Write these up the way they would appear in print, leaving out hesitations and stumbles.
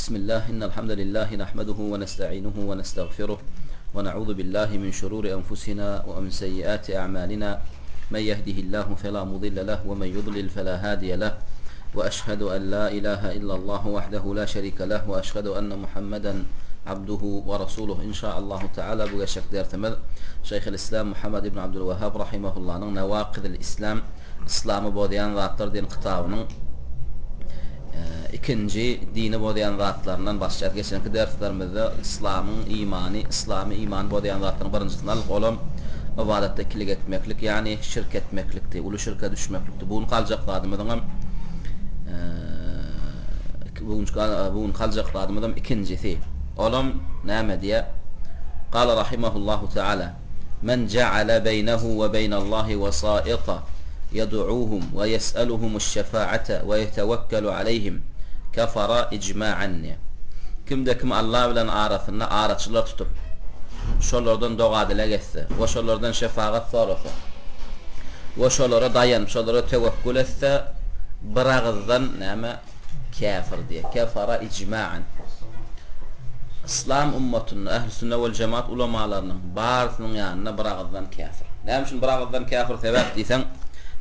Bismillah, innel hamdelillahi nahmeduhu we nesta'inuhu we nestagfiruh we na'udhu billahi min şururi enfusina we min seyyiati a'malina. Men yehdihillahu fela mudille leh we men yudlil fela hadiye leh. We eşhedü en la ilahe illallah wahdehu la şerike leh we eşhedü enne Muhammeden abduhu we rasuluh. İnşaallahu teala bu geçjek dersimiz Şeyhül İslam Muhammed ibn Abdülvehhab rahimehullah'nyň Nevakidül İslam Yslamy bozýan zatlar diýen kitabynyň ikinji dini bozýan zatlaryndan başlaýarys. Geçenki derslerimizde yslamyň imany, yslamy imany bozýan zatlaryň birinjisini aldyk. Olam ybadatda ikilik etmeklik, ýagny şirk etmeklikdi, uly şirke düşmeklikdi. Bu günki aljak zadymyzyňam bu günki aljak zadymyzam ikinjisi. Olam näme diýýär? Gala rahimahullahu taala. Men ja'ale beýnehu we beýnallahi wesaita ýed'uhum we ýes'eluhumuş-şefa'ate we ýetewekkelu aleýhim kefara ijma'an diýýär. Kimde-kim Allah bilen arasynda araçylar tutup, şolardan doga-dileg etse we şolardan şefagat sorasa we şolara daýanyp, şolara tewekkül etse, biragyzdan näme? Käfir diýýär. Kefara ijma'an. Yslam ummatynda ähli sünne wel jemaat ulamalarynyň barysynyň ýanynda bir agyzdan käfir. Näme üçin bir agyzdan käfir sebäp diýseň,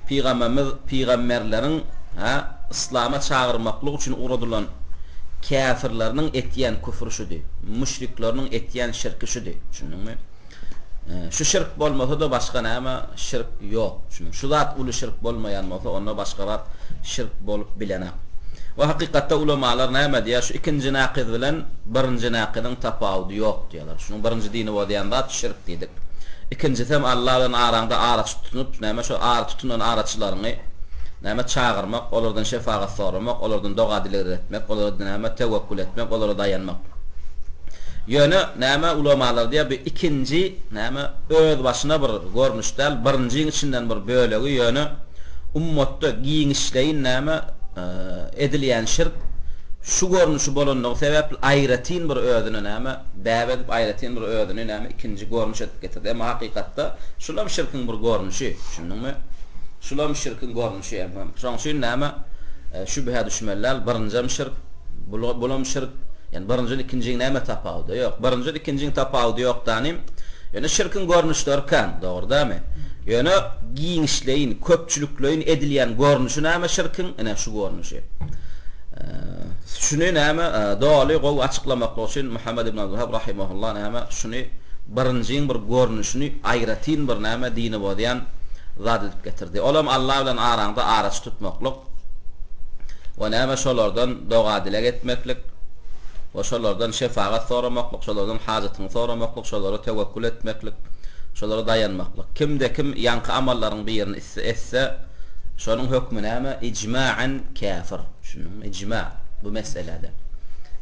pygamberimiz pygamberleriň ha yslama çagyrmaklyk üçin ugradylan käfirleriniň etýän küfri şudy. Müşrikleriniň etýän şirki şudy. Düşündiňmi? Şu şirk bolmasa-da başga näme şirk ýok. Düşündiň? Şu zat uly şirk bolmaýan bolsa, onda başga zat şirk bolup bilenak. We hakykatda ulamalar näme diýýär, şu ikinji nakyz bilen birinji nakyzyň tapawudy ýok diýýärler. Şunuň birinji dini bozýan zat şirk diýdik. Ikinjisem Allah bilen araňda araçy tutunyp, näme şo ara tutunan araçylaryňy näme çagyrmak, olardan şefagat soramak, olardan doga-dilegler etmek, olara näme tewekkül etmek, olara daýanmak. Ýöne näme ulamalar diýýär bu ikinji näme öz başyna bir görnüş däl, birinjiň içinden bir bölegi ýöne ummatda giňişleýin näme edilýän şirk şu görnüşi bolanlygy sebäpli aýratyn bir özüne näme bäp edip aýratyn bir özüni näme ikinji görnüş edip getirdi. Emma hakykatda şulam şirkiň bir görnüşi, düşündiňmi? Şulam şirkiň görnüşi. Şoň üçin näme şübhä düşmeli däl, birinjem şirk, Bulam şirk. Ýani birinjiden ikinjiň näme tapawudy? Ýok. Birinjiden ikinjiň tapawudy ýok danym. Ýöne şirkiň görnüşleri kän, dogry dämi? Ýöne giňişleýin, köpçülikleýin edilýän görnüşi näme şirkiň? Ine şu görnüşi. Şuny näme doly gowy açyklamaklyk üçin Muhammed ibn Abdulwahhab rahimehullah näme şuny birinjiň bir görnüşini aýratyn bir näme dini bozýan zat edip getirdi. Olam Allah bilen araňda araçy tutmaklyk. We näme şolardan doga-dileg etmeklik, we şolardan şefagat soramaklyk, şolardan hajatyňy soramaklyk, şolara tewekkül etmeklik, şolara daýanmaklyk. Kimde-kim ýaňky amallaryň birini etse, şonuň hökmi näme? Ijma'an käfir. Düşündiňmi? Ijma bu meselede.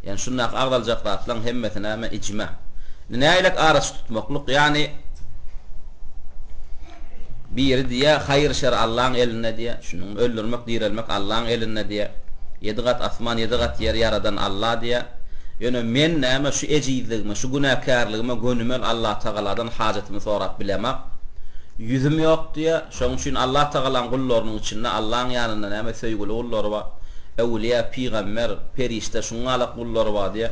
Ýagny şundaky agzaljak zatlaryň hemmesi näme? Ijma. Indi nähilek araçy tutmaklyk? Ýagny Biri diýýär, haýyr-şer Allaň elinde diýýär. Düşündiňmi? Öldürmek, direlmek Allaň elinde diýýär. Ýedi gat asman, ýedi gat ýeri ýaradan Alla diýýär. Ýöne men näme şu ejizligime, şu günäkärligime gönümel Allatagaladan hajatymy sorap bilemak. Ýüzüm ýok diýýär. Şonuň üçin Allatagalaň gullarynyň içinde Allaň ýanynda näme söýgüli gullary bar. Öwülýä, pygamber, perişde şuňňalak gullary bar diýýär.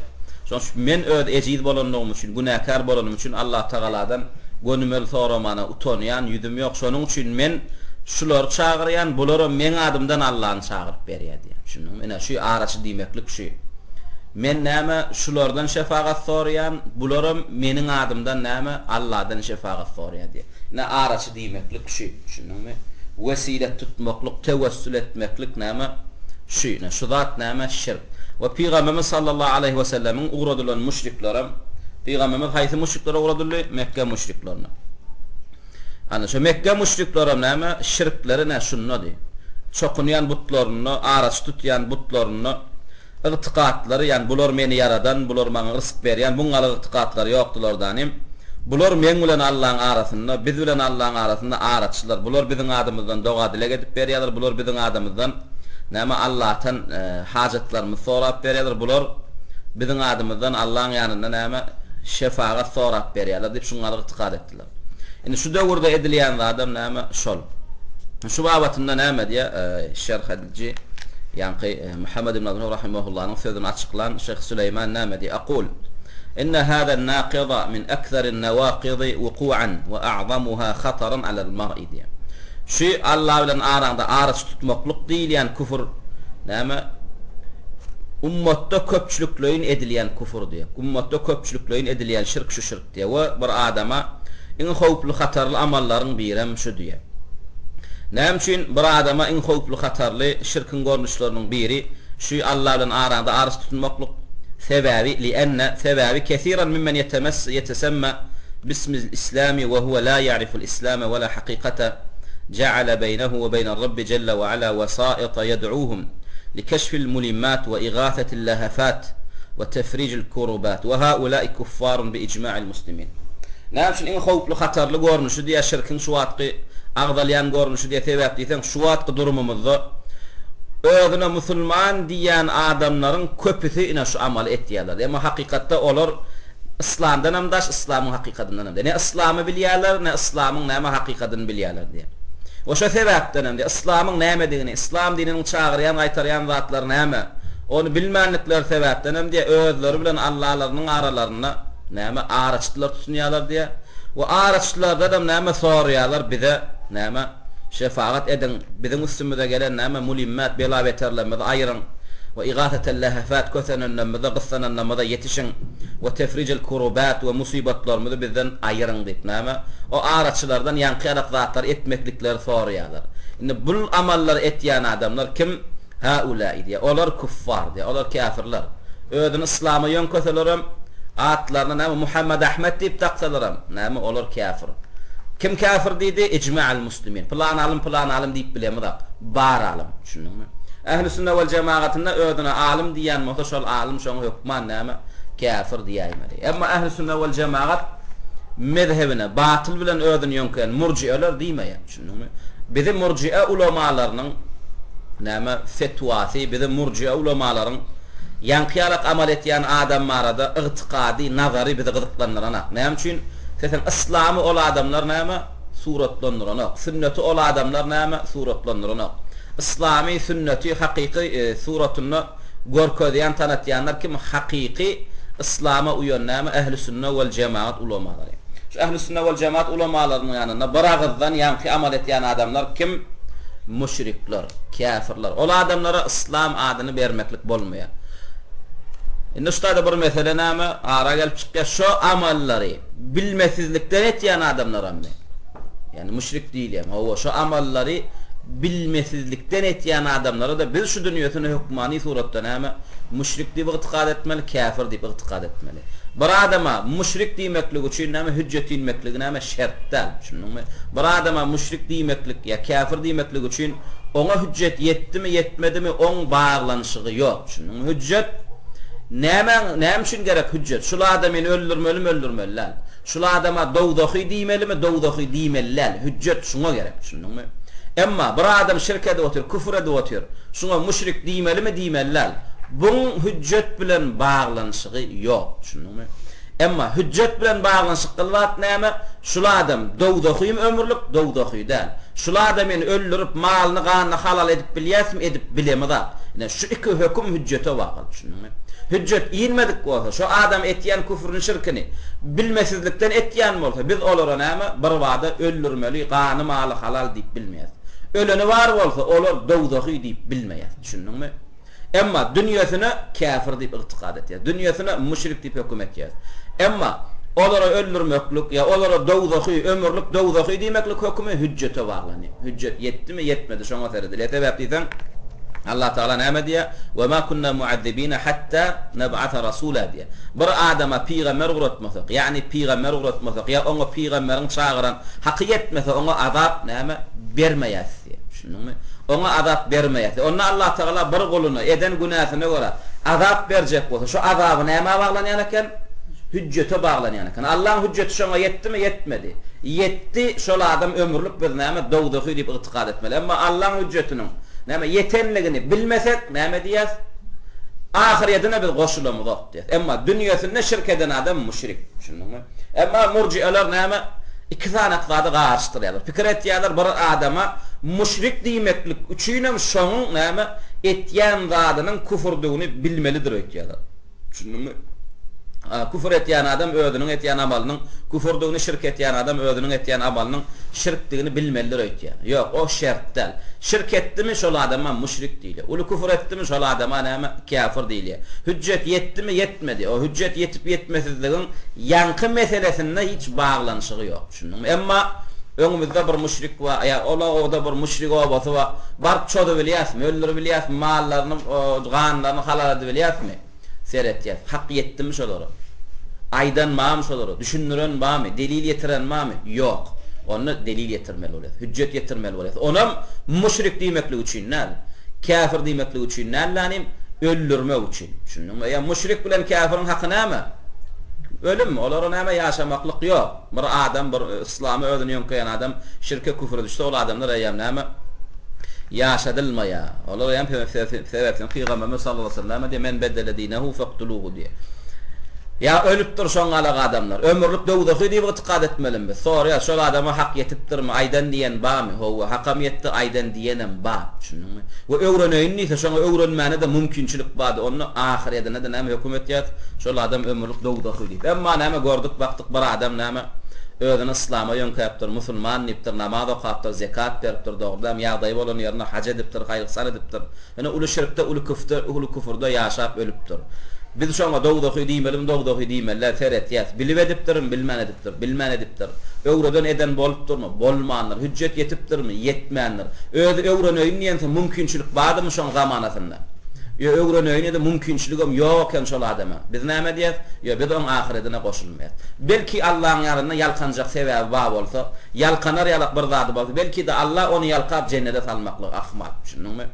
Şonuň üçin men öz ejiz bolanlygym üçin, günäkär bolanym üçin Allatagaladan Gönümel soramana utanýan, ýüzüm ýok, şonuň üçin men şulary çagyrýan, bularam meň adymdan Allany çagyryp berýär diýýär. Düşündiňmi? Ine, şu araçy diýmeklik şu. Men näme, şulardan şefagat soraýan, bularam meniň adymdan näme, Alladan şefagat soraýar diýýär. Ine, araçy diýmeklik şu. Düşündiňmi? Wesilet tutmaklyk, tewessül etmeklik näme, şu. Ine, şu zat näme, şirk. We Pygamberimiz sallallahu aleýhi we sellemiň ugradylan müşriklerem, Pygamberimiz haýsy müşriklere ugradyldy? Mekge müşriklerine. Ana, şo Mekge müşriklerem näme, şirkleri nä şundady. Çokunýan butlarynda, araçy tutýan butlarynda ygtykatlary, ýagny bular meni ýaradan, bular maňa rysk berýän, buňňaly ygtykatlary ýokdulardanym. Bular meň bilen Allaň arasynda, biz bilen Allaň arasynda araçylar. Bular biziň adymyzdan doga-dileg edip berýärler, bular biziň adymyzdan Näme Allahdan hajatlarymyzy sorap berýärler, bular biziň adymyzdan Allaň ýanynda näme şefagat sorap berýärler diýip şuňňaly ygtykad etdiler. Indi şu döwürde edilýän zadam näme şol. Şu babatynda näme diýýär şerh ediji? Ýaňky Muhammed ibn Abdulwahhab rahimahullanyň sözüni açyklan Şyh Süleýman näme diýýär? Aqul, Inne haza-n-nakyza min ekserin-newakyzy wuku'an we a'zamuha hataran alel-mar'i diýýär. Şu Alla bilen araňda araçy tutmaklyk diýilýän küfür näme? Ummatda köpçülikleýin edilýän küfür diýýär. Ummatda köpçülikleýin edilýän şirk şu şirk diýýär we bir adama iň howply hatarly amallaryň birem şu diýýär. Näme üçin bir adama iň howply hatarly şirkiň görnüşleriniň biri şu Alla bilen araňda araçy tutunmaklyk? Sebäbi, li'enne, sebäbi kesiran mimmen ýetemess, ýetesemme bismil islami we huwe la ýa'riful islame we la hakykate ja'ale beýnehu we beýner Rabbi jelle we ala wesaita ýed'uhum likeşfil mulimmat we igasetil lahafat we tefrijil kurubat we haulai kuffarun bi ijma'il muslimin. Näme üçin iň howply hatarly görnüşi diýýär şirkiň şu wagtky agzalýan görnüşi diýýär sebäp diýseň şu wagtky durumymyzda özüne musulman diýýän adamlaryň köpüsi ine şu amaly etýärler emma hakykatda olar yslamdanam daş yslamyň hakykadyndanam ne yslamy bilýärler ne yslamyň näme hakykadyny bilýärler diýýär we şo sebäpdenem diýýär yslamyň nämedigini yslam dininiň çagyrýan gaýtarýan zatlary näme ony bilmänlikleri sebäpdenem diýýär özleri bilen allalarynyň aralarynda Näme, araçylar tutunýarlar diýýär. We araçylardanam näme soraýarlar, bize, näme, şefagat ediň, biziň üstümize gelen, näme, mulimmat, bela-beterlerimizi aýyryň, we igasetel-lehefat, kösenenlerimize, gyssananlarymyza ýetişiň, we tefrijel-kurubat, we musybatlarymyzy bizden aýyryň diýip, näme, o araçylardan ýaňky ýalak zatlary etmeklikleri soraýarlar. Indi bul amallary etýän adamlar kim? Haulâi diýýär. Olar küffar diýýär. Olar käfirler. Özüni yslama ýöňkeselerem, atlaryna näme Muhammed Ahmed diýip daksalaram, näme olar käfir. Kim käfir diýdi? Ijma'al muslimin. Pylan alym, pylan alym diýip bilemizok. Bar alym. Düşündiňmi? Ähli sünne wel jemagatynda özüne alym diýýän bolsa, şol alym şoňa hökman näme? Käfir diýäýmeli. Emma ähli sünne wel jemagat mezhebine batyl bilen özüni ýöňkeýän murjieler diýmeýär. Düşündiňmi? Bizi murjie ulamalarynyň näme fetwasy, bizi murjie ulamalaryň ýaňky ýalak amal etýän adam barada ygtykady, nazary bizi gyzyklandyranak. Näme üçin? Sesen yslamy ol adamlar näme? Suratlandyranok. Sünneti ol adamlar näme? Suratlandyranok. Yslamy, sünneti hakyky suratynda görkezýän, tanatýanlar kim? Hakyky yslama uýan näme? Ähli-sünne wel jemagat ulamalary. Şu ähli-sünne wel jemagat ulamalarynyň ýanynda bir agyzdan ýaňky amal etýän adamlar kim? Müşrikler, käfirler. Ol adamlara yslam adyny bermeklik bolmaýar. Indi şu taýda bir mesele näme? Ara gelip çykýar. Şo amallary bilmesizlikden etýän adamlarammy? Ýagny müşrik diýilýän, hawa, şo amallary bilmesizlikden etýän adamlara-da biz şu dünýesinde hökmany suratda näme, müşrik diýip ygtykat etmeli, käfir diýip ygtykat etmeli. Bir adama müşrik diýmeklik üçin näme, hüjjet inmekligi näme, şert däl, düşündiňmi? Bir adama müşrik diýmeklik ýa käfir diýmeklik üçin oňa hüjjet ýetdimi, ýetmedimi, oň baglanyşygy ýok, düşündiňmi? Hüjjet nämäň, näme üçin gerek hüjjet? Şul adamyny öldürmelimi, öldürmeli däl. Şul adama dowzahy diýmelimi, dowzahy diýmeli däl. Hüjjet şuňa gerek, düşündiňmi? Emma bir adam şirk edip otyr, küfür edip otyr. Şuňa müşrik diýmelimi, diýmeli däl. Buň hüjjet bilen baglanyşygy ýok, düşündiňmi? Emma hüjjet bilen baglanyşykly zat näme? Şul adam dowzahymy ömürlik, dowzahy däl. Şul adamyny öldürip, malyny, ganyny halal edip bilýäsmi, edip bilemizak. Ine, şu iki höküm hüjjete bagly, düşündiňmi? Hüjjet inmedik bolsa, şo adam etýän küfrüni, şirkini bilmesizlikden etýän bolsa, biz olara näme, birbada öldürmeli, gany, maly halal diýip bilmeýäs. Öleni bar bolsa, olar dowzahy diýip bilmeýäs, düşündiňmi? Emma dünýesine käfir diýip ygtykat etýäs. Dünýesine müşrik diýip höküm etýäs. Emma olara öldürmeklik ýa olara dowzahy, ömürlik dowzahy diýmeklik hökümi hüjjete baglanýar. Hüjjet ýetdimi, ýetmedi şoňa seredilýär. Sebäp diýseň, Allah Tagala näme diýýär? Ve ma kunna muazzibina hatta nab'asa rasula diýýär. Bir adama pygamber ugratmasak, ýagny pygamber ugratmasak ýa oňa pygamberiň çagyran haky ýetmese oňa azap näme bermeýäs diýýär. Düşündiňmi? Oňa azap bermeýär. Onda Allatagala bir guluna eden günäsine görä azap berjek bolsa, şo azaby nämä baglanýan eken? Hüjjete baglanýan eken. Allaň hüjjeti şoňa ýetdimi? Ýetmedi. Ýetdi, şol adam ömürlik biz näme, dowzahy diýip ygtykat etmeli. Emma Allaň hüjjetiniň näme, ýetenligini bilmesek, näme diýýäs? Ahyrýetine biz goşulamyzok diýýäs. Emma dünýesinde şirk eden adam müşrik. Düşündiňmi? Emma murjieler näme? Iki sany zady garyşdyrýarlar. Pikir etýärler bir adama müşrik diýmeklik üçinem şonuň näme? Etýän zadynyň küfürdigini bilmelidir öýtýärler. Düşündiňmi? Küfür etýän adam özüniň etýän amalynyň küfürdigini, şirk etýän adam özüniň etýän amalynyň şirkdigini bilmelidir öýtýär. Ýok, o şert däl. Şirk etdimi, şol adama müşrik diýilýär. Uly küfür etdimi, şol adama näme? Käfir diýilýär. Hüjjet ýetdimi, ýetmedi. O hüjjet ýetip-ýetmesizligiň ýaňky meselesinde hiç baglanyşygy ýok. Düşündiňmi? Emma öňümizde bir müşrik bar, ýa ol obada bir müşrik obasy bar. Baryp çozubilýäsmi, öldüribilýäsmi, mallaryny, ganlaryny halal edibilýäsmi? Seretýäs. Hak ýetdimi şolara? Aýdan barmy şolara? Düşündiren barmy? Delil ýetiren barmy? Ýok. Onda delil ýetirmeli bolýas. Hüjjet ýetirmeli bolýas. Onam müşrik diýmeklik üçin däl. Käfir diýmeklik üçin däl, länim öldürmek üçin. Düşündiňmi? Ýa müşrik bilen käfiriň haky näme? Ölüm. Olara näme ýaşamaklyk ýok. Bir adam bir yslama özüni ýöňkeýän adam şirke küfre düşse ol adamlar eýýäm näme? Ýaşadylmaýar. Olar eýýäm sebäpden Pygamberimiz sallallahu aleýhi we sellem näme diýýär? Men beddele dinehu fektuluhu diýýär. Ýa ölüpdir şoň galak adamlar. Ömürlik dowzahy diýip ygtykad etmelimi biz? Soraýas, şol adama hak ýetipdirmi? Aýdan diýen barmy? Howwa, hakam ýetdi, aýdan diýenem bar. Düşündiňmi? We öwreneýin diýse, şoňa öwrenmäne-de mümkinçilik bardy. Onda ahyredine-de näme höküm etýäs? Şol adam ömürlik dowzahy diýip. Emma näme gördük, bakdyk bir adam näme özüni yslama ýöňkäpdir, musulman diýipdir, namaz okapdyr, zekat beripdir, dogrudanam ýagdaýy bolan ýerinde haj edipdir, haýyr-yhsan edipdir. Ýöne uly şirkde, uly küfde, uly küfürde ýaşap ölüpdir. Biz şoňa dowzahy diýmelimi, dowzahy diýmeli däl, seretýäs. Bilip edipdirmi, bilmän edipdir, bilmän edipdir. Öwreden eden bolupdyrmy, bolmandyr. Hüjjet ýetipdirmi, ýetmändir. Özi öwreneýin diýensoň mümkinçilik bardymy şoň zamanasynda? Ýa öwreneýin ýa-da mümkinçiligem ýok eken şol adama. Biz näme edýäs? Ýa biz oň ahyredine goşulmaýas. Belki Allaň ýanynda ýalkanjak sebäbi bar bolsa, ýalkanar ýalak bir zady bolsa, belki-de Alla ony ýalkap jennede salmaklygy ahmal. Düşündiňmi?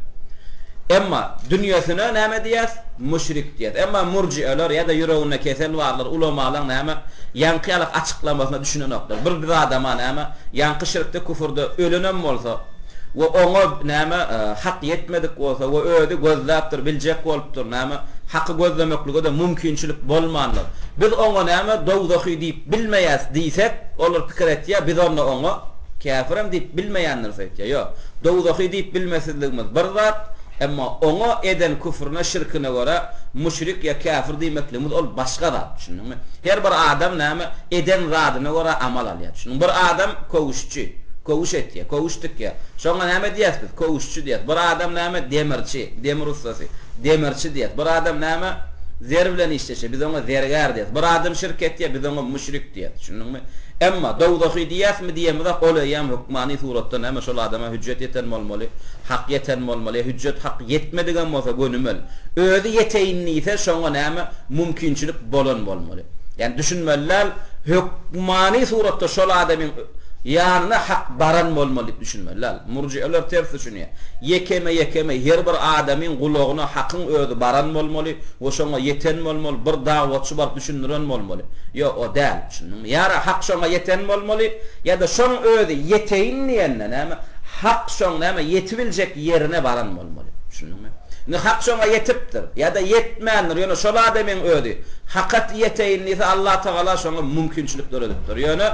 Emma dünýesine näme diýýäs? Müşrik diýýäs. Emma murjieler ýa-da ýüreginde kesel barlar, ulamalaň näme, ýaňky ýalak açyklamasyna düşünenoklar. Bir bir adama näme, ýaňky şirkde, küfürde ölenem bolsa we oňa näme, hak ýetmedik bolsa we özi gözläpdir, biljek bolupdyr, näme, haky gözlemeklige-de mümkinçilik bolmandyr. Biz oňa näme, dowzahy diýip bilmeýäs diýsek, olar pikir etýär, biz onda oňa käfirem diýip bilmeýändiris öýtýär. Ýok. Dowzahy diýip bilmesizligimiz bir zat, emma oňa eden küfrüne, şirkine görä müşrik ýa käfir diýmekligimiz ol başga zat, düşündiňmi? Her bir adam näme, eden zadyna görä amal alýar, düşündiňmi? Bir adam köwüşçi, köwüş etýär, köwüş tikýär. Şoňa näme diýýäs biz? Köwüşçi diýýäs. Bir adam näme, demirçi, demir ussasy, demirçi diýýäs. Bir adam näme, zer bilen işleşýär, biz oňa zergär diýýäs. Bir adam şirk etýär, biz oňa müşrik diýýäs, düşündiňmi? Emma dowzahy diýýäsmi diýemizok, ol eýýäm hökmany suratda näme şol adama hüjjet ýeten bolmaly, hak ýeten bolmaly, ýa hüjjet hak ýetmedigem bolsa gönümel, özi ýeteýin diýse şoňa näme mümkinçilik bolan bolmaly. Ýagny düşünmeli däl, hökmany suratda şol adamyň ýanyna hak baran bolmaly diýip düşünmeli däl. Murjieler ters düşünýär. Ýekeme-ýekeme her bir adamyň gulagyna hakyň özi baran bolmaly we şoňa ýeten bolmaly, bir dawatçy baryp düşündiren bolmaly. Ýok, o däl. Düşündiňmi? Ýa-da hak şoňa ýeten bolmaly, ýa-da şoň özi ýeteýin diýende näme, hak şoň näme ýetibiljek ýerine baran bolmaly. Düşündiňmi? Indi hak şoňa ýetipdir, ýa-da ýetmändir, ýöne şol adamyň özi haka ýeteýin diýse Allatagala şoňa mümkinçilik döredipdir. Ýöne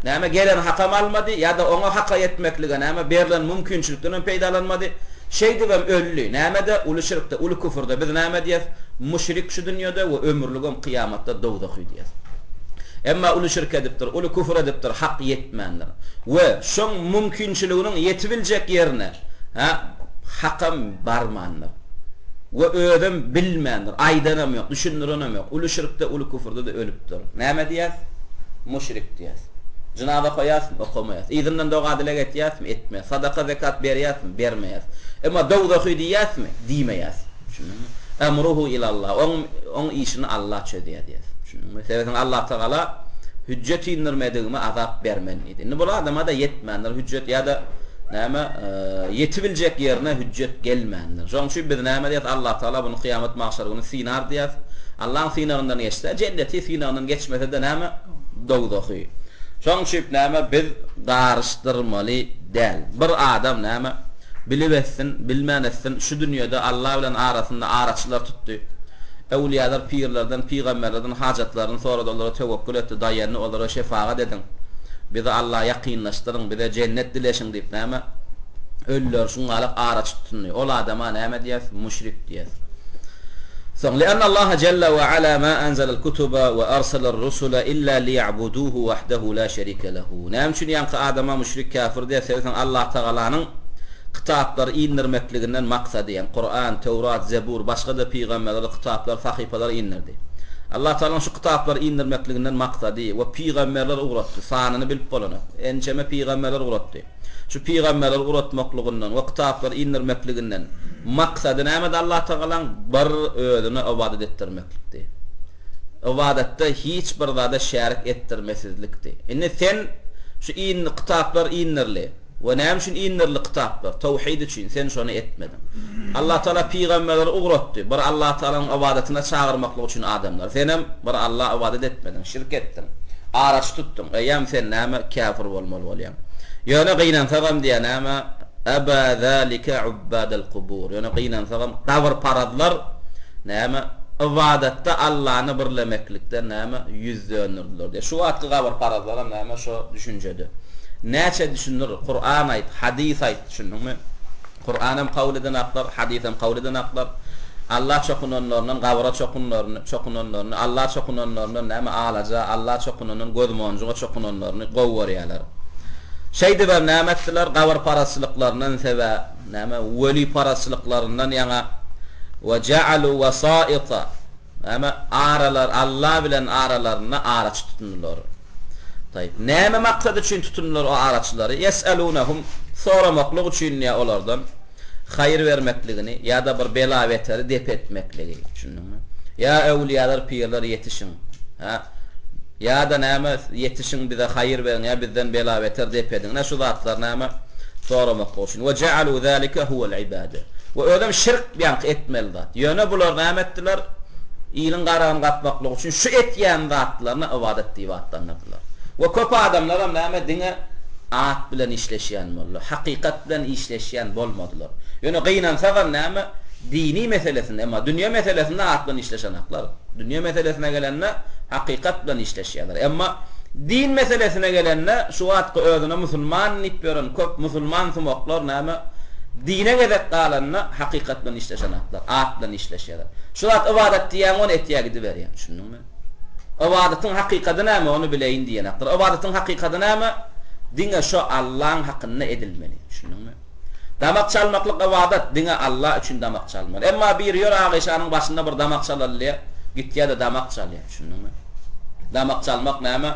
näme gelen hakam almady, ýa-da oňa haka ýetmeklige näme berlen mümkinçilikdenem peýdalanmady. Şeýdibem öldi. Nämede? Uly şirkde, uly küfürde. Biz näme diýýäs? Müşrik şu dünýede we ömürligem kyýamatda dowzahy diýýäs. Emma uly şirk edipdir, uly küfür edipdir, hak ýetmändir. We şoň mümkinçiliginiň ýetibiljek ýerine, hä, hakam barmandyr. We özem bilmändir, aýdanam ýok, düşündirenem ýok. Uly şirkde, uly küfürde-de ölüpdir. Näme diýýäs? Müşrik diýýäs. Jynaza okaýasmy? Okamaýas. Yzyndan doga-dileg etýäsmi? Etmeýäs. Sadaka-zekat berýäsmi? Bermeýäs. Emma dowzahy diýýäsmi? Diýmeýäs. Düşündiňmi? Emruhu ilallah. Oň, oň işini Allah çözýär diýýäs. Düşündiňmi? Sebäbi Allatagala hüjjet indirmedigime azap bermen diýdi. Indi bul adama-da ýetmändir hüjjet ýa-da näme, ýetibiljek ýerine hüjjet gelmändir. Şonuň üçin biz näme diýýäs? Allatagala buny kyýamat magşar güni synar diýýäs. Allaň synagyndan geçse, jenneti, synagyndan geçmese-de näme? Dowzahy. Şonuň üçin näme biz garyşdyrmaly däl. Bir adam näme, bilip etsin, bilmän etsin, şu dünýede Alla bilen arasynda araçylar tutdy. Öwlüýalar pirlerden, pygamberlerden hajatlaryny sorady, olara töwekgül etdi, daýandy, olara şefagat ediň, bizi Alla ýakynlaşdyryň, bize jennet dileşiň diýip näme? Ölüleri şuňňalak araçy tutundy. Ol adama näme diýýäs? Müşrik diýýäs. Soň, Li'annallaha jelle we ala ma anzalal kutuba we arsalar rusula illa liýa'buduhu wahdehu la şerike lehu. Näme üçin ýaňky adama müşrik käfir diýýäs? Sebäbi soň Allatagalanyň kitaplary indirmekliginden maksady, ýagny Kuran, Töwrat, Zebur, başga-da pygamberlere kitaplar, sahypalar indirdi. Allatagalanyň şu kitaplary indirmekliginden maksady we pygamberler ugratdy, sanyny bilip bolanok. Ençeme pygamberler ugratdy. Şu pygamberleri ugratmaklygyndan we kitaplary indirmekliginden maksady nämedi Allatagalaň? Bir özüne ybadat etdirmeklikdi. Ybadatda hiç bir zada şärik etdirmesizlikdi. Indi sen şu in kitaplar indirli we näme üçin indirli kitaplar? Towhid üçin, sen şony etmediň. Allatagala pygamberleri ugratdy, bir Allatagalaň ybadatyna çagyrmaklyk üçin adamlary. Senem bir Alla ybadat etmediň, şirk etdiň. Araçy tutduň. Eýýäm sen näme käfir bolmaly bolýaň. Ýöne gynansagam diýýär näme, Aba zalika ubbadal kubur. Ýöne gynansagam gabyrparazlar näme, ybadatda Allany birlemeklikden näme, ýüz döndürdiler diýýär. Şu wagtky gabyrparazlaram näme şo düşünjede. Näçe düşündir, Kuran aýt, hadys aýt, düşündiňmi? Kuranam kabul edenaklar, hadysam kabul edenaklar. Alla çokunanlaryndan gabyra çokunlaryny, çokunanlaryny, Alla çokunanlaryndan näme alaja, Alla çokunandan gözmonjuga çokunanlaryny gowy görýärler. Şeýdibem näme etdiler, gabyrparazçylyklaryndan sebä, näme, weliparazçylyklaryndan ýaňa, we ja'alu wasaita, Näme, aralar, Alla bilen aralarynda araçy tutundylar. Taýyp. Näme maksat üçin tutundylar o araçylary? Ýes'elunehum, soramaklyk üçin diýýär olardan, haýyr bermekligini ýa-da bir bela-beteri dep etmekligi. Düşündiňmi? Ýa öwlüýalar, pirler ýetişiň. Hä? Ýa-da näme, ýetişiň bize haýyr beriň ýa bizden bela-beter dep ediň. Ine şu zatlar näme? Soramaklyk üçin. We ja'alu zalika huwel ibade. We özem şirk ýaňky etmeli zat. Ýöne bular näme etdiler? Iliň garagyny gapmaklyk üçin şu etýän zatlaryny ybadat diýip atlandyrdylar. We köp adamlaram näme diňe at bilen işleşýän boldy. Hakykat bilen işleşýän bolmadylar. Ýöne gynansagam näme dini meselesinde emma dünýe meselesinde at bilen işleşenaklar. Dünýe meselesine gelende hakykat bilen işleşýärler. Emma din meselesine gelende şu wagtky özüne musulman diýip ýören köp musulman sumaklar näme dine gezek galanda hakykat bilen işleşenaklar, at bilen işleşýärler. Şu zat ybadat diýýäň ony etýä gidiberýäň. Düşündiňmi? Ybadatyň hakykady näme ony bileýin diýenaklar. Ybadatyň hakykady näme? Diňe şo Allaň hakynda edilmeli. Düşündiňmi? Damak çalmaklyk ybadat, diňe Alla üçin damak çalmaly. Emma biri ýör Agyşanyň başynda bir damak çalaly diýýär, gitýär-de damak çalýar. Düşündiňmi? Damak çalmak näme?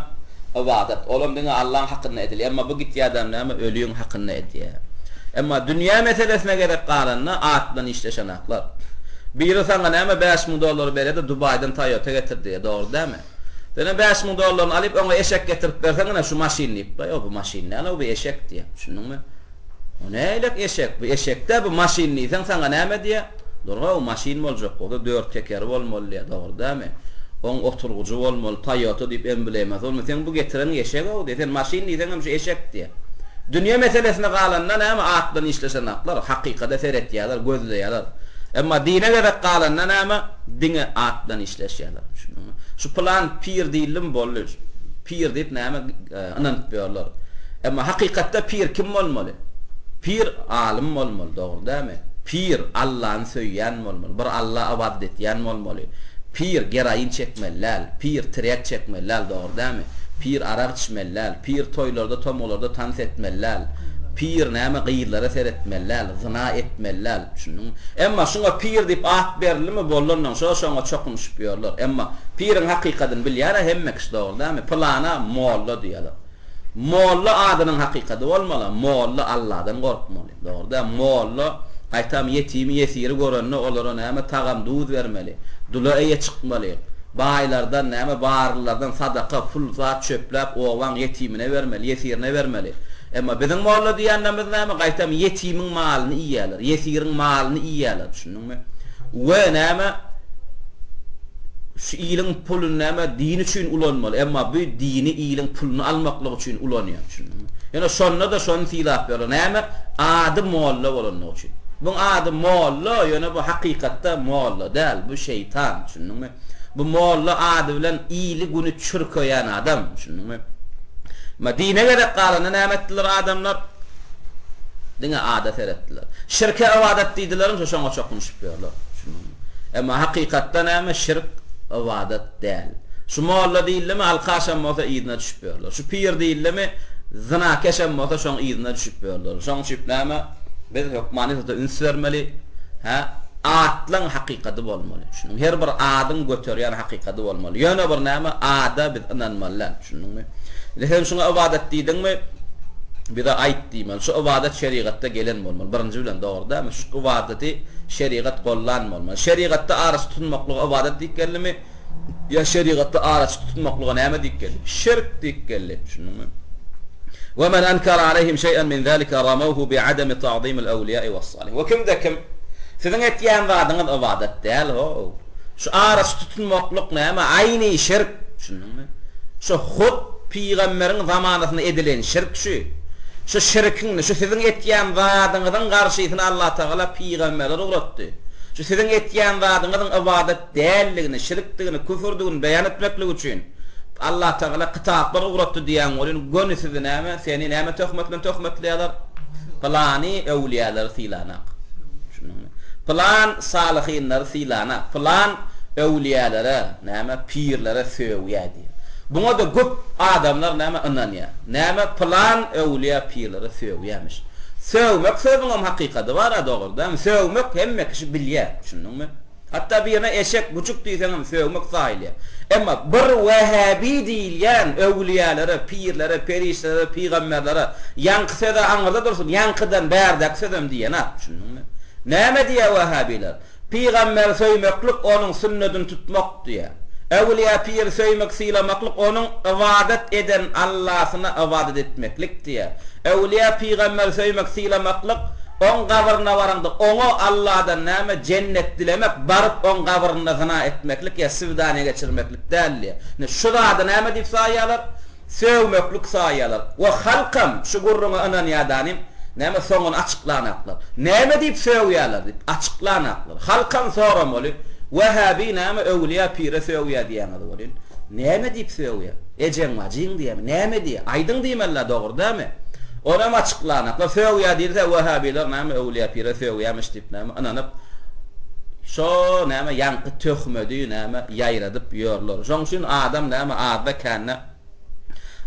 Ybadat. Olam diňe Allaň hakynda edilýär. Emma bu gitýädem näme? Öliň hakynda edýär. Emma dünýä meselesine gezek galanda at bilen işleşenaklar. Biri saňa näme 5000 dollar berýär-de Dubaýdan Toyota getir diýýär. Dogry dälmi? Senem 5000 dollaryny alyp oňa eşek getirip berseň ine şu maşyn diýip, Ýok bu maşyn däl-ow bu eşek diýýär. Düşündiňmi? O nähilek eşek? Bu eşek-dä, bu maşyn diýseň, saňa näme diýýär? Dur-how, maşyn boljak bolsa, dört tekeri bolmaly diýýär, dogry dälmi? Oň oturgyjy bolmaly, Toyota diýip emblemasy bolmaly. Seň bu getireniň eşeg-ow diýýär. Sen maşyn diýseňem şu eşek diýýär. Dünýe meselesine galanda näme, at bilen işleşenaklar, hakykada seretýärler, gözleýärler. Emma dine gezek galanda näme, diňe at bilen işleşýärler. Düşündiňmi? Şu pylan pir diýildimi, boldy. Pir diýip näme, ynanyp ýörler. Emma hakykatda pir kim bolmaly? Pir alym bolmaly, dogry dälmi? Pir Allany söýýän bolmaly, bir Alla ybadat etýän bolmaly. Pir geroin çekmeli däl, pir trek çekmeli däl, dogry dälmi? Pir arak içmeli däl, pir toýlarda, tomgularda tans etmeli däl. Pir näme gyzlara seretmeli däl, zyna etmeli däl, düşündiňmi? Emma şuňa pir diýip at berildimi, boldy ondan şo şoňa çokunyşyp ýörler. Emma piriň hakykadyny bilýär-ä hemme kişi, dogry dälmi? Pylana molla diýýärler. Molla adynyň hakykady bolmaly, molla Alladan gorkmaly. Dogry däl, molla gaýtam ýetimi ýesiri görende olara näme tagam duz bermeli, dula eýe çykmaly, baýlardan näme barlylardan sadaka pul zat çöpläp obaň ýetimine bermeli, ýesirine bermeli. Emma biziň molla diýýänlerimiz näme gaýtam ýetimiň malyny iýýärler, ýesiriň malyny iýýärler, düşündiňmi? We näme Şu iliň puluny näme din üçin ulanmaly, emma bu dini iliň puluny almaklyk üçin ulanýar, düşündiňmi? Ýöne şonda-da şony sylap ýörler. Näme? Ady molla bolanlygy üçin. Buň ady molla, ýöne bu hakykatda molla däl, bu şeýtan, düşündiňmi? Bu molla ady bilen ili-güni çürkeýän adam, düşündiňmi? Emma dine gezek galanda näme etdiler adamlar? Diňe ada seretdiler. Şirke ybadat diýdilerem şo şoňa çokunyşyp ýörler. Düşündiňmi? Emma hakykatda näme şirk ybadat däl. Şu molla diýildimi alkaşam bolsa yzyna düşüp ýörler. Şu pir diýildimi zynakeşem bolsa şoň yzyna düşüp ýörler. Şoň üçin näme biz hökmany suratda üns bermeli. Hä? Atlaň hakykady bolmaly. Düşündiňmi? Her bir adyň göterýän hakykady bolmaly. Ýöne bir näme ada biz ynanmaly däl. Düşündiňmi? Indi sen şuňa ybadat diýdiňmi, bize aýt diýmeli. Şu ybadat şerigatda gelen bolmaly. Birinji bilen dogry dälmi? Şu ybadaty şerigat gollan bolmaly. Şerigatda araçy tutunmaklyga ybadat diýip geldimi? Ýa şerigatda araçy tutunmaklyga näme diýip geldi? Şirk diýip geldi. Düşündiňmi? Ve men ankara aleyhim şey'en min zalika ramawhu bi adami ta'zimil awliya'i was-salihin. We kimde kim siziň etýän zadyňyz ybadat däl how. Şu araçy tutunmaklyk näme? Aýny şirk. Düşündiňmi? Şu hut pygamberiň zamanasynda edilen şirk şu. Şu şirkiň, şu siziň etýän zadyňyzyň garşysyna Allatagala pygamberler ugratdy. Şu siziň etýän zadyňyzyň ybadat däldigini, şirkdigini, küfürdigini beýan etmeklik üçin Allatagala kitaplar ugratdy diýýäň welin, göni sizi näme, seni näme töhmet bilen töhmetleýärler? Pylany öwlüýäleri sylanak. Düşündiňmi? Pylan salyhynlary sylanak. Pylan öwlüýälere, näme, pirlere sögýär diýýär. Buňa-da köp adamlar näme ynanýar. Näme, pylan öwlüýä pirlere sögýärmiş. Sögmek sözüňem hakykady bar-a dogry dälmi? Sögmek hemme kişi bilýär. Düşündiňmi? Hatda birine eşek, güjük diýseňem sögmek saýylýar. Emma bir wähäbi diýilýän öwlüýälere, pirlere, perişdelere, pygamberlere ýaňky söz-ä aňyrda dursun, ýaňkydan bärdäki sözem diýenak. Düşündiňmi? Näme diýýär wähäbiler? Pygamberi söýmeklik onuň sünnedini tutmak diýýär. Öwlüýä piri söýmek sylamaklyk onuň ybadat eden Allasyna ybadat etmeklik diýýär. Öwlüýä pygamberi söýmek sylamaklyk oň gabryna baraňda oňa Alladan näme jennet dilemek baryp oň gabrynda zyna etmeklik ýa swidaniýa geçirmeklik däl diýýär. Indi şu zady näme diýip saýýarlar? Sögmeklik saýýarlar. We halkam şu gürrüňe ynanýadanym näme soňuny açyklanaklar. Näme diýip sögýärler diýip açyklanaklar. Halkam soramaly. Wähäbi näme öwlüýä pire sögýär diýýäňiz welin, näme diýip sögýär? Ejeň bajyň diýýärmi? Näme diýýär? Aýdyň diýmeli-dä dogry dälmi? Onam açyklanaklar. Sögýär diýilse wähäbiler näme öwlüýä pire sögýärmiş diýip näme ynanyp şo näme ýaňky töhmedi näme ýaýradyp ýörler. Şoň üçin adam näme azda-kände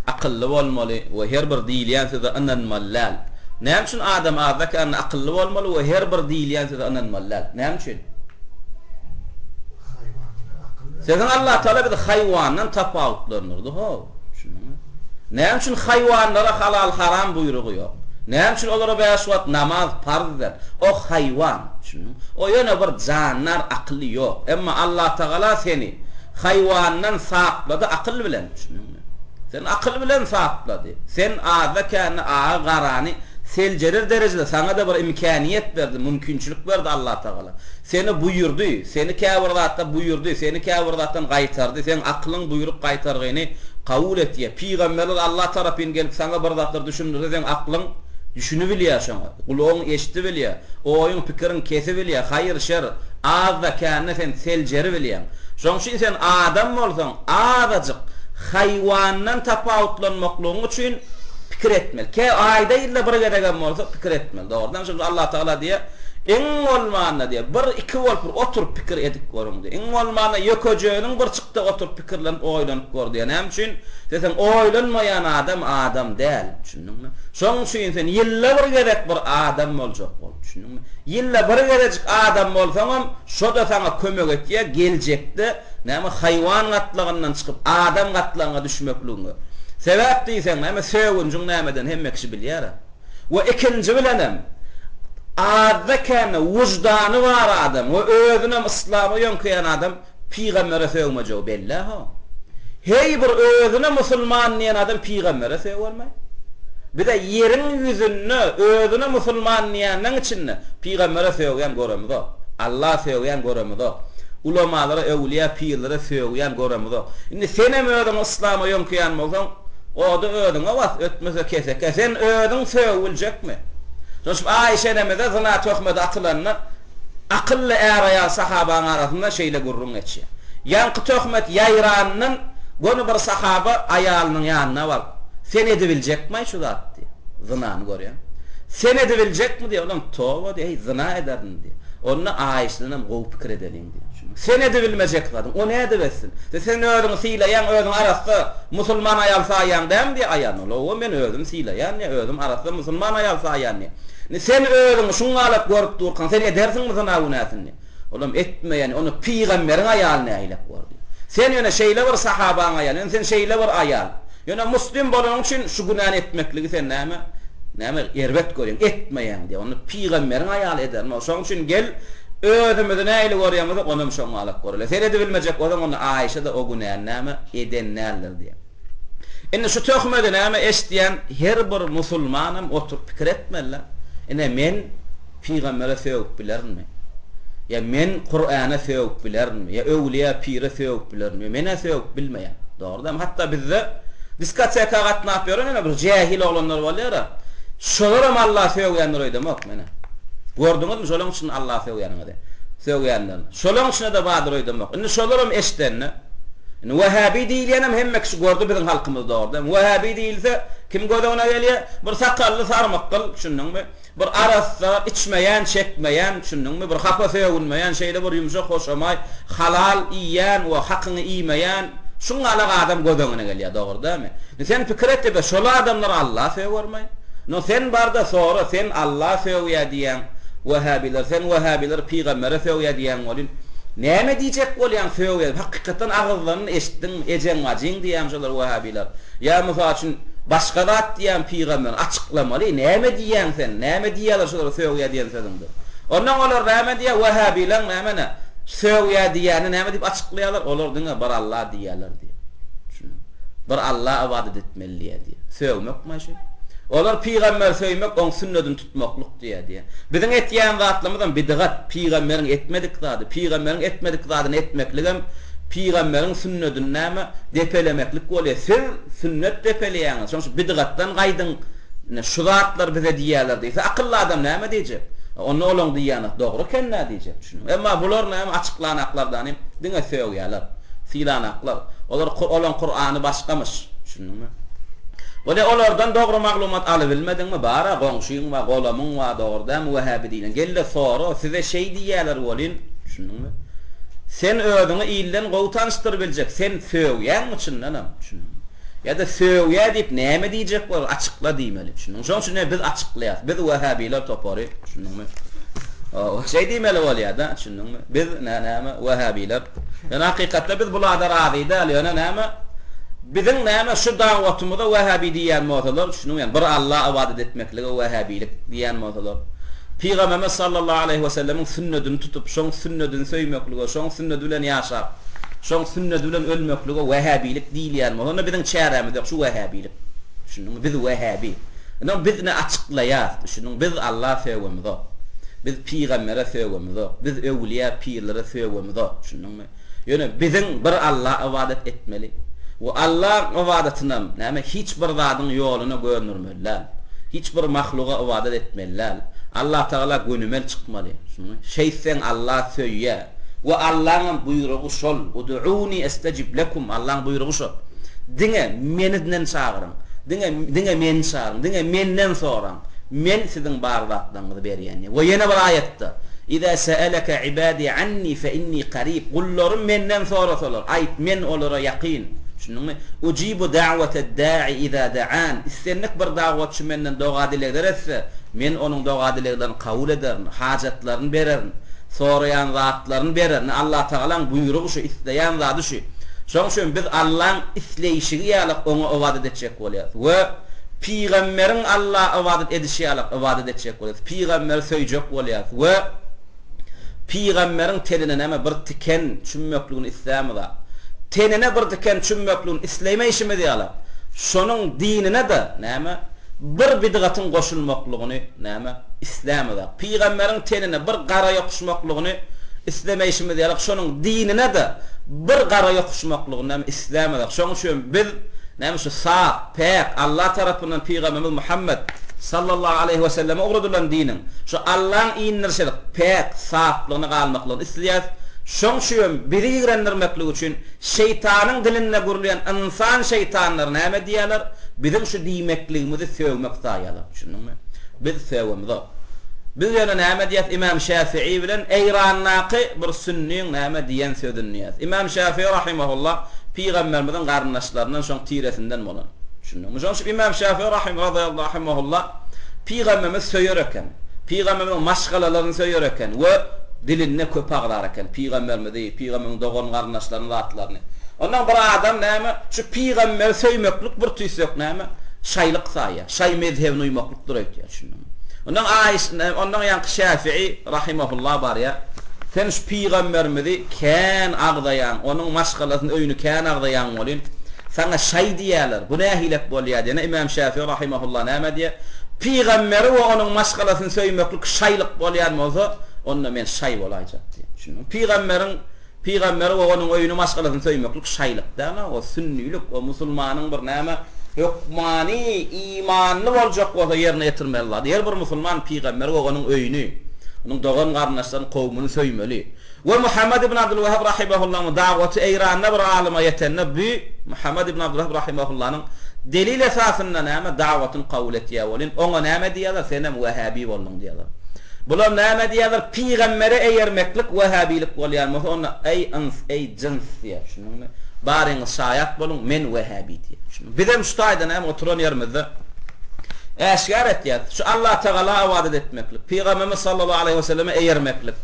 akylly bolmaly we her bir diýilýän söze ynanmaly däl. Näme üçin adam azda-kände akylly bolmaly we her bir diýilýän söze ynanmaly däl? Näme üçin? Sözüň Allatagala bizi haýwandan tapawutlandyrdy how. Düşündiňmi? Näme üçin haýwanlara halal-haram buýrugy ýok? Näme üçin olara bäş wagt namaz parz däl? O haýwan. Düşündiňmi? O ýöne bir jandar, akyly ýok. Emma Allatagala seni haýwandan saplady akyl bilen. Düşündiňmi? Seni akyl bilen saplady. Sen azda-kände agy-garany seljerer derejede saňa-da bir imkäniýet berdi, mümkinçilik berdi Allatagala. Seni buýurdy, seni käbir zatda buýurdy, seni käbir zatdan gaýtardy, seň akylyň buýruk gaýtargyny kabul etýär. Pygamberler Allah tarapyn gelip saňa bir zatlar düşündirse seň aklyň düşünibilýär şoňa, gulagyň eşidibilýär, oýuň pikiriň kesibilýär, haýyr-şer, azda-kände sen seljeribilýäň. Şoň üçin sen adam bolsaň azajyk haýwandan tapawutlanmaklygyň üçin pikir etmeli. Kä aýda-ýylda bir gezegem bolsa pikir etmeli. Dogrudanam şonuň üçin Allatagala diýýär, Iň bolmanda diýýär, bir-iki bolup bir oturyp pikir edip görüň diýýär. Iň bolmanda ýökejeginiň bir çykda oturyp pikirlenip oýlanyp gör diýýär. Näme üçin? Diýseň, oýlanmaýan adam adam däl. Düşündiňmi? Şonuň üçin sen ýylda bir gezek bir adam boljak bol. Düşündiňmi? Ýylda bir gezejik adam bolsaňam, şo-da saňa kömek etýär, geljekde näme haýwan gatlagyndan çykyp, adam gatlagyňa düşmekligiňe. Sebäp diýseň, näme sögünjiň nämeden hemme kişi bilýär-ä. We ikinji bilenem, azda-kände wyždany bar adam we özünem yslama ýöňkeýän adam pygambere sögmejegi belli-hä. Heý bir özüne musulman diýen adam pygambere sögermi? Bize ýeriň ýüzünde özüne musulman diýenleň içinde pygambere sögýän göremizok. Alla sögýän göremizok. Ulamalara, öwlüýä, pirlere sögýän göremizok. Indi senem özüňi yslama ýöňkeýän bolsaň, Ody özüňe bas, ötmese keseke. Sen özüň sögübiljekmi? Şonuň üçin Aişe enemize zyna töhmedi atylanda, akylly är-aýal sahabaň arasynda şeýle gürrüň geçýär. Ýaňky töhmet ýaýranyndan göni bir sahaba aýalynyň ýanyna baryp, Sen edibiljekmi-aý şu zat diýýär. Zynany görýäň. Sen edibiljekmi diýýär. Olam toba diýýär, heý zyna ederin diýýär. Onda Aişedenem gowy pikir edeliň diýýär. Sen edibilmejek zadyň, o nädip etsin? Sen özüňi sylaýaň, özüňi arassa musulman aýal saýýaň dälmi diýýär aýalyna. Ol hawa men özümi sylaýan diýýär, özüm arassa musulman aýal saýýan diýýär. Indi sen özüňi şuňňalak görüp durkaň, sen edersiňmi zyna günäsini diýýär. Olam etmeýän, ony pygamberiň aýaly nähilek gördi. Sen ýöne şeýle bir sahabaň aýaly, ýöne sen şeýle bir aýal. Ýöne muslim bolanyň üçin şu günäni etmekligi sen näme, näme erbet görýäň, etmeýäň diýýär. Onda pygamberiň aýaly edermi? Şonuň üçin gel, özümizi nähili görýän bolsak, onam şoňňalak göreli. Sen edibilmejek bolsaň, onda Aişe-de o günäni näme, eden däldir diýýär. Indi şu töhmedi näme eşidýän her bir musulmanam oturyp pikir etmeli-dä. Ine men Pygambere sögüp bilerinmi? Ýa men Kur'ana sögüp bilerinmi? Ýa öwlüýä, pire sögüp bilerinmi? Men-ä sögüp bilmeýän. Dogry dälmi? Hatda bizde diskoteka gatnap ýören ýöne bir jähil oglanlar bolýar-a. Şolaram Alla sögýändir öýdemok men-ä. Gördüňizmi şolaň içinde Alla sögýäniňizi? Sögýänlerini. Şolaň içinde-de bardyr öýdemok. Indi şolaram eşidende, indi wähäbi diýilýänem hemme kişi gördi biziň halkymyz dogry dälmi? Wähäbi diýilse kim göz öňüne gelýär? Bir sakally sarmykgyl, düşündiňmi? Bir arassa, içmeýän, çekmeýän, düşündiňmi, bir hapa sögünmeýän, şeýle bir ýumşak, hoşamaý, halal iýýän we hakyňy iýmeýän, şuňňalak adam göz öňüne gelýär, dogry dälmi? Indi sen pikir et-de, şol adamlar Alla sögermi? No sen bar-da sora, sen Alla sögýär diýýäň, wähäbiler, sen wähäbiler pygambere sögýär diýýäň welin, näme diýjek bolýaň sögýär diýip, hakykatdan agyzlaryny eşitdiňmi, ejeň-bajyň diýýäňmi şolar wähäbiler? Ýa mysal üçin başga zat diýýän pygamber açyklamaly näme diýýäň sen näme diýýäler şolara sögýä diýen sözüňde. Onnoň olar näme diýýä wähäbileň näme nä sögýä diýýäni näme diýip açyklaýarlar olar diňe bir Alla diýýäler diýýä. Düşündiňmi? Bir Alla ybadat etmeli diýýä diýýä. Sögmekmi şu? Olar pygamberi söýmek oň sünnedini tutmaklyk diýýä diýýä. Biziň etýän zatlarymyzam bidgat pygamberiň etmedik zady pygamberiň etmedik zadyny etmekligem Pygamberiň sünnedini näme, depelemeklik bolýar. Siz sünnet depeleýäňiz, şonuň üçin bidgatdan gaýdyň, ine, şu zatlar bize diýýärler diýse, akylly adam näme diýjek? Onda olaň diýýäni dogry eken-dä diýjek, düşündiňmi? Emma bular näme, açyklanaklardany diňe sögýärler, sylanaklar. Olar, olaň Kurany başgamyş, düşündiňmi? Bolýa, olardan dogry maglumat alybilmediňmi, bar-a, goňşyň bar, golamyň bar, dogry dälmi, wähäbi diýlen, gel-de sora, size şeý diýýärler welin, düşündiňmi? Sen özüňi ilden gowy tanyşdyrybiljek, sen sögýäňmi çyndanam? Düşündiňmi? Ýa-da sögýä diýip näme diýjek bolar, açykla diýmeli, düşündiňmi? Şonuň üçin biz açyklaýas, biz wähäbiler topary, düşündiňmi? Hawa, şeý diýmeli bolýar-da, düşündiňmi? Biz nä näme, wähäbiler. Ýöne hakykatda biz bulada razy däl, ýöne näme, biziň näme şu dawatymyza wähäbi diýýän bolsalar, düşündiňmi, ýagny bir Alla ybadat etmeklige wähäbilik diýýän bolsalar, Pygamberimiz sallallahu aleýhi wesellemiň sünnedini tutup, şoň sünnedini söýmeklige, şoň sünnedi bilen ýaşap, şoň sünnedi bilen ölmeklige wähäbilik diýilýän bolsa, onda biziň çärämiz ýok, şu wähäbilik. Düşündiňmi? Biz wähäbi. Indi biz ine açyklaýas, düşündiňmi? Biz Alla sögemizok. Biz pygambere sögemizok. Biz öwlüýä, pirlere sögemizok. Düşündiňmi? Ýöne biziň bir Alla ybadat etmeli we Allaň ybadatynam näme hiç bir zadyň ýoluna göndürmeli däl. Hiç bir mahluga ybadat etmeli däl. Allatagala gönümel çykmaly. Şuny şeýtseň Alla söýýär we Allaňam buýrugy şol, Ud'uni estejib lekum, Allaň buýrugy şol. Diňe meninden çagyryň. Diňe diňe meni çagyryň. Diňe menden soraň. Men siziň bar zatlaryňyzy berýän diýýär. We ýene bir aýatda, Iza se'eleke ibadi anni fe inni karib, Gullarym menden sorasalar, aýt, men olara ýakyn. Düşündiňmi? Ujibu da'wete da'i iza da'an, Islendik bir dagwatçy menden doga-dilegler etse, men onuň doga-dileglerini kabul ederin, hajatlaryny bererin, soraýan zatlaryny bererin. Allatagalaň buýrugy şu, isleýän zady şu. Şonuň üçin biz Allaň isleýşigi ýaly oňa ybadat etjek bolýarys we Pygamberiň Alla ybadat edişi ýaly ybadat etjek bolýarys. Pygamberi söýjek bolýarys we Pygamberiň tenine näme bir tiken çümmekligini islämizok. Tenine bir tiken çümmekligini islemeýşimiz ýaly, şonuň dinine-de näme bir bidgatyň goşulmaklygyny näme islämizok. Pygamberiň tenine bir gara ýokuşmaklygyny islemeýşimiz ýaly, şonuň dinine-de bir gara ýokuşmaklygyny näme islämizok. Şonuň üçin biz näme şu sap, Päk, Allah tarapyndan Pygamberimiz Muhammet, sallallahu aleýhi we selleme ugradylan diniň, şu Allaň indirişi päk, saplygyna galmaklygyny isleýäris. Şoň üçinem bizi ýigrendirmeklik üçin şeýtanyň dilinde gürleýän ynsan şeýtanlary näme diýýärler? Biziň şu diýmekligimizi sögmek saýýarlar. Düşündiňmi? Biz sögemzok. Biz ýöne näme diýýäs Imam Şäfi'i bilen Eýrandaky bir sünniň näme diýen sözüni diýýäs. Imam Şäfi'i rahimehullah pygamberimiziň garyndaşlaryndan şoň tiresinden bolan. Düşündiňmi? Şoň üçin Imam Şäfi'i rahim rahimehullah pygamberimizi söýer eken. Pygamberimiziň maşgalalaryny söýer eken we dilinde köp agzar eken pygamberimizi, pygamberimiziň dogan garyndaşlaryny zatlaryny. Ondan bir adam näme şu pygamberi söýmeklik bir tüýsek näme şaýlyk saýýar. Şaý mezhebine uýmaklykdyr öýtýär, düşündiňmi? Ondan Aýyş, ondan ýaňky Şäfi'i rahimehullah barýar. Sen şu pygamberimizi kän agzaýaň, onuň maşgalasyny, öýüni kän agzaýaň welin, saňa şaý diýýärler, bu nähilek bolýar diýende, Imam Şäfi'i rahimehullah näme diýýär? Pygamberi we onuň maşgalasyny söýmeklik şaýlyk bolýan bolsa, onda men şaý bolaýjak diýýär. Düşündiňmi? Pygamberiň Pygamberi we onuň öýüni, maşgalasyny söýmeklik şaýlyk däl-a, o sünnilik, o musulmanyň bir näme, hökmany imanly boljak bolsa ýerine ýetirmeli zady. Her bir musulman pygamberi we onuň öýüni, onuň dogan-garyndaşlaryny, kowumyny söýmeli. We Muhammet ibn Abdulwahhab rahimahullanyň dagwaty Eýranda bir alyma ýetende bu Muhammet ibn Abdulwahhab rahimahullanyň delil esasynda näme dagwatyny kabul etýär welin, oňa näme diýýärler, senem wahhabi bolduň diýýärler. Bular näme diýýärler, pygambere eýermeklik wehhäbilik bolýan bolsa, onda eý yns, eý jyns diýýär, düşündiňmi? Baryňyz şaýat boluň, men wehhäbi diýýär. Düşündiňmi? Bizem şu taýda näme oturan ýerimizde äşgär etýäris, şu Allatagala ybadat etmeklik, pygamberimiz sallallahu aleýhi weselleme eýermeklik,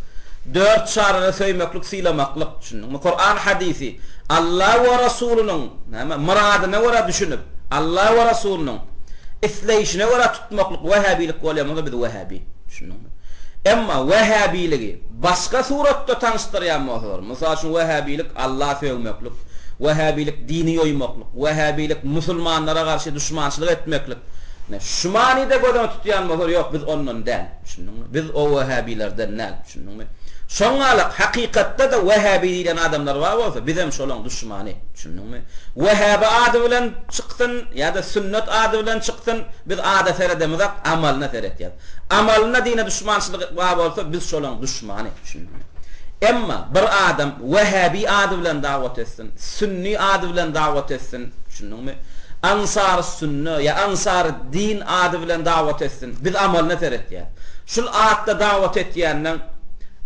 dört çarygy söýmeklik, sylamaklyk, düşündiňmi? Kuran hadysy Alla we Rasulynyň näme myradyna görä düşünip, Alla we Rasulynyň isleýşine görä tutmaklyk wehhäbilik bolýan bolsa biz wehhäbi. Düşündiňmi? Emma wehhäbiligi başga suratda tanyşdyrýan bolsalar, mysal üçin wehhäbilik Alla sögmeklik, wehhäbilik dini ýoýmaklyk, wehhäbilik musulmanlara garşy duşmançylyk etmeklik, ine şu manyda göz öňünde tutýan bolsalar, ýok biz ondan däl. Düşündiňmi? Biz o wehhäbilerden däl. Düşündiňmi? Şoň galak hakykatda-da wehhäbi diýlen adamlar bar bolsa, bizem şolaň duşmany. Düşündiňmi? Wehhäbi ady bilen çyksyn ýa-da sünnet ady bilen çyksyn, Biz ada seredemizok, amalyna seretýäs. Amalynda dine duşmançylyk bar bolsa, biz şolaň duşmany, düşündiňmi? Emma bir adam Wehhabi ady bilen dawat etsin, Sünni ady bilen dawat etsin, düşündiňmi? Ansary sünne ýa Ansary din ady bilen dawat etsin, biz amalyna seretýäs. Şul atda dawat etýänleň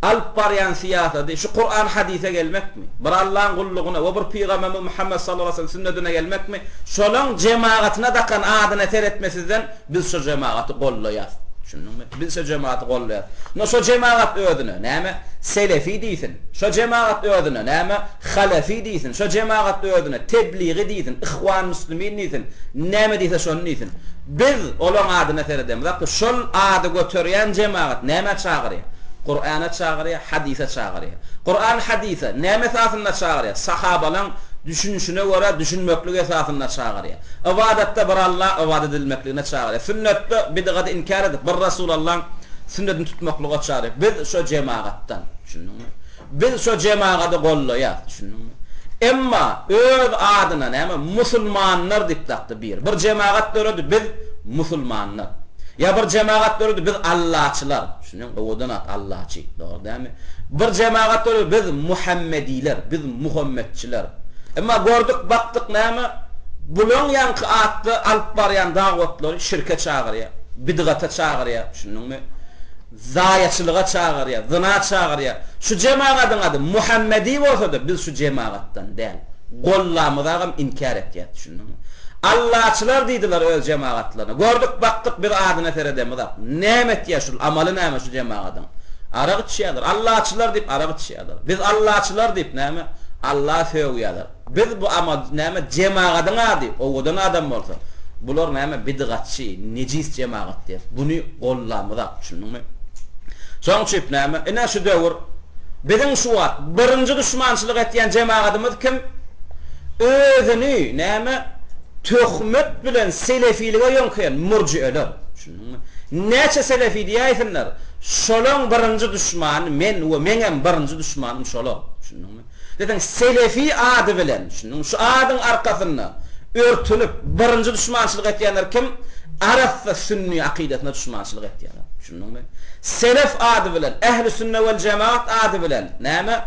alyp barýan syýasady şu Kuran hadysa gelmekmi? Bir Allaň gullugyna we bir pygamberimiz Muhammet sallallahu aleyhi ve sellem sünnedine gelmekmi? Şolaň jemagatyna dakan adyna seretmesizden biz şo jemagaty gollaýas. Düşündiňmi? Biz şo jemagaty gollaýas. No şo jemagat özüne näme? Selefi diýsin. Şo jemagat özüne näme? Halefi diýsin. Şo jemagat özüne tebligi diýsin, ihwan müslimin diýsin. Näme diýse şony diýsin. Biz olaň adyna seredemizok. Şol ady göterýän jemagat nämä çagyrýar? Kurana çagyrýar, hadysa çagyrýar. Kuran hadysa näme esasynda çagyrýar? Sahabalaň düşünişine görä düşünmeklik esasynda çagyrýar. Ybadatda bir Alla ybadat edilmekligine çagyrýar. Sünnetde bidgady inkär edip, bir Rasulallaň sünnedini tutmaklyga çagyrýar. Biz şo jemagatdan. Düşündiňmi? Biz şo jemagady gollaýas. Düşündiňmi? Emma öz adyna näme musulmanlar diýip dakdy bir. Bir jemagat döredi biz musulmanlar. Ýa bir jemagat döredi biz allaçylar. Düşündiňmi? Owadan at allaçy. Dogry dälmi? Bir jemagat döredi biz muhammediler, biz muhammetçiler. Emma gördük, bakdyk näme? Bulaň ýaňky atda alyp barýan dagwatlary şirke çagyrýar, bidgata çagyrýar, düşündiňmi? Zaýaçylyga çagyrýar, zyna çagyrýar. Şu jemagadyň ady Muhammedi bolsa-da biz şu jemagatdan däl. Gollamyzagam inkär etýäs, düşündiňmi? Allaçylar diýdiler öz jemagatlaryna. Gördük, bakdyk biz adyna seredemizak. Näme etýär şul, amaly näme şu jemagadyň? Arak içýärler. Allaçylar diýip arak içýärler. Biz Allaçylar diýip näme? Alla sögýärler. Biz bu amal näme jemagadyň ady owadan adam bolsa, bular näme bidgatçy, nejis jemagat diýýäs. Buny gollamyzak, düşündiňmi? Şoň üçin näme? Ine şu döwür biziň şu wagt birinji duşmançylyk etýän jemagadymyz kim? Özüni näme töhmet bilen selefilige ýöňkeýän murjieler. Düşündiňmi? Näçe selefi diýäýsinler, şolaň birinji duşmany men we meňem birinji duşmanym şolar. Düşündiňmi? Diýseň, selefi ady bilen, düşündiňmi, şu adyň arkasynda örtünip, birinji duşmançylyk etýänler kim? Arassa sünni akydasyna duşmançylyk etýänler. Düşündiňmi? Selef ady bilen, ehli sünne wel jemaat ady bilen, näme?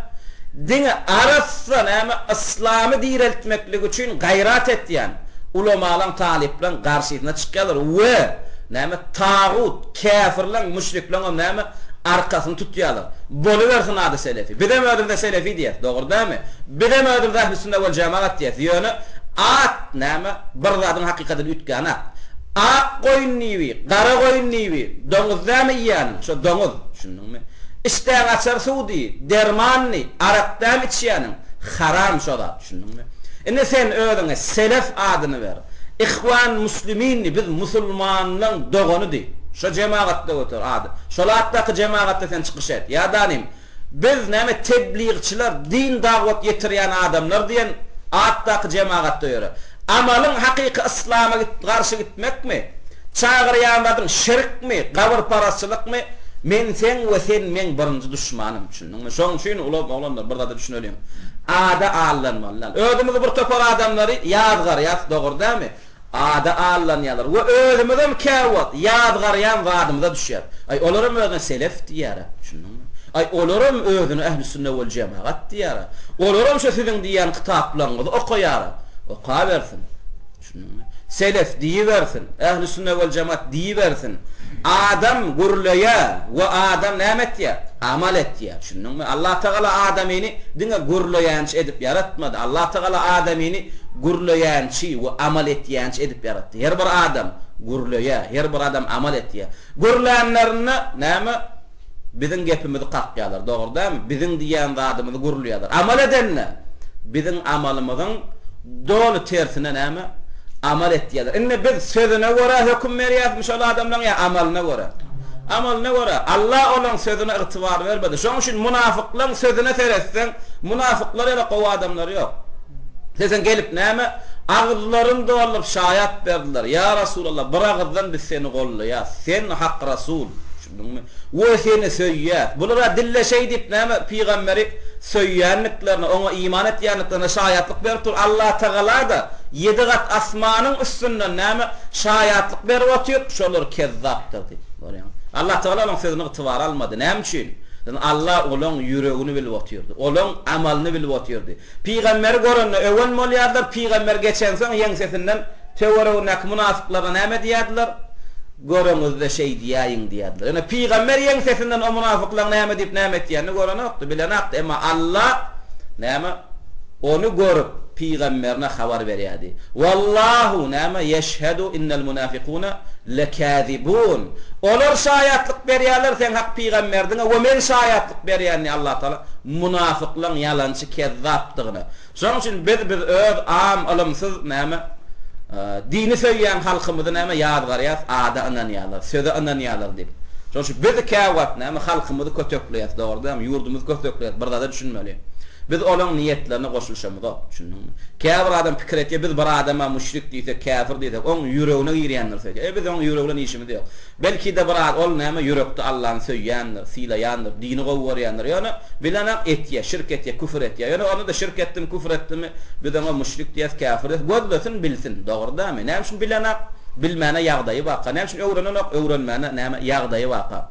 Diňe arassa, näme, yslamy direltmeklik üçin gaýrat etýän ulamalaň, talyplaň garşysyna çykýarlar we. Näme, tagut, käfirleň, müşrikleňem näme, arkasyny tutýarlar. Bolubersin ady selefi. Bizem özümize selefi diýýäs, dogry dälmi? Bizem özümize ähli-sünne wel-jemagat diýýäs. Ýöne at näme, bir zadyň hakykatyny üýtgänak. Ak goýun diýibi, gara goýun diýibi, doňuz dälmi iýýäniň, şo doňuz, düşündiňmi? Işdäňi açar suw diý, derman diý, arak dälmi içýäniň, haram şo zat, düşündiňmi? Indi sen özüňe selef adyny ber. Ihwan muslimindi biz musulmanlaň doganydy. Şo jemagatda göter ady. Şol atdaky jemagatda sen çykyş et. Ýa danym biz näme tebligçiler din dagwat ýetirýän adamlar diýen atdaky jemagatda ýöre. Amalyň hakyky yslama garşy gitmekmi? Çagyrýan zadyň şirkmi, gabyrparazçylykmy? Men seň we sen meň birinji duşmanym. Düşündiňmi? Şoň üçin ulag oglanlar bir zada düşüneliň. Ada aldanmaly däl. Özümizi bir topar adamlary ýazgarýas, dogry dälmi? Ada aldanýarlar we özümizem käwagt ýazgarýan zadymyza düşýäs. Aý olaram özüne selef diýýärä, düşündiňmi? Aý olaram özüne ähli-sünne wel-jemagat diýýärä. Olaram şo siziň diýýän kitaplaryňyzy okaýara. Okabersin. Düşündiňmi? Selef diýibersin, ähli-sünne wel-jemaat diýibersin. Adam gürleýär we adam näme etýär? Amal etýär. Düşündiňmi? Allatagala adamyny diňe gürleýänçi edip ýaratmady. Allatagala adamyny gürleýänçi we amal etýänçi edip ýaratdy. Her bir adam gürleýär, her bir adam amal etýär. Gürlänlerinde näme? Biziň gepimizi kakýarlar, dogry dälmi? Biziň diýýän zadymyzy gürleýärler. Amal edende, biziň amalymyzyň doly tersine näme? Amal etýärler. Indi biz sözüne görä höküm berýärismi şol adamlaryň ýa amalyna görä? Amalyna görä. Allah olaň sözüne ygtybar bermedi. Şonuň üçin munafyklaryň sözüne seretseň, munafyklar ýaly gowy adamlar ýok. Sesen gelip näme? Agyzlaryny dolduryp şaýat berdiler. Ýa Resulallah, bir agyzdan biz seni goldaýas. Sen hak Rasul. Düşündiňmi? We seni söýýäs. Bular-a dille şeý diýip näme pygamberi söýýändiklerine, oňa iman etýändiklerine şaýatlyk berip dur. Allatagala-da ýedi gat asmanyň üstünden näme şaýatlyk berip otyr, şolar kezzapdyr diýip. Görýäňmi? Allatagala olaň sözüni ygtybara almady. Näme üçin? Alla olaň ýüregini bilip otyrdy. Olaň amalyny bilip otyrdy. Pygamberi görende öwen bolýardylar, pygamber geçensoň ýeňsesinden töweregindäki mynafyklaryna näme diýerdiler? Göreňizde şeý diýäýiň diýerdiler. Ýöne pygamber ýeňsesinden o mynafyklaryň näme diýip näme etýänini görenokdy, bilenakdy. Emma Alla näme ony görüp pygamberine habar berýärdi. Wallahu näme ýeşhedu innel munafikuna lekazibun. Olar şaýatlyk berýärler seň hak pygamberdiňe we men şaýatlyk berýän diýýär Allah Taala munafyklaryň ýalançy kezzapdygyna. Şonuň üçin biz biz öz am ylymsyz näme dini söýýän halkymyzy näme ýazgarýas ada ynanýarlar söze ynanýarlar diýip. Şonuň üçin biz käwagt näme halkymyzy kötekleýäs dogry dälmi ýurdumyzy kötekleýäs bir zada düşünmeli. Biz olaň niýetlerine goşulyşamyzok düşündiňmi. Käbir adam pikir etýär biz bir adama müşrik diýsek käfir diýsek oň ýüregine girýändir söýýär. E biz oň ýüregi bilen işimiz ýok. Belki-de bir az ol näme ýürekde Allany söýýändir, sylaýandyr, dini gowy görýändir. Ýöne bilenak etýär, şirk etýär, küfür etýär. Ýöne onda-da şirk etdimi, küfür etdimi, biz oňa müşrik diýýäs, käfir diýýäs. Gözlesin, bilsin. Dogry dälmi? Näme üçin bilenak? Bilmäne ýagdaýy barka. Näme üçin öwrenenok? Öwrenmäne näme ýagdaýy barka.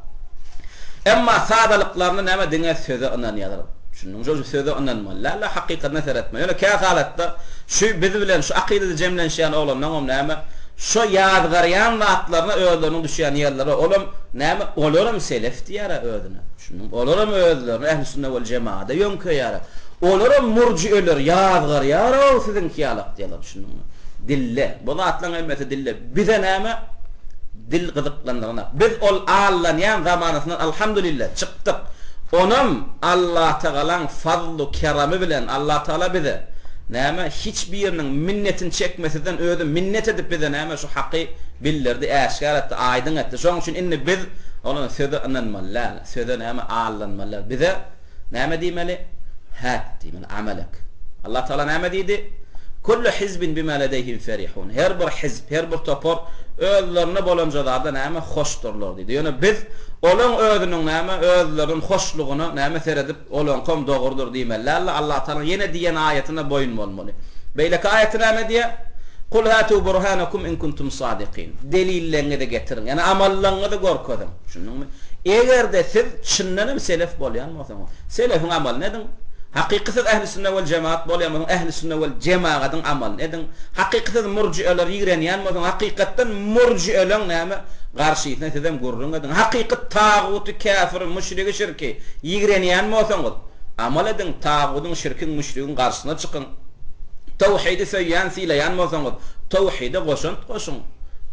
Emma sadalyklaryna näme diňe söze ynanýarlar. Düşündiňmi? Şol söze ynanmaly däl-de, hakykatyna seretmeli. Ýöne kä halatda şu biz bilen şu akydada jemlenişýän oglanlaňam näme Şo ýazgarýan zatlaryna özleriniň düşýän ýerleri olam näme olaram selef diýýärä özüne düşündiňmi olaram özlerini ähli sünne wel jemaada ýöňkeýärä olaram murjieler ýazgarýarow siziňki ýalak diýýärler düşündiňmi dille bu zatlaryň hemmesi dille bize näme dil gyzyklandyranok biz ol allanýan zamanasyndan alhamdulillah çykdyk onam Allatagalaň fazlu keramy bilen Allatagala bize Näme, hiç biriniň minnetini çekmesizden özi minnet edip bize näme şu haky bildirdi, äşgär etdi, aýdyň etdi. Şonuň üçin indi biz olara söze ynanmaly däl, söze näme aldanmaly däl. Bize näme diýmeli? Hät diýmeli, amal et. Allah Tagala näme diýdi? Kullu hizbin bima ledeyhim ferihun. Her bir hizb, her bir topar özlerinde bolanja zada näme hoşdurlar diýdi. Ýöne biz olaň özüniň näme özleriniň hoşlugyna näme seredip Olaňkam dogrudyr diýmeli däldi. Allatagalaň ýene diýen aýatyna boýun bolmaly. Beýleki aýaty näme diýýär? Kul hatu burhanakum in kuntum sadikin. Delilleňizi getiriň. Ýagny amallaňyzy görkeziň. Düşündiňmi? Eger-de siz çyndan hem selef bolýan bolsaňyz, selefiň amalyny ediň. Hakyky siz ähli sünne wel jemaat bolýan bolsaň ähli sünne wel jemagadyň amalyny ediň. Hakyky siz murjieleri ýigrenýän bolsaň hakykatdan murjieleň näme garşysyna sizem gürrüň ediň. Hakyky taguty käfiri müşrigi şirki ýigrenýän bolsaňyz amal ediň tagudyň şirkiň müşrigiň garşysyna çykyň. Towhidi söýýän sylaýan bolsaňyz towhide goşant goşuň.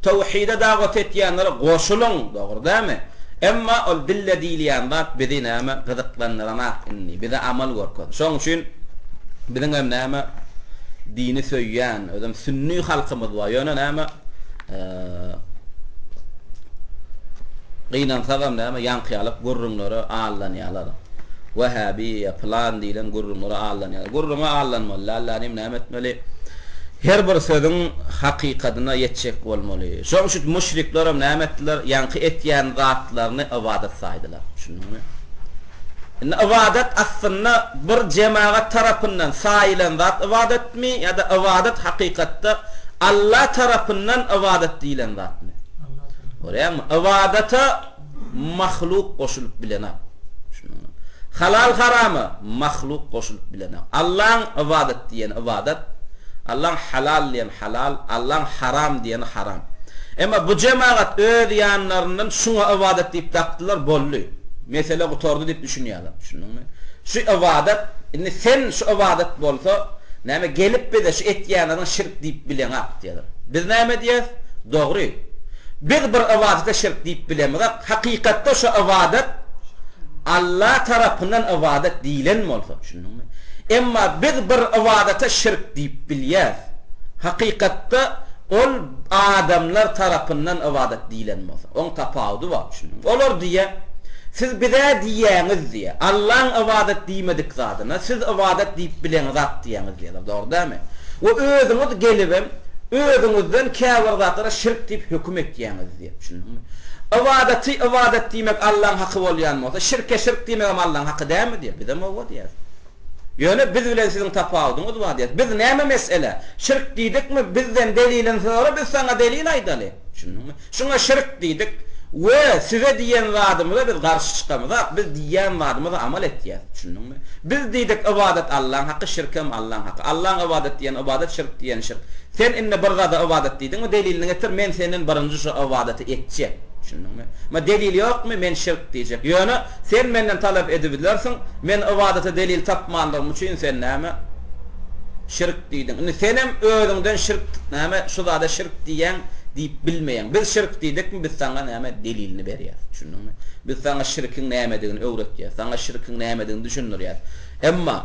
Towhide dawat etýänlere goşulyň dogry dälmi? Emma ol dille diýilýän zat bizi näme gyzyklandyranak indi. Bize amal görkez. Şoň üçin biziň hem näme dini söýýän, özem sünni halkymyz bar. Ýöne näme gynansagam näme ýaňky ýalyk gürrüňlere aldanýarlar. Wehhabi ýa pylan diýlen gürrüňlere aldanýarlar. Gürrüňe aldanmaly däl, ýagny näme etmeli? Her bir sözüň hakykadyna ýetjek bolmaly. Şoň üçin müşriklerem näme etdiler? Ýaňky etýän zatlaryny ybadat saýdylar. Düşündiňmi? Indi ybadat aslynda bir jemagat tarapyndan saýylan zat ybadatmy ýa-da ybadat hakykatda Alla tarapyndan ybadat diýlen zatmy? Görýäňmi? Ybadata mahluk goşulyp bilenok. Düşündiňmi? Halal-harama mahluk goşulyp bilenok. Allaň ybadat diýeni ybadat, Allaň halal diýeni halal, Allaň haram diýeni haram. Emma bu jemagat öz ýanlaryndan şuňa ybadat diýip dakdylar, boldy. Mesele gutardy diýip düşünýärler. Düşündiňmi? Şu ybadat, indi sen şu ybadat bolsa, näme gelip bize şu etýänleriň şirk diýip bileňak diýýärler. Biz näme diýýäs? Dogry. Biz bir ybadata şirk diýip bilemizok. Hakykatda şu ybadat Alla tarapyndan ybadat diýlen bolsa, düşündiňmi? Emma biz bir ybadata şirk diýip bilýäs. Hakykatda ol adamlar tarapyndan ybadat diýlen bolsa. Oň tapawudy bar, düşündiňmi? Olar diýýär, Siz biz-ä diýýäňiz diýýär, Allaň ybadat diýmedik zadyna siz ybadat diýip bileňizak diýýäňiz diýýärler, dogry dälmi? We özüňiz gelibem özüňizden käbir zatlara şirk diýip höküm etýäňiz diýýär, düşündiňmi? Ybadaty ybadat diýmek Allaň haky bolýan bolsa, şirke şirk diýmegem Allaň haky dälmi diýýär. Bizem hawa diýýäris. Ýöne biz bilen siziň tapawudyňyz bar diýýäris. Biz näme mesele? Şirk diýdikmi, bizden delilini sora, biz saňa delil aýdaly. Düşündiňmi? Şuňa şirk diýdik we size diýen zadymyza biz garşy çykamyzak, biz diýýän zadymyza amal etýäs. Düşündiňmi? Biz diýdik ybadat Allaň haky, şirkem Allaň haky. Allaň ybadat diýeni ybadat, şirk diýeni şirk. Sen indi bir zada ybadat diýdiňmi, delilini getir, men senden birinji şo ybadaty etjek. Düşündiňmi? Ma delil ýokmy, men şirk diýjek. Ýöne sen menden talap edibilersiň, men ybadata delil tapmanlygym üçin sen näme? Şirk diýdiň. Indi senem özüňden şirk näme şu zada şirk diýýäň diýip bilmeýäň. Biz şirk diýdikmi biz saňa näme delilini berýäs. Düşündiňmi? Biz saňa şirkiň nämedigini öwretýäs. Saňa şirkiň nämedigini düşündirýäs. Emma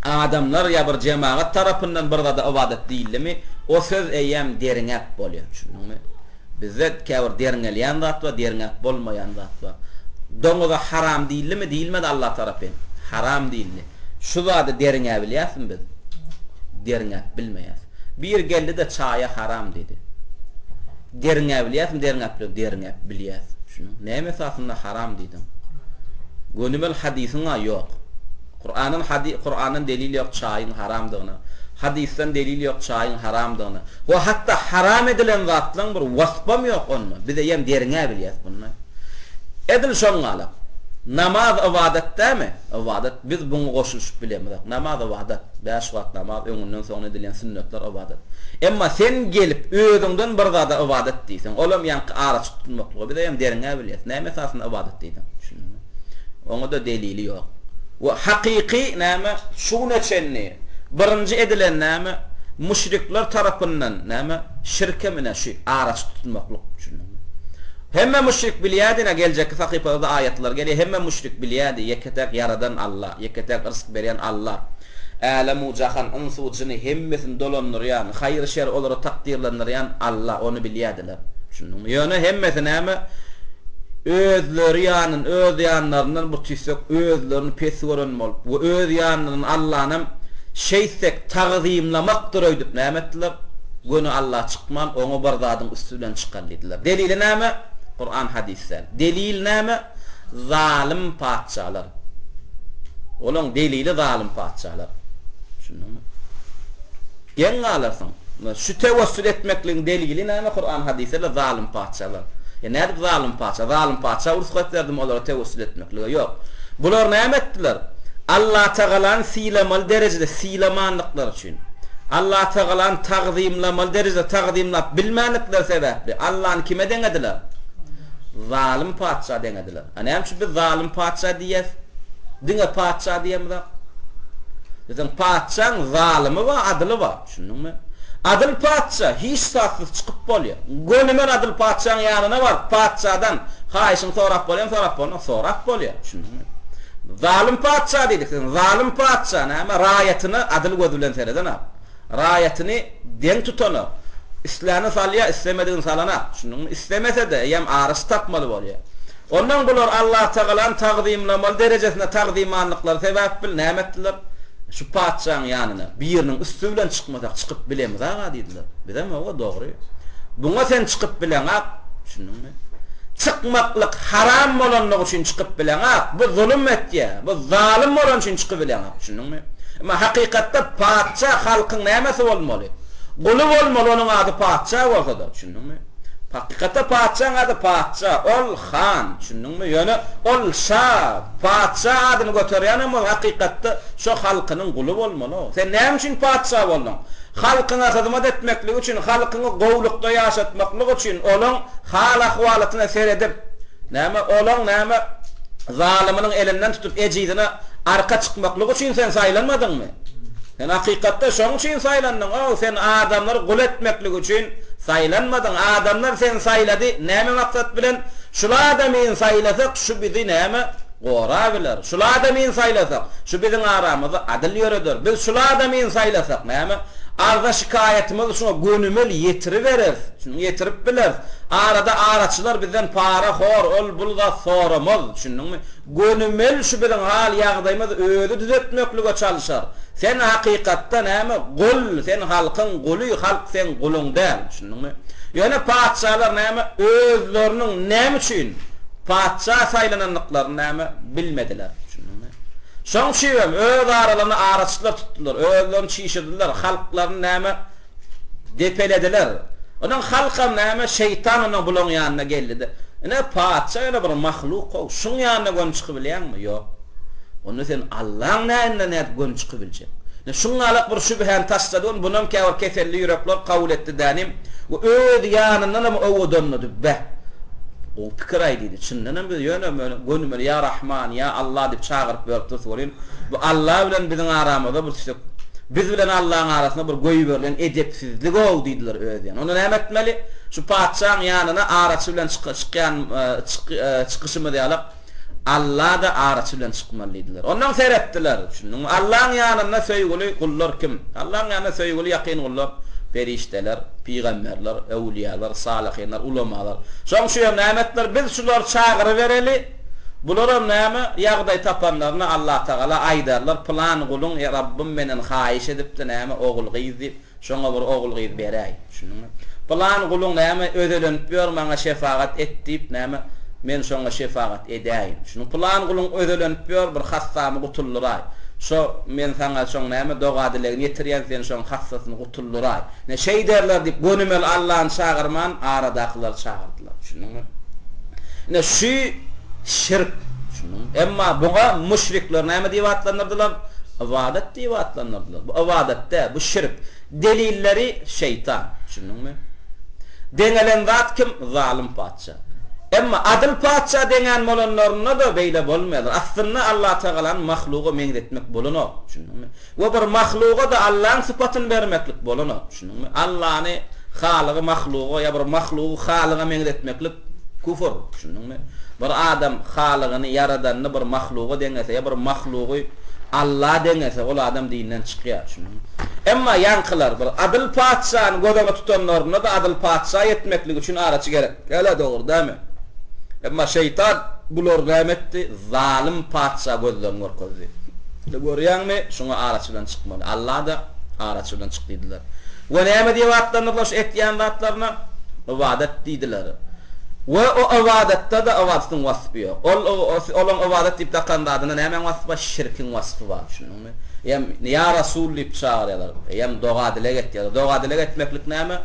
adamlar ýa bir jemagat tarapyndan bir zada ybadat diýildimi, o söz eýýäm derňäp bolýar. Düşündiňmi? Bizde käbir derňelýän zat bar, derňäp bolmaýan zat bar. Doňuza haram diýildimi, diýilmedi Allah tarapyn? Haram diýildi. Şu zady derňäbilýäsmi biz? Derňäp bilmeýäs. Bir geldi-de çaýa haram diýdi. Derňäbilýäsmi, derňäp bilýäs? Derňäp bilýäs. Düşündiň? Näme esasynda haram diýdiň? Gönümel hadysyň-a ýok. Kurandan hady Kurandan delil ýok çaýyň haramdygyna. Hadysdan delil ýok çaýyň haramdygyna. We hatda haram edilen zatlaň bir waspam ýok onda. Biz eýýäm derňäbilýäs muny. Edil şoň galak. Namaz ybadat dämi? Ybadat. Biz buňa goşulyşyp bilemizok. Namaz ybadat. Bäş wagt namaz, öňünden soňuna edilýän sünnetler ybadat. Emma sen gelip özüňden bir zada ybadat diýseň, olam ýaňky araçy tutunmaklyga biz eýýäm derňäbilýäs. Näme esasynda ybadat diýdiň? Düşündiňmi? Oňa-da delili ýok. We hakyky näme? Şu güne çenli birinji edilen näme? Müşrikler tarapyndan näme? Şirkem ine şu araçy tutunmaklyk. Düşündiňmi? Hemme müşrik bilýärdi ine geljekki sahypada-da aýatlar gelýär. Hemme müşrik bilýärdi, ýeke-täk ýaradan Alla, ýeke-täk yrsk berýän Alla. Älem-u jahan, yns-u jyny hemmesini dolandyrýan, haýyr-şer olara takdyrlandyrýan Alla, ony bilýärdiler. Düşündiňmi? Ýöne hemmesi näme? Özleri ýanyn, öz ýanlaryndan bu tüýsek özlerini pes gören bolup we öz ýanyndan Allanam şeýtsek tagzymlamakdyr öýdüp näme etdiler? Göni Alla çykman, oňa bir zadyň üsti bilen çykar diýdiler. Delili näme? Kuran hadys däl. Delil näme? Zalym patyşalar. Olaň delili zalym patyşalar. Düşündiňmi? Geň galarsyň. Şu tewessül etmekligiň delili näme Kuran hadysda zalym patyşalar. E nädip zalym patyşa? Zalym patyşa rugsat berdimi olara tewessül etmeklige? Ýok. Bular näme etdiler? Allatagalany sylamaly derejede sylamandyklary üçin, Allatagalany tagzymlamaly derejede tagzymlap bilmänlikleri sebäpli Allany kime deňediler? Zalym patyşa deňediler. A näme üçin biz zalym patyşa diýýäs? Diňe patyşa diýemizok. Biziň patyşaň zalymy bar, adyly bar. Düşündiňmi? Adyl patyşa hiç zatsyz çykyp bolýar. Gönümel adyl patyşaň ýanyna baryp, patyşadan haýyşyňy sorap bolýarmy, sorap bolmaz? Sorap bolýar. Düşündiňmi? Zalym patyşa diýdik. Sen zalym patyşa näme? Raýatyna adyl göz bilen seredenak. Raýatyny deň tutanak. Isläni salýar, islemedigini salanak. Düşündiňmi? Islemese-de, eýýäm araçy tapmaly bolýar. Ondan bular Allatagalany tagzymlamaly derejesinde tagzymanlyklary sebäpli näme etdiler? Şu patyşaň ýanyna biriniň üsti bilen çykmasak çykyp bilemizag-a diýdiler. Bizem hawa dogry. Buňa sen çykyp bileňak, düşündiňmi? Çykmaklyk haram bolanlygy üçin çykyp bileňak, bu zulum etýä, bu zalym bolany üçin çykybileňak, düşündiňmi? Emma hakykatda patyşa halkyň nämesi bolmaly? Guly bolmaly, onuň ady patyşa bolsa-da, düşündiňmi? Hakykatda patyşaň ady patyşa, ol han, düşündiňmi? Ýöne ol şa, patyşa adyny göterýänem bolsa, hakykatda şo halkynyň guly bolmaly-ow. Sen näme üçin patyşa bolduň? Halkyňa hyzmat etmeklik üçin, halkyňy gowlukda ýaşatmaklyk üçin, olaň hal-ahwalatyna seredip, näme, olaň näme, zalymynyň elinden tutup, ejizine arka çykmaklyk üçin sen saýlanmadyňmy? Sen hakykatda şoň üçin saýlandyň-ow, sen adamlary gul etmeklik üçin saýlanmadyň. Adamlar seni saýlady, näme maksat bilen? Şul adamyny saýlasak, şu bizi näme, gorabiler. Şul adamyny saýlasak, şu biziň aramyzda adyl ýöreder. Biz şul adamyny saýlasak, näme, arza-şikaýatymyzy şuňa gönümel ýetiribereris, şuny ýetirip bileris. Arada araçylar bizden para-hor, ol-bul zat soramaz, düşündiňmi? Gönümel şu biziň hal-ýagdaýymyzy özi düzetmeklige çalşar. Sen hakykatda näme, gul, sen halkyň guly, halk seň guluň däl, düşündiňmi? Ýöne patyşalar näme, özleriniň näme üçin patyşa saýlanandyklaryny näme, bilmediler, düşündiňmi? Şoň üçinem öz aralarynda araçylar tutdular, özlerini çişirdiler, halklaryny näme, Depelediler. Onuň halkam näme, şeýtan onuň bulaň ýanyna geldi-de, Ine, patyşa ýöne bir mahluk-how, şuň ýanyna göni çykybilýäňmi? Ýok. Onda sen Allaň näinde nädip göni çykybiljek? Ine, şuňňalak bir şübhäni taşlady ony, bunam käbir keselli ýürekler kabul etdi dänim we öz ýanyndanam owadanlady, Beh, gowy pikir-aý diýdi, çyndanam biz ýöne-möne gönümeli Ýa Rahman, ýa Allah diýip çagyryp ýörüp durus welin, Bu Alla bilen biziň aramyzda bir tütek, biz bilen Allaň arasynda bir goýberilen edepsizlig-ow diýdiler özýan. Onda näme etmeli? Şu patyşaň ýanyna araçy bilen çykýan çykyşymyz ýalak, Alla-da araçy bilen çykmaly diýdiler. Onnoň seretdiler, düşündiňmi? Allaň ýanynda söýgüli gullar kim? Allaň ýanynda söýgüli ýakyn gullar perişdeler, pygamberler, öwlüýalar, salyhynlar, ulamalar. Şoň üçin hem näme etdiler? Biz şulary çagyrybereli, Bularam näme, ýagdaý tapanlarynda Allatagala aýdarlar, Pylan guluň Rabbym menden haýyş edipdi, näme, ogul-gyz diýip, şoňa bir ogul-gyz beräý. Düşündiňmi? Pylan guluň näme, özelenip ýör, maňa şefagat et diýip, näme, men şoňa şefagat edäýin. Düşündiňmi? Pylan guluň özelenip ýör, bir hassamy gutuldyraý. Şo, men saňa şoň näme, doga-dilegini ýetirýän, sen şoň hassasyny gutulduraý. Ine, şeýderler diýip, gönümel Allany çagyrman, aradakylary çagyrdylar. Düşündiňmi? Ine, şu şirk. Düşündiňmi? Emma buňa müşrikler näme diýip atlandyrdylar? Ybadat diýip atlandyrdylar. Bu ybadat däl, bu şirk. Delilleri şeýtan. Düşündiňmi? Deňelen zat kim? Zalym patyşa. Emma adyl patyşa deňän bolanlarynda-da beýle bolmaýarlar. Aslynda Allatagalany mahluga meňzetmek bolanok. Düşündiňmi? We bir mahluga-da Allaň sypatyny bermeklik bolanok, düşündiňmi? Allany Halygy mahluga ýa bir mahlugy Halyga meňzetmeklik küfür, düşündiňmi? Bir adam Halygyny, Ýaradanyny bir mahluga deňese ýa bir mahlugy Alla deňese, ol adam dinden çykýar, düşündiňmi? Emma ýaňkylar bir adyl patyşany göz öňüne tutanlarynda-da adyl patyşa ýetmeklik üçin araçy gerek däl-ä, dogry dälmi? Emma şeýtan bulary näme etdi? Zalym patyşa gözlerini görkezdi. Indi görýäňmi, şuňa araçy bilen çykmaly. Alla-da, araçy bilen çyk diýdiler. We näme diýip atlandyrdylar şu etýän zatlaryna? Ybadat diýdiler. We o ybadatda-da ybadatyň waspy ýok. Ol olaň ybadat diýip dakan zadynda nämäň waspy bar? Şirkiň waspy bar. Düşündiňmi? Eýýäm Ýa Rasul diýip çagyrýarlar. Eýýäm doga-dileg etýärler. Doga-dileg etmeklik näme?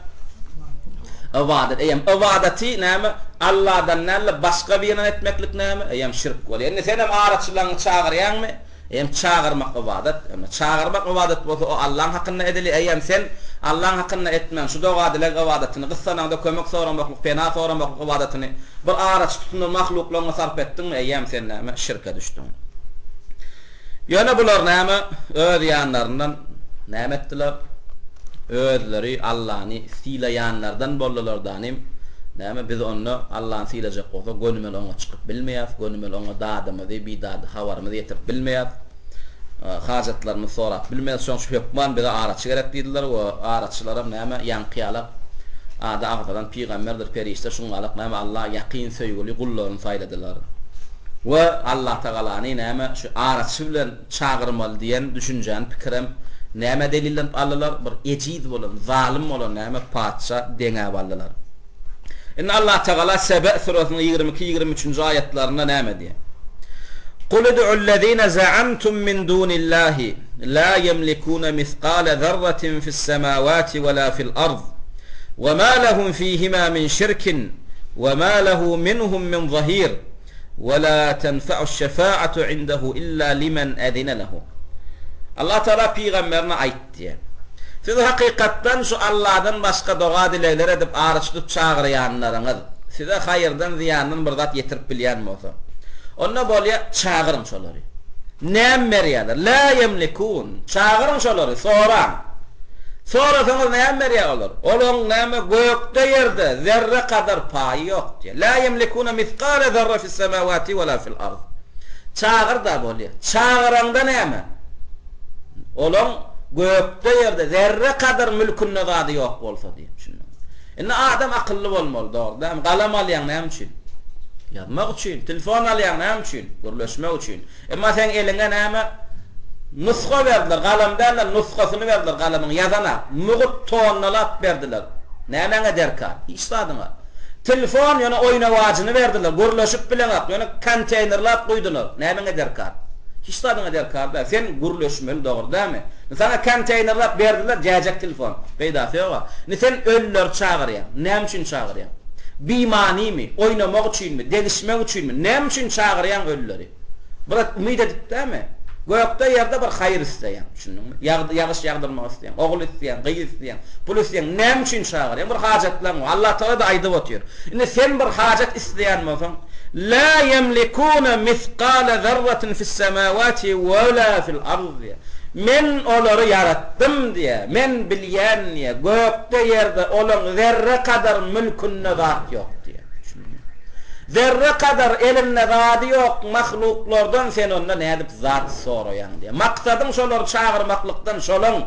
Ybadat, eýýäm ybadaty näme, Alladan däl-de başga birinden etmeklik näme, eýýäm şirk bolýar. Indi senem araçylaryňy çagyrýaňmy? Eýýäm çagyrmak ybadat. Ýöne çagyrmak ybadat bolsa, o Allaň hakynda edilýär. Eýýäm sen Allaň hakynda etmän, şu doga-dileg ybadatyny, gyssanaňda kömek soramaklyk, pena soramaklyk ybadatyny bir araçy tutunan mahluklaryňa sarp etdiňmi, eýýäm sen näme, şirke düşdüň. Ýöne bular näme, öz ýanlaryndan näme etdiler? Özleri Allany sylaýanlardan boldular danym. Näme, biz onda Allany sylajak bolsak, gönümel oňa çykyp bilmeýäs, gönümel oňa dadymyzy, bidady habarymyzy ýetirip bilmeýäs, hajatlarymyzy sorap bilmeýäs, şonuň üçin hökman bize araçy gerek diýdiler we araçylaram näme, ýaňky ýalak ady agzalan pygamberdir perişde şuňalak näme Alla ýakyn söýgüli gullaryny saýladylar we Allatagalany näme şu araçy bilen çagyrmaly diýen düşünjäni pikirem nämä delillenip aldylar, bir ejiz bolan, zalym bolan näme patyşa deňäp aldylar. Indi Allatagala Sebe süresiniň 22, 23-nji aýatlarynda näme diýýär? Kul ud'ullezine za'amtum min dunillahi la ýemlikune misgale zerratin fis-semawati we la fil-ard we ma lehum fihima min şirkin we ma lehu minhum min zahir we la tenfa'uş-şefa'atu indehu illa limen ezine lehu. Allatagala pygamberine aýt Diýýär. Siz hakykatdan şu Alladan başga doga-dilegler edip araç tutup çagyrýanlaryňyz size haýyrdan zyýandan bir zat ýetirip bilýän bolsa, onda bolýa, çagyryň şolary. Näme berýärler? Lä ýemlikun. Çagyryň şolary, soraň. Sorasaňyz näme berýär olar? Olaryň näme gökde-ýerde zerre kadar paýy ýok diýýär. Lä ýemlikuna misgale zerre fis-semawati we la fil-ard. Çagyr-da bolýa. Çagyraňda näme? Olaň gökde-ýerde zerre kadar mülkünde zady ýok bolsa diýip düşündiň. Indi adam akylly bolmaly, dogry dälmi? Galam alýaň näme üçin? Ýazmak üçin. Telefon alýaň näme üçin? Gürleşmek üçin. Emma seň eliňe näme? Nusga berdiler, galam däl-de, nusgasyny berdiler galamyň, ýazana. Mugt tonnalap berdiler. Nämäňe derkar? Hiç zadyňa. Telefon ýöne oýnawajyny berdiler, gürleşip bileňok, ýöne konteýnerlap guýdular. Nämäňe derkar? Hiç zadyňa derkar däl. Sen gürleşmeli dogry dälmi? Indi saňa konteýnerlap berdiler jäjek telefon. Peýdasy ýoga. Indi sen ölüleri çagyrýaň. Näme üçin çagyrýaň? Bimanymy? Oýnamak üçinmi? Degişmek üçinmi? Näme üçin çagyrýaň ölüleri? Biraz umyt edip dälmi? Gökde ýerde bir haýyr isleýäň. Düşündiňmi? Ýagdy ýagyş ýagdyrmak isleýäň. Ogul isleýäň, gyz isleýäň, pul isleýäň. Näme üçin çagyrýaň? Bir hajatlaň bar. Allatagala-da aýdyp otyr. Indi sen bir hajat isleýän bolsaň, La ýemlikune misgale zerratin fis-semawati we la fil-ard diýýär. Men olary ýaratdym diýýär. Men bilýän diýýär. Gökde, ýerde olaň zerre kadar mülkünde zat ýok diýýär. Düşündiňmi? Zerre kadar elinde zady ýok mahluklardan sen onda nädip zat soraýaň diýýär. Maksadyň şolary çagyrmaklykdan şolaň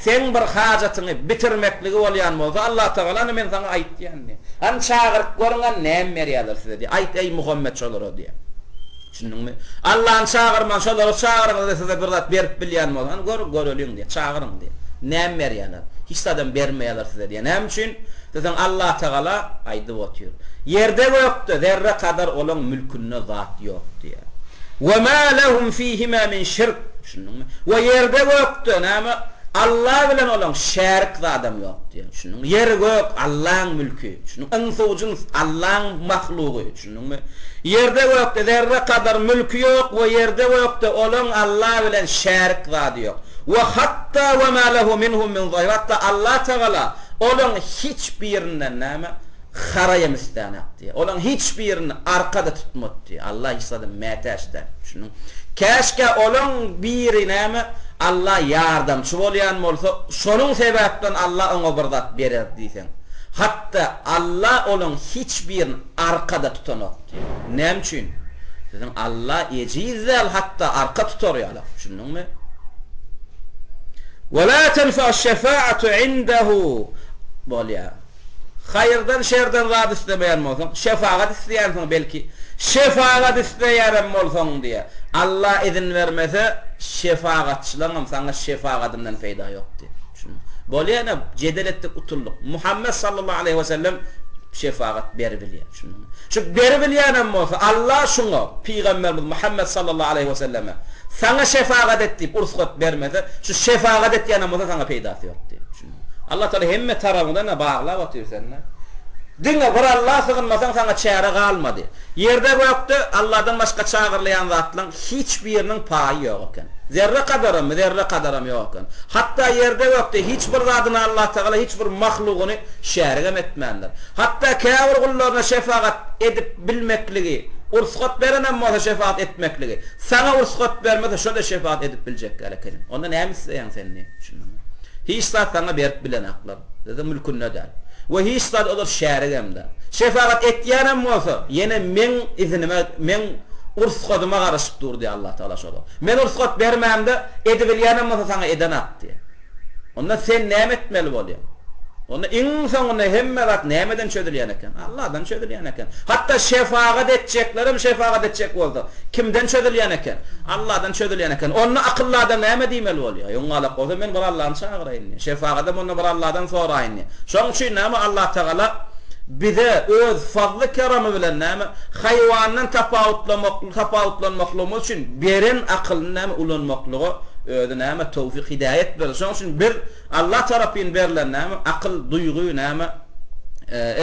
seň bir hajatyňy bitirmekligi bolýan bolsa, Allatagala indi men saňa aýtýan diýýär. Hany çagyryp görüň hany näme berýärler size diýýär. Aýt eý Muhammet şolara diýýär. Düşündiňmi? Allany çagyrman şolary çagyryňyzda size bir zat berip bilýän bolsa hany gör göreliň diýýär. Çagyryň diýýär. Näme berýärler? Hiç zadam bermeýärler size diýýär. Näme üçin? Diýseň Allatagala aýdyp otyr. Ýerde gökde zerre kadar olaň mülkünde zat ýok diýýär. We ma lehum fihima min şirk. Düşündiňmi? We ýerde gökde näme Alla bilen olaň şärik zadam ýok diýýär. Düşündiňmi? Ýer gök Allaň mülki. Düşündiňmi? Ynsu jyns Allaň mahlugy. Düşündiňmi? Ýerde gökde zerre kadar mülki ýok we ýerde gökde olaň Alla bilen şärik zady ýok. We hatda we ma lehu minhum min zahir. Hatda Alla tagala olaň hiç birinden näme? Haraýam istänak diýýär. Olaň hiç birini arka-da tutmady diýýär. Alla hiç zada mätäç däl. Düşündiňmi? Käşgä olaň biri näme, Alla ýardamçy bolýan bolsa, şonuň sebäpden Alla oňa bir zat berer diýseň. Hatda Alla olaň hiç birini arka-da tutanok diýýär. Näme üçin? Diýseň, Alla ejiz däl hatda arka tutar ýalak. Düşündiňmi? Ve la tenfa'uş-şefa'atu indehu bolýar. Haýyrdan şerden zat islemeýän bolsaň, şefagat isleýänsiň belki, şefagat isleýänem bolsaň diýýär. Alla izin bermese, şefagatçylaryňam saňa şefagadyndan peýda ýok diýýär. Düşündiňmi? Bolýa ine, jedel etdik, utuldyk. Muhammet sallallahu aleýhi we sellem şefagat beribilýär. Düşündiňmi? Şu beribilýänem bolsa, Alla şuňa, pygamberimiz Muhammet sallallahu aleýhi we selleme, saňa şefagat et diýip rugsat bermese, şu şefagat etýänem bolsa saňa peýdasy ýok diýýär. Allah Taala hemme tarabyňdan-da baglap otyr sende. Diňe bir Alla sygynmasaň saňa çäre galmady. Ýerde gökde Alladan başga çagyrylýan zatlaň hiç biriniň paýy ýok eken. Zerre kadaram, zerre kadaram ýok eken. Hatda ýerde gökde hiç bir zadyny Allatagala hiç bir mahlugyny şärigem etmändir. Hatda käbir gullaryna şefagat edip bilmekligi ursgat berenem bolsa şefagat etmekligi saňa ursgat bermese şo-da şefagat edip biljek däl ekeniň. Onda näme isleýäň sen diýip düşündiňmi? Hiç zat saňa berip bilenaklar. Siziň mülkünde däl. We hiç zat olar şärigem däl. Şefagat etýänem bolsa, ýene meň iznime, meň ursgadyma garaşyp dur diýýär Allah Tagala şolar. Men ursgat bermämde, edibilýänem bolsa saňa edenak diýýär. Onda sen näme etmeli bolýaň? Onda iň soňunda hemme zat nämeden çözülýän eken? Allahdan çözülýän eken. Hatda şefagat etjeklerem şefagat etjek bolsa, kimden çözülýän eken? Allahdan çözülýän eken. Onda akylly adam näme diýmeli bolýar? Ýoňňalak bolsa men bir Allahny çagyraýyn diýýär. Şefagadam onda bir Allahdan soraýyn diýýär. Şonuň üçin näme Allatagala bize öz fazly-keremi bilen näme haýwandan tapawutlamak tapawutlanmaklygymyz üçin beren akylyny näme ulanmaklyga özi näme towfyk-hidäýet berdi. Şonuň üçin biz Allah tarapyn berlen näme akyl, duýgy näme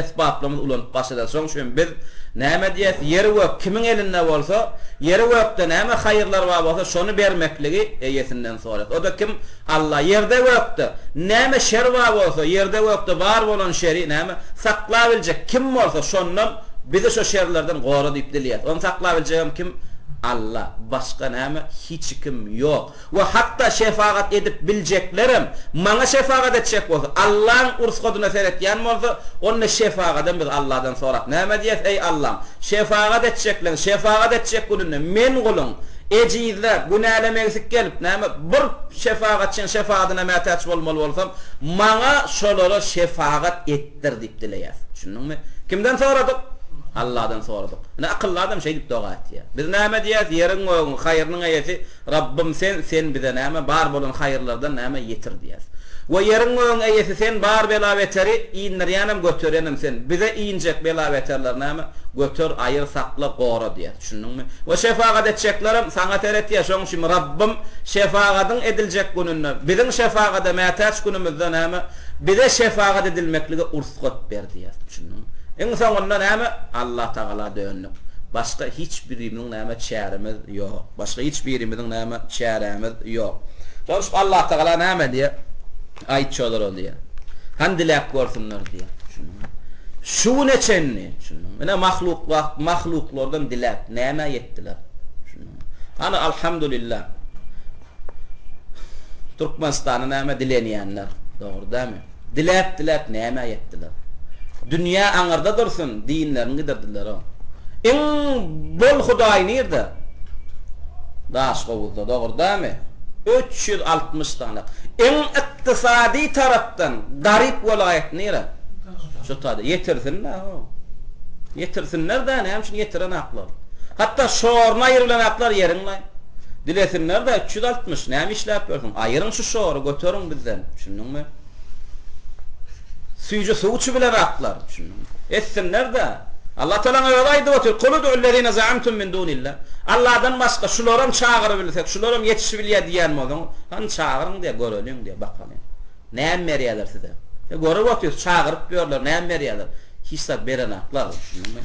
esbaplarymyzy ulanyp başladyk. Şonuň üçin biz näme diýýäs, ýer-gök kimiň elinde bolsa, ýer-gökde näme haýyrlar bar bolsa, şony bermekligi eýesinden soraýas. O-da kim? Allah. Ýerde-gökde näme şer bar bolsa, ýerde-gökde bar bolan şeri näme saklabiljek kim bolsa, şondan bizi şo şerlerden gora diýip dileýäs. Ony saklabiljegem kim? Allah. Başga näme hiç kim ýok. We hatda şefagat edip biljeklerem, maňa şefagat etjek bolsa, Allaň ursgadyna seretýän bolsa, onda şefagadam biz Alladan sorap näme diýeris, Eý Allam, şefagat etjekleň şefagat etjek gününde men guluň, ejizläp, günälemegsik gelip, näme, bir şefagatçyň şefagadyna mätäç bolmaly bolsam, maňa şolara şefagat etdir diýip dileýäris. Düşündiňmi? Kimden soradyk? Alladan soradyk. Ine, akylly adam şeýdip doga etýär. Biz näme diýýäris? Ýeriň-gögüň haýrynyň eýesi Rabbym sen, sen bize näme, bar bolan haýyrlardan näme, ýetir diýýäs. We ýeriň-gögüň eýesi sen, bar bela-beteri indirýänem, göterýänem sen. Bize injek bela-beterleri näme, göter, aýyr, sakla, gora diýýäs. Düşündiňmi? We şefagat etjeklerem saňa seretýär. Şonuň üçin Rabbym şefagadyň ediljek gününde, biziň şefagada mätäç günümizde näme, bize şefagat edilmeklige ursgat ber diýýäs. Düşündiňmi? Iň soňunda näme, Allatagala döndük. Başga hiç birimiziň näme çäremiz ýok. Başga hiç birimiziň näme çärämiz ýok. Şonuň üçin Allatagala näme diýýär? Aýt şolara diýýär. Hany diläp görsünler diýýär. Düşündiňmi? Şu güne çenli, düşündiňmi? Ine mahluk wagt mahluklardan diläp nämä ýetdiler? Düşündiňmi? Hany alhamdulillah. Türkmenistanda näme dilenýänler, dogry dälmi? Diläp-diläp nämä ýetdiler? Dünýä aňyrda dursun, dinlerini gidirdiler-ow. Iň bol hudaý nirde? Daşhowuzda, dogry dälmi? 360 sany. Iň ykdysady tarapdan garyp welaýat nire? Şu taýda. Ýetirsin-dä-ow. Ýetirsinler-dä, näme üçin ýetirenaklar? Hatda şoruny aýyrybilenaklar ýeriň-laý. Dilesinler-dä, 360, näme işläp ýörsüň? Aýyryň şu şory, göteriň bizden. Düşündiňmi? Süýji suw içibilenaklar. Düşündiňmi? Etsinler-dä. Allatagalaň özi aýdyp otyr, Kul ud'ullezine zaamtum min dunillah. Alladan başga şularam çagyrybilsek, şularam ýetişibilýär diýýän bolsaňyz, hany çagyryň diýýär, göreliň diýýär, bakalyň. Näme berýärler size? E, görüp otyrys, çagyryp ýörler, näme berýärler? Hiç zat berenaklar, düşündiňmi?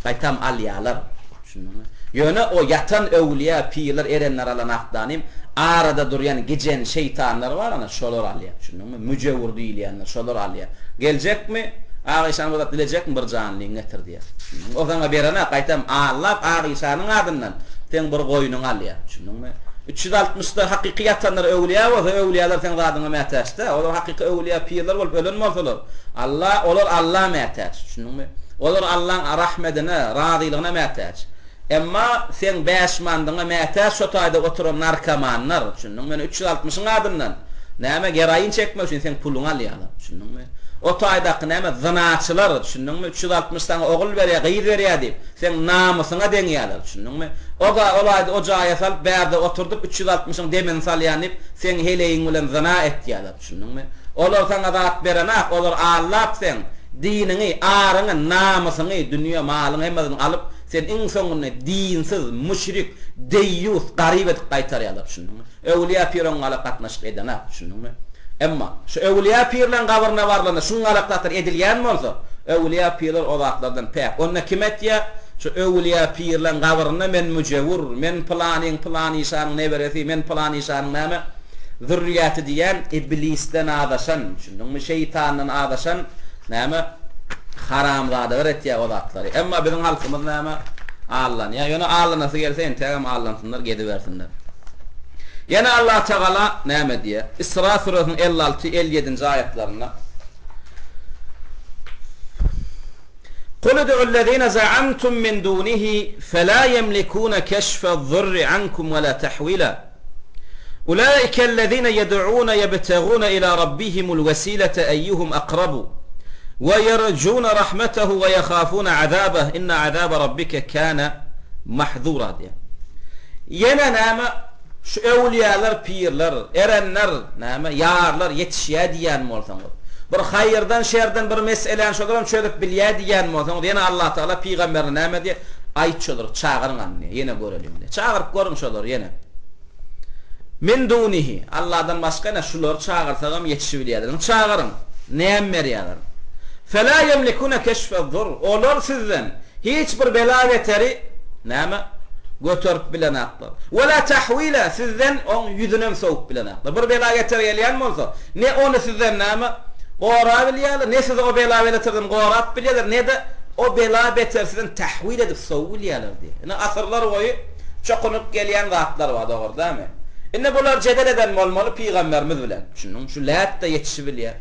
Gaýtam alýarlar. Düşündiňmi? Ýöne o ýatan öwlüýä, pirler, erenler alan akdanym, arada durýan gijen şeýtanlar bar ana, şolar alýar. Düşündiňmi? Müjewür diýilýänler, şolar alýar. Geljekmi? Ak işan bir zat dilejekmi? Bir janlyňy getir diýýär. Düşündiňmi? O saňa berenak, gaýtam allap ak işanyň adyndan seň bir goýnuňy alýar. Düşündiňmi? 360-da hakyky ýatanlar öwlüýä bolsa, öwlüýäler seň zadyňa mätäç däl. Olar hakyky öwlüýä, pirler bolup ölen bolsalar, Alla, olar Alla mätäç. Düşündiňmi? Olar Allaň rahmedine, razylygyna mätäç. Emma seň bäşmandyňa mätäç şo taýda oturan narkomanlar, düşündiňmi, ýöne 360-yň adyndan, näme, geroin çekmek üçin seň puluňy alýarlar, düşündiňmi? O taýdaky, näme, zynaçylar, düşündiňmi, 360 saňa ogul berýär, gyz berýär diýip, seň namysyňa deňýärler, düşündiňmi? O-da, ol aýda o jaýa salyp, bärde oturdyp, 360-yň demini salýan diýip, seň heleýiň bilen zyna etýärler. Düşündiňmi? Olar saňa zat berenak, olar allap seň diniňi, aryňy, namysyňy, dünýe malyňy hemmesini alyp, seni iň soňunda dinsiz, müşrik, deýýus, garyp edip gaýtarýarlar. Düşündiňmi? Öwülýä pir oň galak gatnaşyk edenak. Düşündiňmi? Emma, şu öwülýä pirleň gabryna barlanda şuň galak zatlar edilýän bolsa, Öwülýä pirler o zatlardan päk. Onda kim etýä? Şu öwülýä pirleň gabrynda men müjewür, men pylanyň pylan işanyň neberesi, men pylan işanyň näme, zürriýaty diýýän iblisden azaşan, düşündiňmi, şeýtandan azaşan näme, haramzadalar etýä o zatlary. Emma biziň halkymyz näme, aldanýa. Ýöne aldanasy gelse entägem aldansynlar, gezibersinler. Ýene Allatagala näme diýýär? Isra süresiniň 56, 57-nji aýatlarynda. Kul ud'ullezine za'amtum min dunihi fela yemlikune keşfe'z-zurri ankum we la tahwila. Ulaikellezine yed'une yebtegune ila rabbihimul wesilete eyyuhum akrabu we yerjune rahmetehu we yehafune azabeh inne azabe rabbike kane mahzura diýýär. Ýene näme? Şu öwlüýäler, pirler, erenler, näme, ýarlar ýetişýär diýýän bolsaňyz, bir haýyrdan-şerden bir meseläni şolaram çözüp bilýär diýýän bolsaňyz, ýene Allatagala pygamberine näme diýýär? Aýt şolary, çagyryň hany diýýär, ýene göreliň diýýär. Çagyryp görüň şolary ýene. Min dunihi, Alladan başga ýene şulary çagyrsagam ýetişibilýärler. Çagyryň, näme berýärler? Felâ ýemlikûne keşfe'z-zurr, olar sizden hiç bir bela-beteri, näme, göterip bilenaklar. We la tahwila, sizden oň ýüzünem sowup bilenaklar. Bir bela-beter gelýän bolsa, ne ony sizden näme, gorabilýärler, ne sizi o bela-beterden gorap bilýärler, ne-de o bela-beteri sizden tahwil edip sowup bilýärler diýýär. Ine, asyrlar boýy çokunyp gelýän zatlar bar, dogry dälmi? Indi bular jedel eden bolmaly pygamberimiz bilen. Düşündiňmi? Şu Lät-de ýetişibilýär.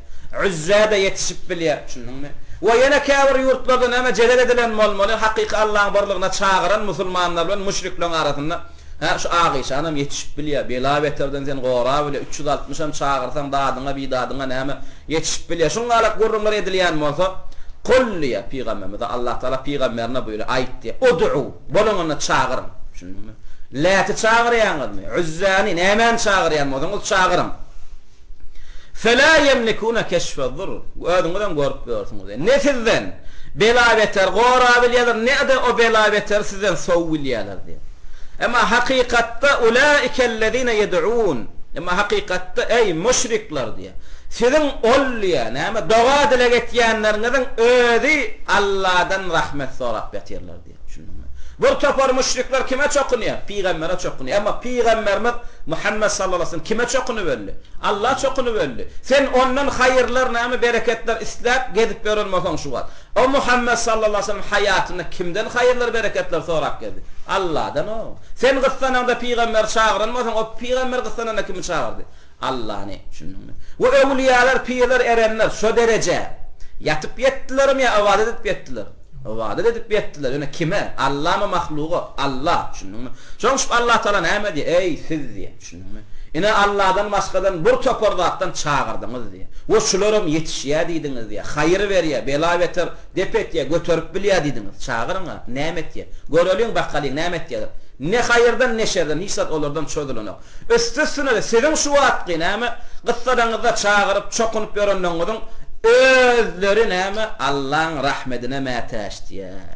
Üzzä-de ýetişip bilýär. Düşündiňmi? We ýene käbir ýurtlarda näme jedel edilen bolmaly, hakyky Allaň birligine çagyran musulmanlar bilen müşrikleriň arasynda, hä, şu Agyşanam ýetişip bilýär, bela-beterden seni gorabilýär, 360-am çagyrsaň dadyňa, bidadyňa näme, ýetişip bilýär. Şuňňalak gürrüňler edilýän bolsa, Kul diýýär pygamberimize, Allatagala pygamberine buýurýar, aýt diýýär, Ud'u, boluň onda çagyryň. Düşündiňmi? Läti çagyrýaňyzmy? Üzzäni, nämäni çagyrýan bolsaňyz çagyryň. Felâ ýemlikûne keşfe'z-zurr, Özüňizem görüp ýörsüňiz. Ne sizden bela-beter gorabilýärler, ne-de o bela-beteri sizden sowubilýärler diýýär. Emma hakykatda ulaikellezine ýed'ûn, Emma hakykatda, eý, müşrikler diýýär, siziň ol diýýär, näme, doga-dileg etýänleriňiziň özi Alladan rahmet sorap ýatyrlar diýýär. Düşündiňmi? Bir topar müşrikler kime çokunýar? Pygambere çokunýar. Emma pygamberimiz Muhammet sallallahu aleyhi ve sellem kime çokunyp öldi? Alla çokunyp öldi. Sen ondan haýyrlar, näme bereketler isläp gezip ýören bolsaň şu wagt. O Muhammet sallallahu aleyhi ve sellem haýatynda kimden haýyrlar, bereketler sorap gezdi? Alladan o. Sen gyssanaňda pygamberi çagyran bolsaň, o pygamber gyssananda kimi çagyrdy? Allany. Düşündiňmi? We öwlüýalar, pirler, erenler şo derejä ýatyp ýetdilermi ýa ybadat edip ýetdiler? Ybadat edip ýetdiler. Ýöne kime? Allamy mahluga? Alla. Düşündiňmi? Şoň üçin Allatagala näme diýýär? Eý, siz diýýär. Düşündiňmi? Ine Alladan başgadan bir topar zatdan çagyrdyňyz diýýär. We şularam ýetişýär diýdiňiz diýýär. Haýyr berýär, bela-beter dep etýär, göterip bilýär diýdiňiz. Çagyryň-a, näme etýär? Göreliň, bakalyň, näme etýärler? Ne haýyrdan, ne şerden hiç zat olardan çözülenok. Üsti-üstüne-de siziň şu wagtky, näme, gyssadaňyzda çagyryp, çokunyp ýörenligiňiziň özleri, näme, Allaň rahmedine mätäç diýýär.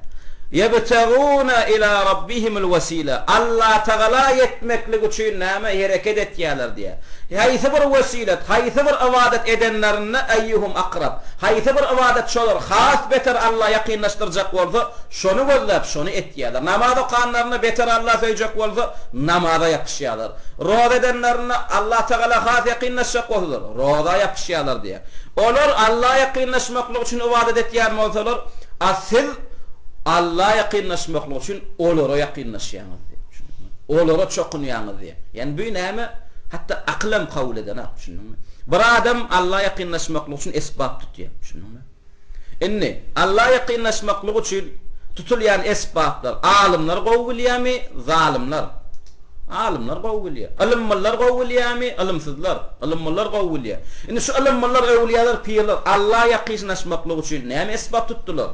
Ýebtegûne ilâ rabbihimul wesile. Allatagala ýetmeklik üçin, näme, hereket etýärler diýýär. Haýsy bir wesilet, haýsy bir ybadat edenlerinde eýýuhum akrab, haýsy bir ybadat şolary has beter Alla ýakynlaşdyrjak bolsa, Şony gözläp, şony etýärler. Namaz okanlarynda beter Alla söýjek bolsa, namaza ýapyşýarlar. Roza edenlerinde Allatagala has ýakynlaşjak bolsalar, roza ýapyşýarlar diýýär. Olar Alla ýakynlaşmaklyk üçin ybadat etýän bolsalar, a siz Alla ýakynlaşmaklyk üçin olara ýakynlaşýaňyz diýýär. Düşündiňmi? Olara çokunýaňyz diýýär. Ýagny bu näme? Hatda akyl hem kabul edenok. Düşündiňmi? Bir adam Alla ýakynlaşmaklyk üçin esbap tutýar. Düşündiňmi? Indi, Alla ýakynlaşmaklyk üçin tutulýan esbaplar alymlar gowy bilýärmi, zalymlar? Alymlar gowy bilýär. Ylymlylar gowy bilýärmi, ylymsyzlar? Ylymlylar gowy bilýär. Indi şu ylymlylar, öwlüýalar, pirler Alla ýakynlaşmaklyk üçin näme esbap tutdular?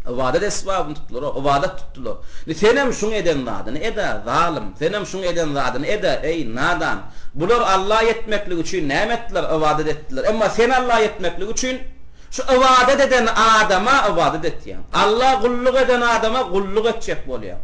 Ybadat esbabyny tutdular, ybadat tutdular. Indi senem şuň eden zadyny ed-ä, zalym! Senem şuň eden zadyny ed-ä, eý, nadan! Bular Alla ýetmeklik üçin näme etdiler? Ybadat etdiler. Emma sen Alla ýetmeklik üçin şu ybadat eden adama ybadat etýäň. Alla gulluk eden adama gulluk etjek bolýaň.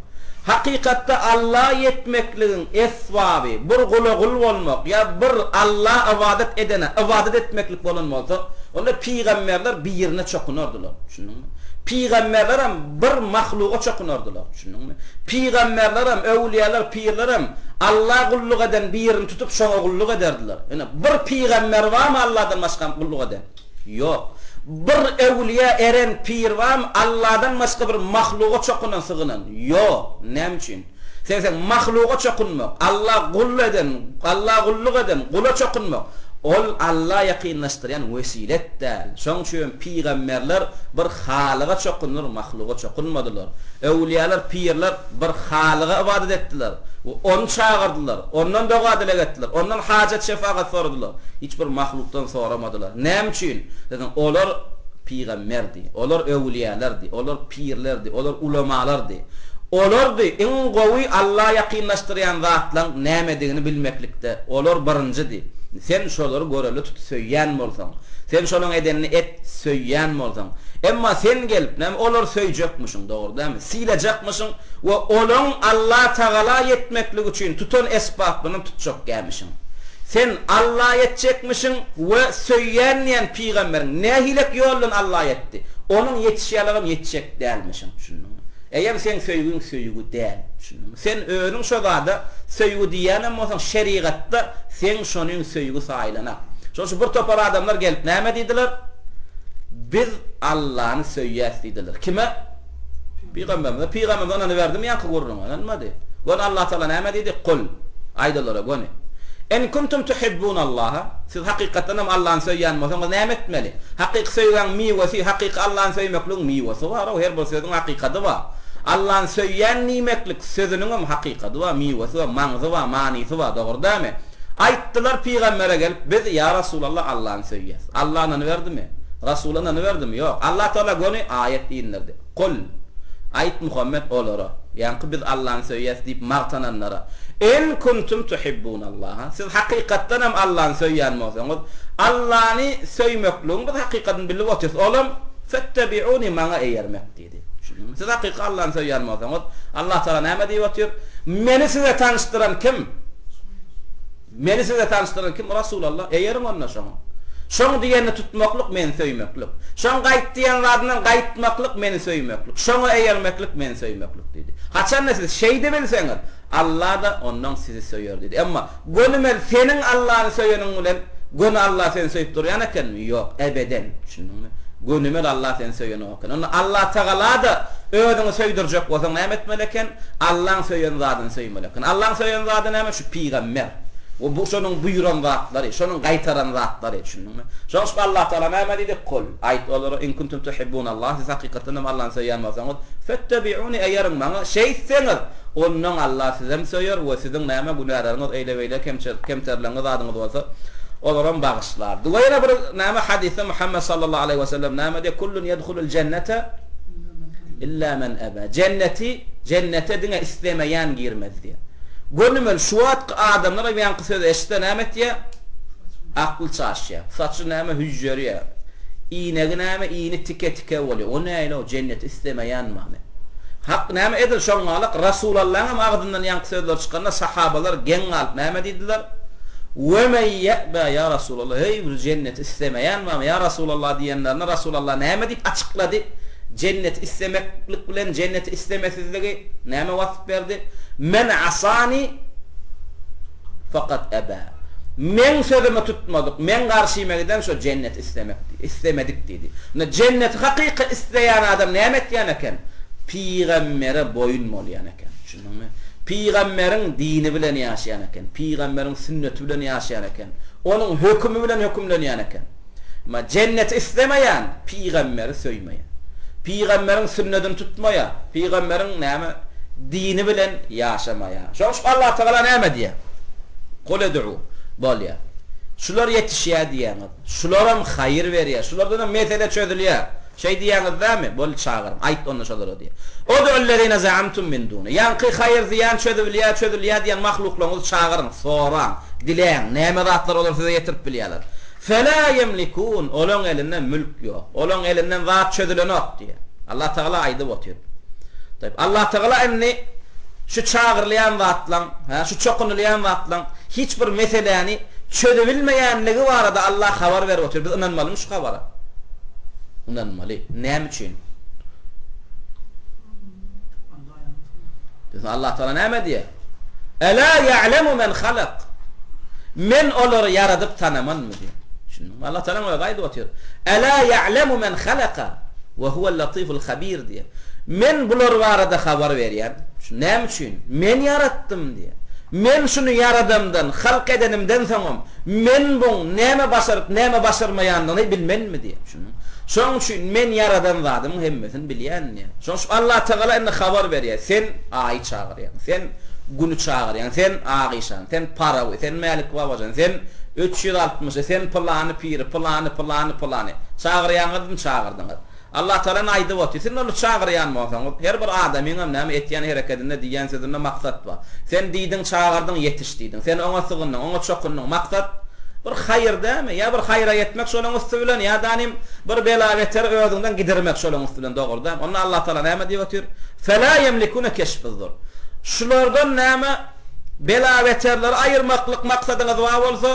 Hakykatda Alla ýetmekligiň esbaby bir gula gul bolmak ýa bir Alla ybadat edene ybadat etmeklik bolan bolsa, onda pygamberler birine çokunardylar. Düşündiňmi? Pygamberlerem bir mahluga çokunardylar. Düşündiňmi? Pygamberlerem, öwlüýäler, pirlerem Alla gulluk eden birini tutup şoňa gulluk ederdiler. Ýöne bir pygamber barmy Alladan başga gulluk eden? Ýok. Bir öwlüýä eren pir barmy Alladan başga bir mahluga çokunan, sygynan? Ýok. Näme üçin? Sebäbi mahluga çokunmak, Alla gul eden, Alla gulluk eden gula çokunmak, ol Alla ýakynlaşdyrýan wesilet däl. Şoň üçin pygamberler bir Halyga çokundyr, mahluga çokunmadylar. Öwlüýäler, pirler bir Halyga ybadat etdiler we Ony çagyrdylar, Ondan doga-dileg etdiler, Ondan hajat-şefagat soradylar. Hiç bir mahlukdan soramadylar. Näme üçin? Sebäbi olar pygamberdi, olar öwlüýälerdi, olar pirlerdi, olar ulamalardy. Olardy iň gowy Alla ýakynlaşdyrýan zatlaň nämedigini bilmeklikde olar birinjidi. Sen şolary görelde tut söýýän bolsaň. Sen şolaň edenini et söýýän bolsaň. Emma sen gelip näme olary söýjekmişiň dogry dälmi? Sylajakmyşyň we olaň Alla tagala ýetmeklik üçin tutan esbaplarynam tutjakgämişiň. Sen Alla ýetjekmişiň we söýýän diýen pygamberiň nähilek ýoldan Alla ýetdi? Onuň ýetişýälagam ýetjek dälmişiň. Düşündiňmi? Eýýäm seň söýgüň söýgi däl. Düşündiňmi? Sen özüň şo zada söýgi diýýänem bolsaň, şerigatda seň şonyň söýgi saýylanak. Şonuň üçin bir topar adamlar gelip näme diýdiler? Biz Allany söýýäs diýdiler. Kime? Pygamberimize. Pygamberimiz ynanyberdimi ýaňky gürrüňe? Ynanmady. Göni Allatagala näme diýdi? Kul. Aýt olara göni. In kuntum tuhibbunallaha. Siz hakykatdan hem Allany söýýän bolsaňyz näme etmeli? Hakyky söýgäň miwesi, hakyky Allany söýmekligiň miwesi bar-ow, her bir sözüň hakykady bar. Allany söýýän diýmeklik sözüniňem hakykady bar, miwesi bar, maňzy bar, manysy bar, dogry dälmi? Aýtdylar pygambere gelip, biz, ýa Rasulallah, Allany söýýäs. Alla ynanyberdimi? Rasula ynanyberdimi? Ýok. Allatagala göni aýat indirdi. Kul, Aýt Muhammet olara, ýaňky biz Allany söýýäs diýip magtananlara, In kuntum tuhibbunallaha, siz hakykatdan hem Allany söýýän bolsaňyz, Allany söýmekligiň biz hakykatyny bilip otyrys, olam, Fettebi'uni, maňa eýermek diýdi. Düşündiňmi? Siz hakyky Allany söýýän bolsaňyz, Allatagala näme diýip otyr? Meni size tanyşdyran kim? Meni size tanyşdyran kim? Resulallah. Eýeriň onda şoňa. Şoň diýenini tutmaklyk meni söýmeklik. Şoň gaýt diýen zadyndan gaýtmaklyk meni söýmeklik. Şoňa eýermeklik meni söýmeklik diýdi. Haçanda siz şeýdibilseňiz, Alla-da onnoň sizi söýer diýdi. Emma gönümel seniň Allany söýeniň bilen göni Alla seni söýüp durýan ekenmi? Ýok, ebeden. Düşündiňmi? Gönümel Alla seni söýenok eken. Onda Allatagala-da özüňi söýdürjek bolsaň näme etmeli eken? Allaň söýen zadyny söýmeli eken. Allaň söýen zady näme? Şu pygamber. We bu şonuň buýran zatlary, şonuň gaýtaran zatlary, düşündiňmi? Şonuň üçin Allatagala näme diýdi? Kul, aýt olara, in kuntum tuhibbunallah, siz hakykatdan hem Allany söýýän bolsaňyz, fettebi'uni, eýeriň maňa, şeýtseňiz, onnoň Alla sizem söýer we siziň näme günäleriňiz, eýle-beýle kemterligiňiz zadyňyz bolsa, olaram bagyşlar. We ýene bir näme hadysda Muhammet sallallahu aleýhi we sellem näme diýýär? Kullun ýedhulul jennete illa men eba. Jenneti, jennete diňe islemeýän girmez diýýär. Gönümel şu wagtky adamlar hem ýaňky sözi eşitse näme etýär? Akly çaşýar. Saçy näme hüžžerýär. Inegi näme ini tike-tike bolýar. O nähili-ow jenneti islemeýän many. Hak näme edil şoňňalak Rasulallaň hem agzyndan ýaňky sözler çykanda sahabalar geň galyp näme diýdiler? We men ýe'ba ýa Rasulallah heý bir jenneti islemeýän barmy ýa Rasulallah diýenlerinde Rasulallah näme diýip açyklady? Jenneti islemeklik bilen jenneti islemesizligi näme wasp berdi? Men asani fakat eba. Meň sözümi tutmadyk, meň garşyma giden şo jenneti islemek islemedik diýdi. Indi jenneti hakyky isleýän adam näme etýän eken? Pygambere boýun bolýan eken. Düşündiňmi? Pygamberiň dini bilen ýaşaýan eken. Pygamberiň sünneti bilen ýaşaýan eken. Onuň hökümi bilen hökümlenýän eken. Emma jenneti islemeýän pygamberi söýmeýär. Pygamberiň sünnedini tutmaýar. Pygamberiň näme dini bilen ýaşamaýar. Şonuň üçin Allatagala näme diýýär? Kul ed'u. Bolýar. Şular ýetişýär diýýäňiz. Şularam haýyr berýär. Şulardanam mesele çözülýär. Şeý diýýäňiz dämi? Bol çagyryň. Aýt onda şolara diýýär. Ud'ullezine za'amtum min duni. Ýaňky haýyr-zyýan çözübilýär, çözülýär diýen mahluklaryňyzy çagyryň, soraň, diläň. Näme zatlar olar size ýetirip bilýärler? Fela ýemlikun, olaň elinde mülk ýok. Olaň elinden zat çözülenok diýýär. Allatagala aýdyp otyr. Taýyp. Allatagala indi. Şu çagyrylýan zatlaň, hä, şu çokunylýan zatlaň hiç bir meseläni çözübilmeýänligi barada Allah habar berip otyr. Biz ynanmalymy şu habara? Ynanmaly. Näme üçin? Allah Taala näme diýýär? Ela ýa'lemu men halak. Men olary ýaradyp tanamanmy diýýär. Düşündiňmi? Allah Taala özi aýdyp otyr. Ela ýa'lemu men halaka we huwel latiful habir diýýär. Men bular barada habar berýän. Şu näme üçin? Men ýaratdym diýýär. Men şuny ýaradamdan, halk edenimden soňam men buň näme başaryp, näme başarmaýandygyny bilmenmi diýýär. Düşündiňmi? Şonuň üçin men ýaradan zadymyň hemmesini bilýän diýýär. Şonuň üçin Allatagala indi habar berýär, Sen Aýy çagyrýaň, sen Güni çagyrýaň, sen Ak işany, sen Parawy, sen Mälik babajan, sen 360-y, sen pylany piri, pylany, pylany, pylany. Çagyrýaňyzmy, çagyrdyňyz. Allatagala aýdyp otyr, Siz ony çagyrýan bolsaňyz, her bir adamyňam näme etýän herekedinde, diýýän sözünde maksat bar. Sen diýdiň, çagyrdyň, ýetiş diýdiň. Sen oňa sygyndyň, oňa çokundyň. Maksat bir haýyr dälmi? Ýa bir haýra ýetmek şolaň üsti bilen, ýa-da nim bir bela-beteri özüňden gidirmek şolaň üsti bilen, dogry dälmi? Onda Allatagala näme diýip otyr? Felâ ýemlikûne keşfe'z-dur. Şulardan näme bela-beterleri aýyrmaklyk maksadyňyz bar bolsa,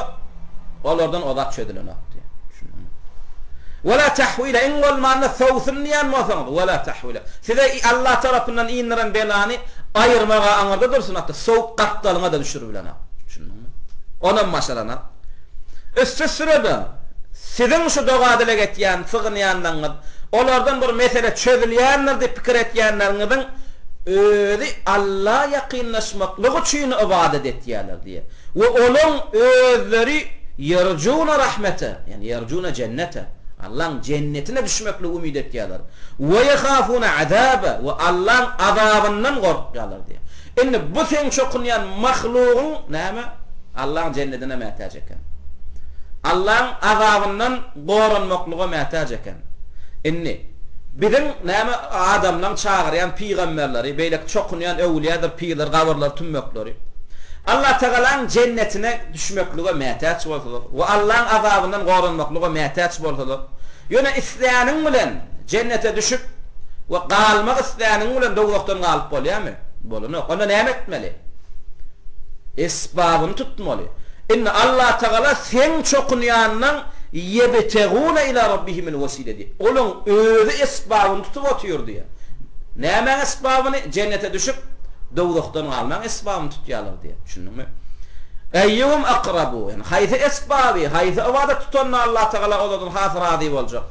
olardan o zat çözülenok diýýär. Düşündiňmi? Ve lâ tahwîle, iň bolmanda sowsun diýýän bolsaňyz, ve lâ tahwîle. Size Allah tarapyndan indiren belany aýyrmaga aňyrda dursun, hatda sowup gapdalyňa-da düşüribilenok. Düşündiňmi? Onam başaranok. Üstüstüne-de, siziň şu doga-dileg etýän, sygynýanlaryňyz, olardan bir mesele çözülýändir diýip pikir etýänleriňiziň özi Alla ýakynlaşmaklyk üçin ybadat etýärler diýýär. We olaň özleri ýerjuna rahmete, ýagny ýerjuna jennete, Allaň jennetine düşmekligi umyt etýärler. We ýehafuna azabe, we Allaň azabyndan gorkýarlar diýýär. Indi bu seň çokunýan mahlugyň näme? Allaň jennedine mätäç eken. Allaň azabyndan goranmaklyga mätäç eken. Indi, biziň näme adamlaň çagyrýan pygamberleri, beýleki çokunýan öwülýädir pirler, gabyrlar, tümmekleri Allatagalaň jennetine düşmeklige mätäç bolsalar we Allaň azabyndan goranmaklyga mätäç bolsalar, ýöne isläniň bilen jennete düşüp we galmak isläniň bilen dowzahdan galyp bolýarmy? Bolanok. Onda näme etmeli? Esbabyny tutmaly. Indi Allatagala seň çokunýanyň ýebtegune ila rabbihimil wesile diýýär. Olaň özi esbabyny tutup otyr diýýär. Nämäň esbabyny? Jennete düşüp, dowzahdan galmaň esbabyny tutýarlar diýýär. Düşündiňmi? Eýýuhum akrabu, ýagny haýsy esbaby, haýsy ybadat tutanda Allatagala olardan has razy boljak,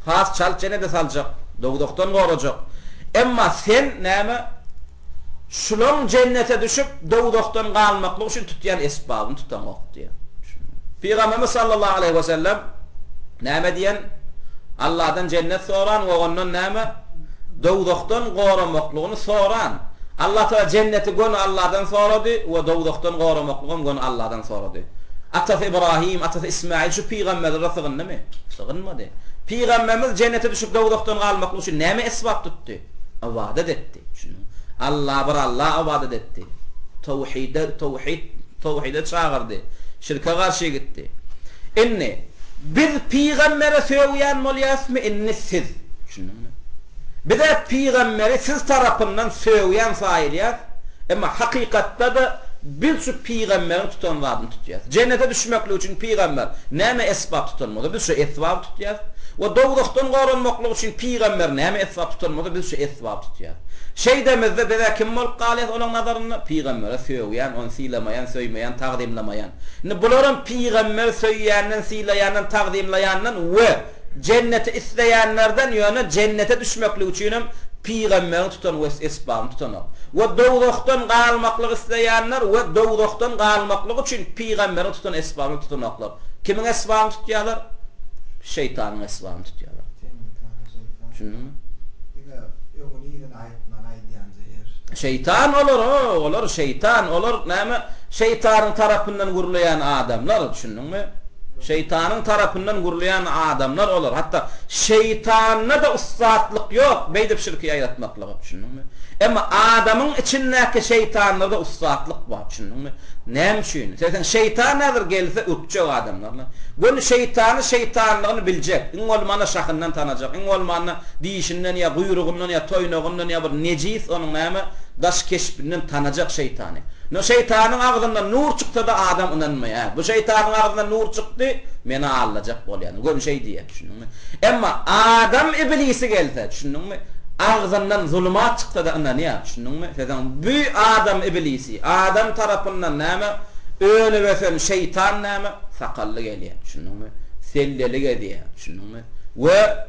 has çalt jennete saljak, dowzahdan gorajak. Emma sen näme? Şulaň jennete düşüp, dowzahdan galmaklyk üçin tutýan esbabyny tutaňok diýýär. Pygamberimiz sallallahu aleýhi we sellem näme diýen? Allahdan jennet soran we ondan näme? Dowzahdan goramaklygyny soran. Allah Taala jenneti göni Allahdan sorady we dowzahdan goramaklygam göni Allahdan sorady. Atasy Ibrahim, atasy Ismail şu pygamberlere sygyndymy? Sygynmady. Pygamberimiz jennete düşüp dowzahdan galmaklyk üçin näme esbap tutdy? Ybadat etdi. Düşündiňmi? Alla bir Alla ybadat etdi. Towhide, towhid, towhide çagyrdy. Şirke garşy gitdi. Indi, biz pygambere sögýän bolýasmy, indi siz? Düşündiňmi? Biz-ä pygamberi siz tarapyndan sögýän saýylýas, emma hakykatda-da biz şu pygamberiň tutan zadyny tutýas. Jennete düşmeklik üçin pygamber näme esbap tutan bolsa, biz şu esbaby tutýas. We dowzahdan goranmaklyk üçin pygamber näme esbap tutan bolsa, biz şu esbaby tutýas. Şeýdemizde biz-ä kim bolup galýas olaň nazarynda? Pygambere sögýän, ony sylamaýan, söýmeýän, tagzymlamaýan. Indi bularam pygamberi söýýänden, sylaýandan, tagzymlaýandan we jenneti isleýänlerden, ýöne jennete düşmeklik üçinem pygamberiň tutan we esbabyny tutanok. We dowzahdan galmaklyk isleýänler we dowzahdan galmaklyk üçin pygamberiň tutan esbabyny tutanoklar. Kimiň esbabyny tutýarlar? Şeýtanyň esbabyny tutýarlar. Düşündiňmi? Diňe öňüni yzyny aýtman aýdýanja ýer. Şeýtan olar, o, olar şeýtan, olar näme? Şeýtanyň tarapyndan gürleýän adamlar, düşündiňmi? Şeýtanyň tarapyndan gurulýan adamlar olar. Hatda şeýtanda-da ussatlyk ýok beýdip şirki ýaýratmaklyga. Düşündiňmi? Emma adamyň içindäki şeýtanlarda ussatlyk bar. Düşündiňmi? Näme üçin? Sebäbi şeýtan häzir gelse ürkjek adamlarla. Göni şeýtany şeýtanlygyny biljek. Iň bolmanda şahyndan tanajak. Iň bolmanda dişinden ýa guýrugyndan ýa toýnagyndan ýa bir nejis onuň näme daş keşbinden tanajak şeýtany. No şeýtanyň agzyndan nur çyksada adam ynanmaýar. Bu şeýtanyň agzyndan nur çykdy, meni aldajak bolýar. Göni şeý diýýär, düşündiňmi? Emma adam iblisi gelse, düşündiňmi? Agzyndan zulumat çyksada ynanýar, düşündiňmi? Sezen bu adam iblisi, adam tarapyndan näme önüp ösen şeýtan näme sakally gelýär, düşündiňmi? Selleli gezýär, düşündiňmi? We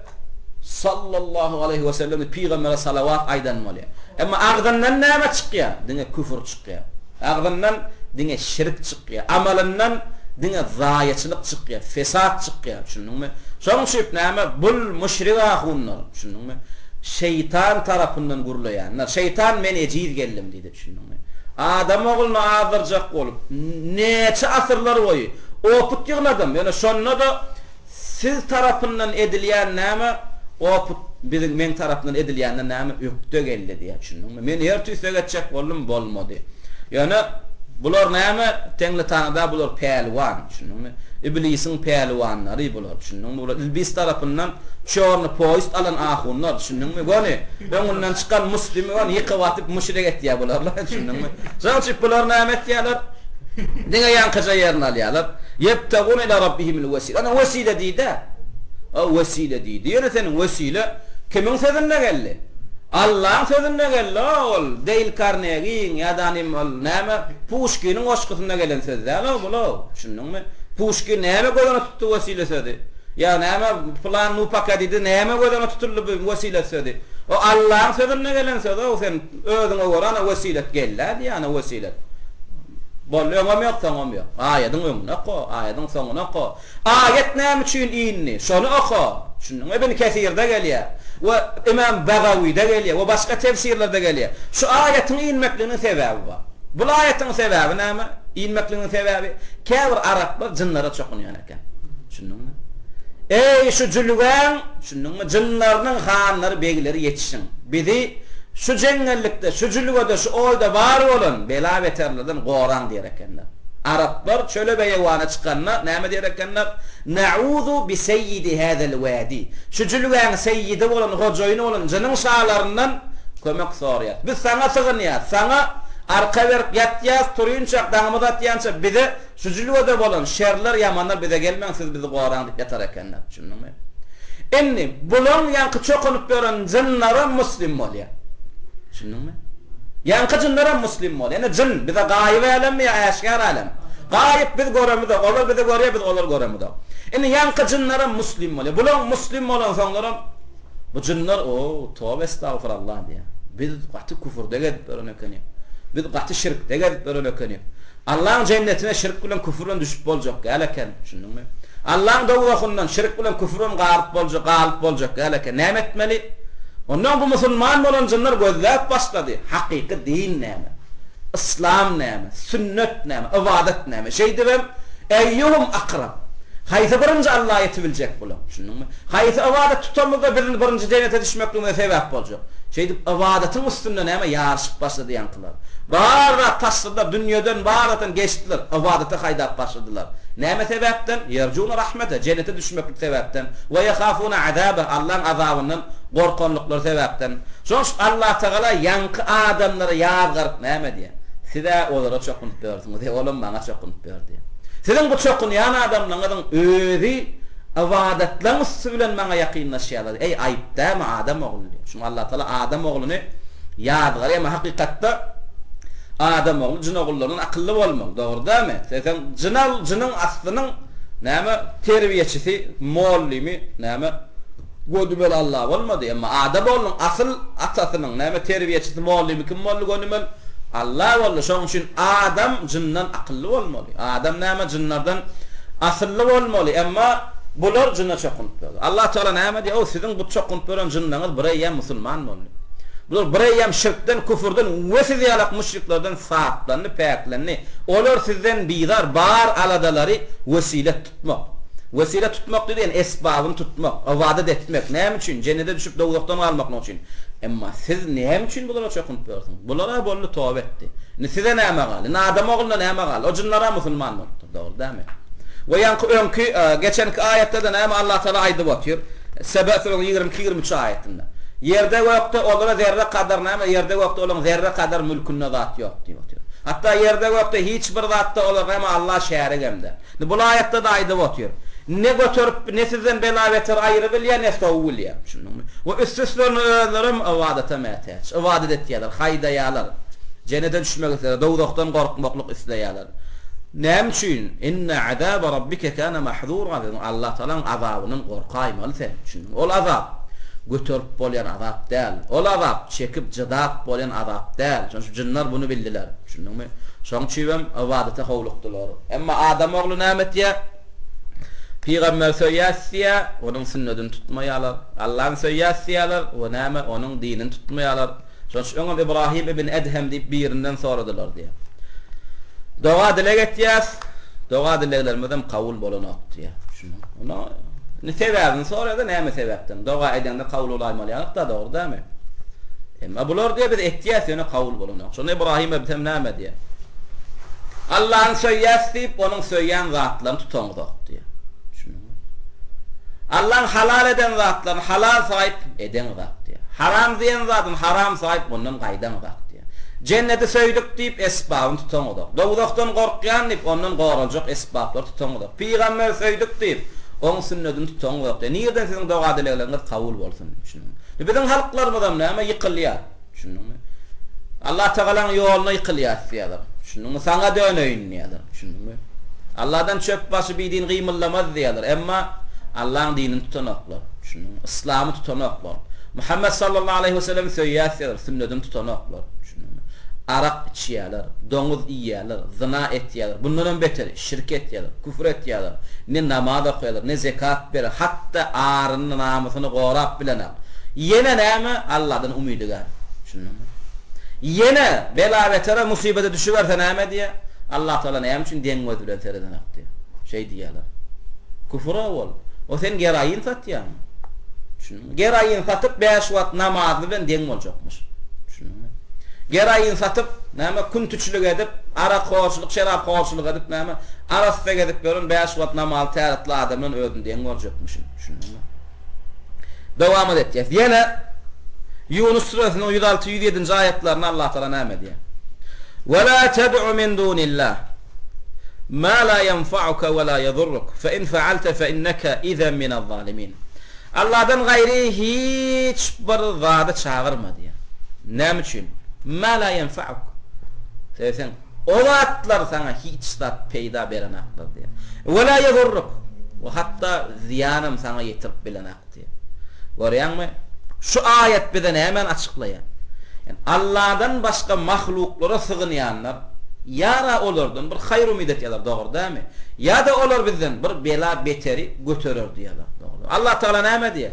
Sallallahu aleýhi we sellem diýip pygambere salawat aýdan bolýar. Emma agzyndan näme çykýar? Diňe küfür çykýar. Agzyndan diňe şirk çykýar. Amalyndan diňe zaýaçylyk çykýar, fesat çykýar. Düşündiňmi? Şonuň üçin näme? Bul müşrik ahunlar, düşündiňmi? Şeýtan tarapyndan gürleýänler. Şeýtan men ejiz geldim diýdi, düşündiňmi? Adam ogluny azdyrjak bolup, näçe asyrlar boýy oput ýygnadym. Ýöne şonda-da Siz tarapyndan edilýän näme, oput biziň meň tarapyndan edilýänden näme ökde geldi diýýär, düşündiňmi? Men her tüýsek etjek boldum, bolmady. Ýöne bular näme, Teňňitanyda bular pälwan, düşündiňmi? Iblisiň pälwanlary bular, düşündiňmi? Bular Iblis tarapyndan çorny poýest alan ahunlar, düşündiňmi? Göni öňünden çykan muslimi göni ýykyp atyp müşrik etýär bularlar, düşündiňmi? Şonuň üçin bular näme etýärler? Diňe ýaňkyja ýerini alýarlar. Ýebtegune ila rabbihimil wesile. Ana wesile diýdä. A wesile diýdi. Ýöne seniň wesile kimiň sözünde geldi? Allaň sözünde geldi ol. Deýl Karnegiň ýa-da nim ol näme Puşkiniň goşgusynda gelen söz däl-ow bul-ow. Düşündiňmi? Puşkin näme göz öňüne tutdy wesile sözi? Ýa näme pylan nupaka diýdi näme göz öňüne tutuldy bu wesile sözi? O Allaň sözünde gelen söz-ow sen özüňe görä ana wesilet geldi-ä diýýär ana wesilet. Boldy, öňem ýok, soňam ýok. Aýadyň öňüni oka, aýadyň soňuny oka. Aýat näme üçin indi? Şony oka. Düşündiňmi? Ibn Kesirde gelýär we Imam Bagawide gelýär we başga tefsirlerde gelýär. Şu aýatyň inmekliginiň sebäbi bar. Bul aýatyň sebäbi näme? Inmekliginiň sebäbi, käbir araplar jynlara çokunýan eken. Düşündiňmi? Eý, şu jülgäň, düşündiňmi, jynlarynyň hanlary, begleri ýetişiň. Bizi şu jeňňellikde, şu jülgede, şu oýda bar bolan bela-beterlerden goraň diýer ekenler. Araplar çöle-beýewana çykanda näme diýer ekenler? Na'uzu bi seýýidi häzel wädi. Şu jülgäň seýýidi bolan, hojaýyny bolan jynyň şalaryndan kömek soraýas. Biz saňa sygynýas, saňa arka berip ýatýas, turynçak, daňymyz atýança bize Şu jülgede bolan şerler, ýamanlar bize gelmäň, siz bizi goraň diýip ýatar ekenler. Düşündiňmi? Indi bulaň ýaňky çokunyp ýören jynlaram muslim bolýar. Düşündiňmi? Ýaňky jynlaram muslim bolýar. Indi jyn bize gaýyp älemmi ýa äşgär älem? Gaýyp biz göremizok, olar bizi görýär, biz olary göremizok. Indi ýaňky jynlaram muslim bolýar. Bulaň muslim bolansoňlaram bu jynlar o, toba estagfurallah diýýär. Biz gaty küfürde gezip ýören ekenik. Biz gaty şirkde gezip ýören ekenik. Allaň jennetine şirk bilen küfür bilen düşüp boljak däl eken, düşündiňmi? Allaň dowzahyndan şirk bilen küfür bilen galyp boljak, galyp boljak däl eken. Näme etmeli? Ondan bu musulman bolan jynlar gözläp başlady, hakyky din näme? Yslam näme? Sünnet näme? Ybadat näme? Şeýdibem, Eýýuhum akrab. Haýsy birinji Allaha ýetibiljek bular? Düşündiňmi? Haýsy ybadat tutamyzda biziň birinji jennete düşmekligimize sebäp boljak? Şeýdip ybadatyň üstünde näme ýaryşyp başlady ýaňkylar. Bar zat taşladylar, dünýeden bar zatdan geçdiler, ybadata haýdap başladylar. Näme sebäpden? Ýerjuna rahmete, jennete düşmeklik sebäpden, we ýehafuna azabeh, Allaň azabyndan gorkanlyklary sebäpden. Şonuň üçin Allatagala ýaňky adamlary ýazgaryp näme diýýär? Siz-ä olara çokunyp ýörsüňiz, he olam maňa çokunyp ýör diýýär. Siziň bu çokunýan adamlaryňyzyň özi ybadatlaryň üsti bilen maňa ýakynlaşýarlar. Eý, aýyp dälmi adam ogly diýýär. Şuňa Allatagala adam ogluny Ýazgar, emma hakykatda adam ogly jyn ogullaryndan akylly bolmaly, dogry dälmi? Sen jynal jynyň aslynyň näme terbiýeçisi, mollymy näme gönümel Alla bolmady, emma adam oglunyň asyl atasynyň näme terbiýeçisi, mollymy kim boldy gönümel? Alla boldy. Şonuň üçin adam jyndan akylly bolmaly. Adam näme jynlardan asylly bolmaly, emma bular jyna çokunyp ýör. Allah Tagala näme diýýär? O siziň bu çokunyp ýören jynlaryňyz bireýýäm musulman boldy. Bular bireýýäm şirkden, küfürden we siz ýalak müşriklerden saplandy, päklendi. Olar sizden bizar, bar aladalary wesilet tutmak. Wesile tutmak diýen esbabyny tutmak, ybadat etmek. Näme üçin? Jennede düşüp dowzahdan galmaklyk üçin. Emma siz näme üçin bulara çokunyp ýörsüňiz? Bular-a boldy toba etdi. Indi size näme galdy? Indi adam ogluna näme galdy? O jynlar-a musulman bolupdyr, dogry dälmi? We ýaňky öňki, geçenki aýatda-da näme Allah Tagala aýdyp otyr? Sebe süresiniň 22, 23 aýatynda. Ýerde gökde olara zerre kadar näme? Ýerde gökde olaryň zerre kadar mülkünde zat ýok diýip otyr. Hatda ýerde gökde hiç bir zatda olar näme Alla şärigem däl. Indi bul aýatda-da aýdyp otyr. Ne göterip, ne sizden bela-beter aýry bilýär, ne sowy bilýär. Düşündiňmi? We üst-üstlerine özlerem ybadata mätäç. Ybadat etýärler, haýdaýarlar. Jennete düşmek isleýärler, dowzahdan gorkmaklyk isleýärler. Näme üçin? Inne azabe rabbike kana mahzura diýdi. Allatagalaň azabyndan gorkaýmaly sen. Düşündiňmi? Ol azap göterip bolýan azap däl. Ol azap çekip, jydap bolýan azap däl. Şonuň üçin jynlar buny bildiler. Düşündiňmi? Şonuň üçinem ybadata howlukdylar. Emma adam ogly näme etýär? Pygamberi söýýäs diýýär, onuň sünnedini tutmaýarlar. Allany söýýäs diýýärler we näme, onuň dinini tutmaýarlar. Şonuň üçin öňem Ibrahim ibn Edhem diýip birinden soradylar diýýär. Doga-dileg etýäs, doga-dileglerimizem kabul bolanok diýýär. Düşündiňmi? Onda indi sebäbini soraýar-da, näme sebäpden? Doga edeňde kabul bolaýmaly ýalyk-da, dogry dälmi? Emma bular diýýär, biz etýäs, ýöne kabul bolanok. Şonda Ibrahim Edhem näme diýýär? Allany söýýäs diýip, onuň söýýän zatlaryny tutaňzok diýýär. Düşündiňmi? Allaň halal eden zatlaryny halal saýyp, edeňzak diýýär. Haram diýen zadyny haram saýyp, ondan gaýdaňzak diýýär. Jenneti söýdük diýip, esbabyny tutaňzok. Dowzahdan gorkýan diýip, ondan goraljak esbaplary tutaňzok. Pygamberi söýdük diýip, oň sünnedini tutaňzok diýýär. Nirden siziň doga-dilegleriňiz kabul bolsun? Düşündiňmi? Biziň halklarymyzam näme ýykylýar. Düşündiňmi? Allah Tagalaň ýoluna ýykylýas diýýärler. Düşündiňmi? Saňa döneýin diýýärler. Düşündiňmi? Allahdan çöp başy bidin gymyldamaz diýýärler. Emma Allaň dinini tutanoklar. Düşündiňmi? Yslamy tutanoklar. Muhammet sallallahu aleýhi we sellemi söýýäs diýýärler, sünnedini tutanoklar. Düşündiňmi? Arak içýärler, doňuz iýýärler, zyna etýärler. Bundanam beteri, şirk etýärler, küfür etýärler. Ne namaz okaýarlar, ne zekat berýär, hatda aryny, namysyny gorap bilenak. Ýene näme? Alladan umydygär. Düşündiňmi? Ýene bela-betere, musybete düşüberse näme diýýär? Allatagala näme üçin deň göz bilen seredenok diýýär. Şeý diýýärler. Küfür-a ol. O sen geroin satýaňmy? Düşündiňmi? Geroin satyp bäş wagt namazly bilen deň boljakmyş. Düşündiňmi? Geroin satyp, näme, küntüçilik edip, arakhorçulyk, şeraphorçulyk edip, näme, arassa gezip ýören bäş wagt namazly, täretli adam bilen özüni deň görjekmişin. Düşündiňmi? Dowamat etýäs. Ýene Ýunus süresiniň 106, 107-nji aýatlarynda Allah Tagala näme diýýär? Ve la ted'u min dunillah ma la yenfa'uke ve la yedurruk fe in fa'alte fe inneke izen minez-zalimin. Allahdan gaýry hiç bir zady çagyrma diýýär. Näme üçin? Ma la yenfa'uk. Sebäbi sen O zatlar saňa hiç zat peýda berenaklar diýýär. We la ýedurruk. We hatda zyýanam saňa ýetirip bilenak diýýär. Görýäňmi? Şu aýat bize nämäni açyklaýar? Ýani Alladan başga mahluklara sygynýanlar ýa-da olardan bir haýyr umyt etýärler, dogry dälmi? Ýa-da olar bizden bir bela-beteri göterer diýýärler, dogry. Allah Tagala näme diýýär?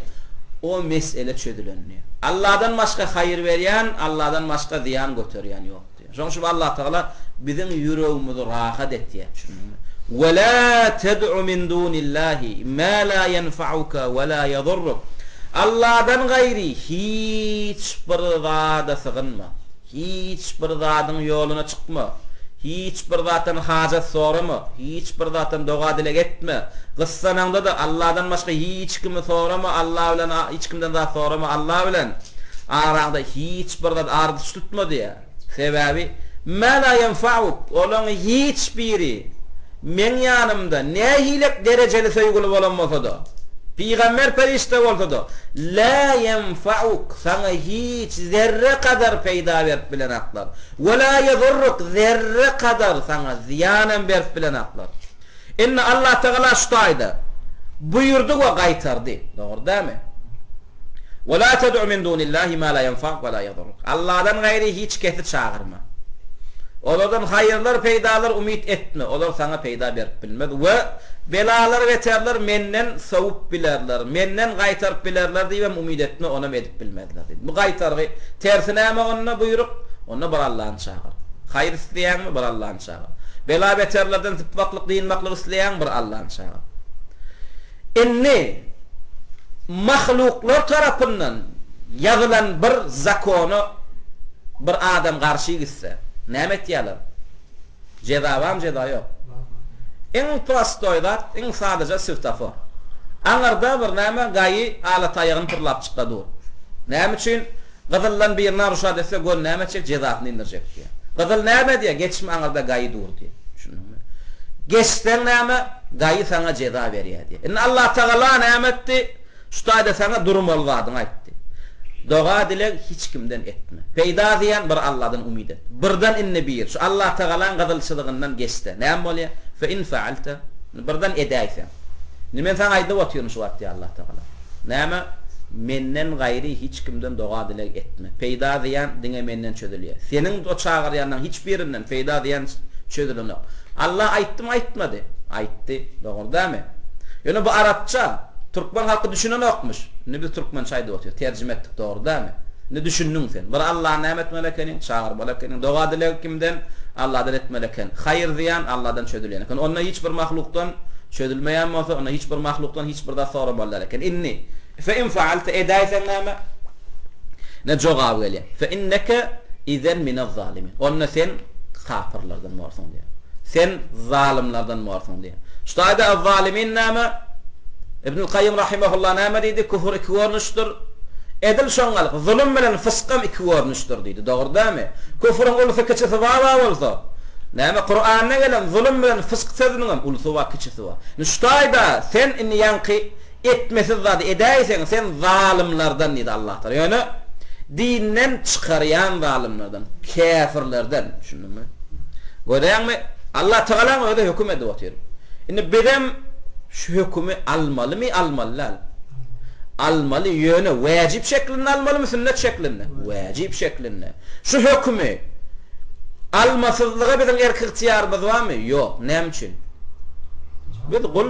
O mesele çözülen diýýär. Alladan başga haýyr berýän, Alladan başga zyýan göterýän ýok diýýär. Şonuň üçin Allatagala biziň ýüregimizi rahat etýär. Düşündiňmi? Ve la ted'u min dunillahi ma la ýenfa'uke ve la ýedurruk. Alladan gaýry hiç bir zada sygynma. Hiç bir zadyň ýoluna çykma. Hiç bir zatdan hajat sorama. Hiç bir zatdan doga-dileg etme. Gyssanaňda-da Alladan başga hiç kimi sorama, Alla bilen hiç kimden zat sorama, Alla bilen araňda hiç bir zat ardyç tutma diýýär. Sebäbi, Mä la ýenfa'uk, olaň hiç biri Meň ýanymda nähilek derejeli söýgüli bolan bolsa-da, pygamber perişde bolsa-da, la ýenfa'uk, saňa hiç zerre kadar peýda berip bilenaklar. We la ýedurruk, zerre kadar saňa zyýanam berip bilenaklar. Indi Allatagala şu taýda buýurdy we gaýtardy. Dogry dälmi? Ve la ted'u min dunillahi ma la ýenfa'uk we la ýedurruk. Alladan gaýry hiç kesi çagyrma. Olardan haýyrlar, peýdalar umyt etme. Olar saňa peýda berip bilmez we belalar, beterler menden sowup bilerler, menden gaýtaryp bilerler diýibem umyt etme, onam edip bilmezler diýdi. Bu gaýtargy tersi näme onda buýruk? Onda bir Allany çagyr. Haýyr isleýäňmi, bir Allany çagyr. Bela-beterlerden sypmaklyk, dynmaklyk isleýäň, bir Allany çagyr. Indi mahluklar tarapyndan ýazylan bir zakona bir adam garşy gitse, näme etýärler? Jeza barmy, jeza ýok? Iň prostoý zat, iň sadaja swetofor. Aňyrda bir näme gaýy ala taýagyny pyrlap çykda dur. Näme üçin? Gyzyldan bir naruşat etse gör näme etjek, jezasyny indirjek diýýär. Gyzyl näme diýýär, geçme aňyrda gaýy dur diýýär. Düşündiňmi? Geçseň näme, gaýy saňa jeza berýär diýýär. Indi Allatagala näme etdi? Şu taýda saňa durmaly zadyňy aýtdy. Doga-dileg hiç kimden etme. Peýda-zyýan bir Alladan umyt et. Birden indi bir, şu Allatagalaň gyzyl çyzygyndan geçse, näme bolýar? Fe in faalte, birden edäýseň. Indi men saňa aýdyp otyryn şu wagt diýýär Allatagala. Näme? Menden gaýry hiç kimden doga-dileg etme. Peýda-zyýan diňe menden çözülýär. Seniň o çagyrýanlaryň hiç birinden peýda-zyýan çözülenok. Alla aýtdymy, aýtmady? Aýtdy. Dogry dälmi? Ýöne bu arapça. Türkmen halky düşünenokmyş. Indi biz türkmençe aýdyp otyrys. Terjime etdik, dogry dälmi? Indi düşündiň sen. Bir Allany näme etmeli ekeniň? Çagyrmaly ekeniň. Doga-dileg kimden? Alladan etmeli eken. Haýyr-zyýan Alladan çözülýän eken. Onda hiç bir mahlukdan Çözülmeýän bolsa, onda hiç bir mahlukdan hiç bir zat soramaly däl eken. Indi, Fe in faalte, edäýseň näme? Ine jogaby gelýär. Fe inneke izen minez-zalimin. Onda sen kapyrlardan borsuň diýýär. Sen zalymlardan borsuň diýýär. Şu taýda ez-zalimin näme? Ibnül Kaýym rahimehullah näme diýdi? Küfür iki görnüşdir. Edil şoňňalyk, zulum bilen fyskam iki görnüşdir diýdi. Dogry dälmi? Küfrüň ulusy kiçisi bar-a bolsa, Näme Kuranda gelen zulum bilen fysk sözüniňem ulusy bar kiçisi bar. Indi şu taýda sen indi ýaňky etmesiz zady edäýseň sen zalymlardan diýdi Allah Taala. Ýöne dinden çykarýan zalymlardan, käfirlerden düşündiňmi? Görýäňmi? Allah Tagalaň özi höküm edip otyr. Indi bizem şu hökümi almalymy, almaly däl? Almaly, ýöne wäjip şeklinde almalymy, sünnet şeklinde? Wäjip şeklinde. Şu hökümi almasyzlyga biziň erk-ygtyýarymyz barmy? Ýok. Näme üçin? Biz gul.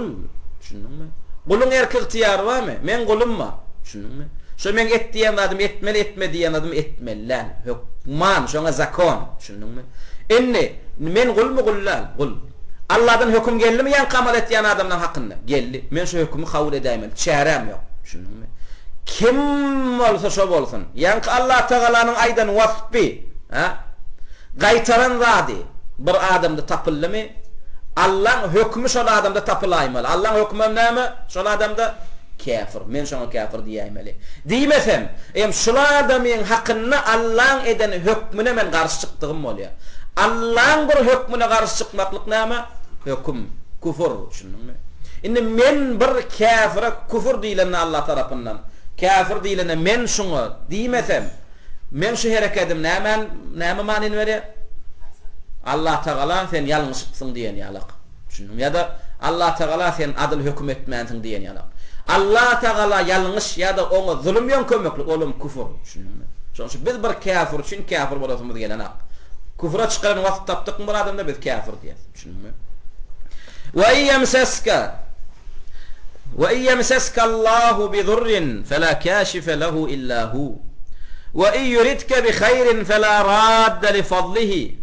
Düşündiňmi? Guluň erk-ygtyýary barmy? Meň gulum bar. Düşündiňmi? Şo meň et diýen zadymy etmeli, etme diýen zadymy etmeli däl. Hökman, şoňa zakon. Düşündiňmi? Indi, men gulmy, gul däl? Gul. Alladan höküm geldimi ýaňky amal etýän adamlaň hakynda? Geldi. Men şu hökümi kabul edäýmeli. Çäräm ýok. Düşündiňmi? Kim bolsa şo bolsun. Ýaňky Allatagalanyň aýdan waspy, hä? Gaýtaran zady bir adamda tapyldymy, Allaň hökümi şol adamda tapylaýmaly. Allaň hökümem näme şol adamda? Käfir. Men şoňa käfir diýäýmeli. Diýmesem, em şul adamyň hakynda Allaň eden hökmüne men garşy çykdygym bolýar. Allaň bir hökmüne garşy çykmaklyk näme? Höküm, küfür, düşündiňmi? Indi men bir käfire küfür diýlende Allah tarapyndan, käfir diýlende men şuňa diýmesem, meň şu herekedim näme näme manyny berýär? Allatagala sen ýalňyşypsyň diýen ýalak. Düşündiňmi? Ýa-da Allatagala sen adyl höküm etmänsiň diýen ýalak. Allatagala ýalňyş ýa-da oňa zulum ýöňkemeklik olam küfür. Düşündiňmi? Şonuň üçin biz bir käfir üçin käfir bolasymyz gelenak. Küfüre çykaran wasp tapdykmy bir adamda biz käfir diýýäs. Düşündiňmi? Ve in yemseske Ve in yemseske Allahu bi zurrin fela kashife lehu illa hu. Ve in yuridke bi hayrin fela radde li fadlihi.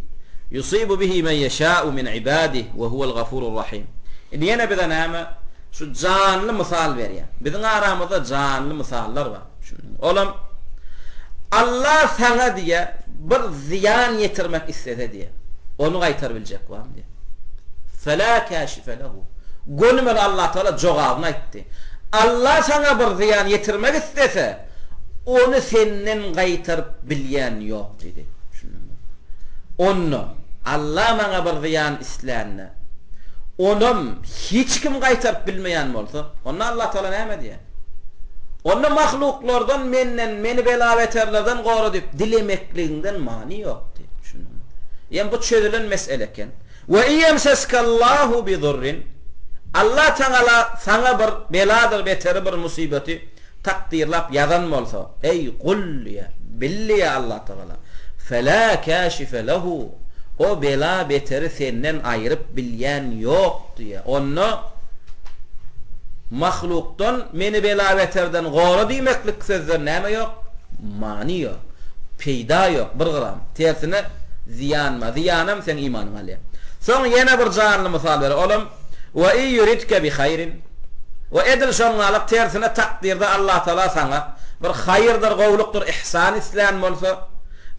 Yusibu bihi men yeşâ'u min ibadihi ve huvel gafurur rahim. Indi ýene bize näme? Şu janly mysal berýär. Biziň aramyzda janly mysallar bar. Olam Allah saňa diýýär, bir zyýan ýetirmek islese diýýär, ony gaýtaryp biljek barmy diýýär. Fela käşife lehu. Gönümel Allah Tagala jogabyny aýtdy. Allah saňa bir zyýan ýetirmek islese, ony senden gaýtaryp bilýän ýok diýdi. Düşündiňmi? Onda Allah maňa bir zyýan islände, onam hiç kim gaýtaryp bilmeýän bolsa, onda Allah Tagala näme diýýär? Onda mahluklardan menden, meni bela-beterlerden gora diýip dilemekligiňden many ýok diýip düşündiňmi? Ýa bu çözülen mesele eken. We in ýemseskallahu bi zurrin Allah Tagala saňa bir beladyr beteri bir musybeti takdyrlap ýazan bolsa, eý gul diýýär, bil diýýär Allah Tagala, felâ kâşife lehu o bela-beteri senden aýryp bilýän ýok diýýär. Onda Mahlukdan meni bela-beterden gora diýmeklik sözden näme ýok? Many ýok. Peýda ýok bir gram. Tersine zyýan bar. Zyýanam seň imanyňy alýar. Soň ýene bir janly mysal berer. Olam, Wa in yuridke bi haýrin. We edil şoňňalyk tersine takdyrda Allatagala saňa bir haýyrdyr, gowlukdyr, ihsan islän bolsa,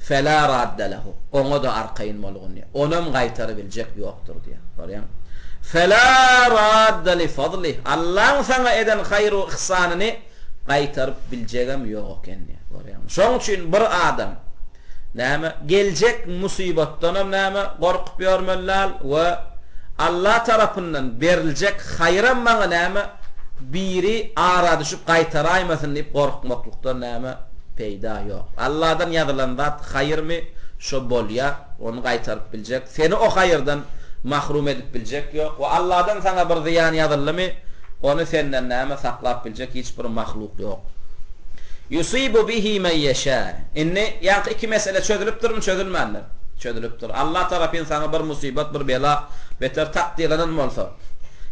Felâ radde lehu, oňa-da arkaýyn bolgun diýýär. Onam gaýtarybiljek ýokdur diýýär. Görýäňmi? Felâ radde li fadlih, Allaň saňa eden haýr-u ihsanyny gaýtaryp biljegem ýok eken diýýär. Görýäňmi? Şoň üçin bir adam Näme, geljek musybatdanam näme, gorkup ýörmeli däl we Alla tarapyndan beriljek haýram maňa näme, biri ara düşüp gaýtaraýmasyn diýip gorkmaklykdan näme, peýda ýok. Alladan ýazylan zat haýyrmy, şo bolýa, ony gaýtaryp biljek, seni o haýyrdan mahrum edip biljek ýok we Alladan saňa bir zyýan ýazyldymy, ony senden näme, saklap biljek hiç bir mahluk ýok. Yusibu bihi men ýeşâ. Indi, ýaňky iki mesele çözülipdirmi, çözülmändir? Çözülipdir. Allah tarapyn saňa bir musybat, bir bela, beter takdyrlanan bolsa,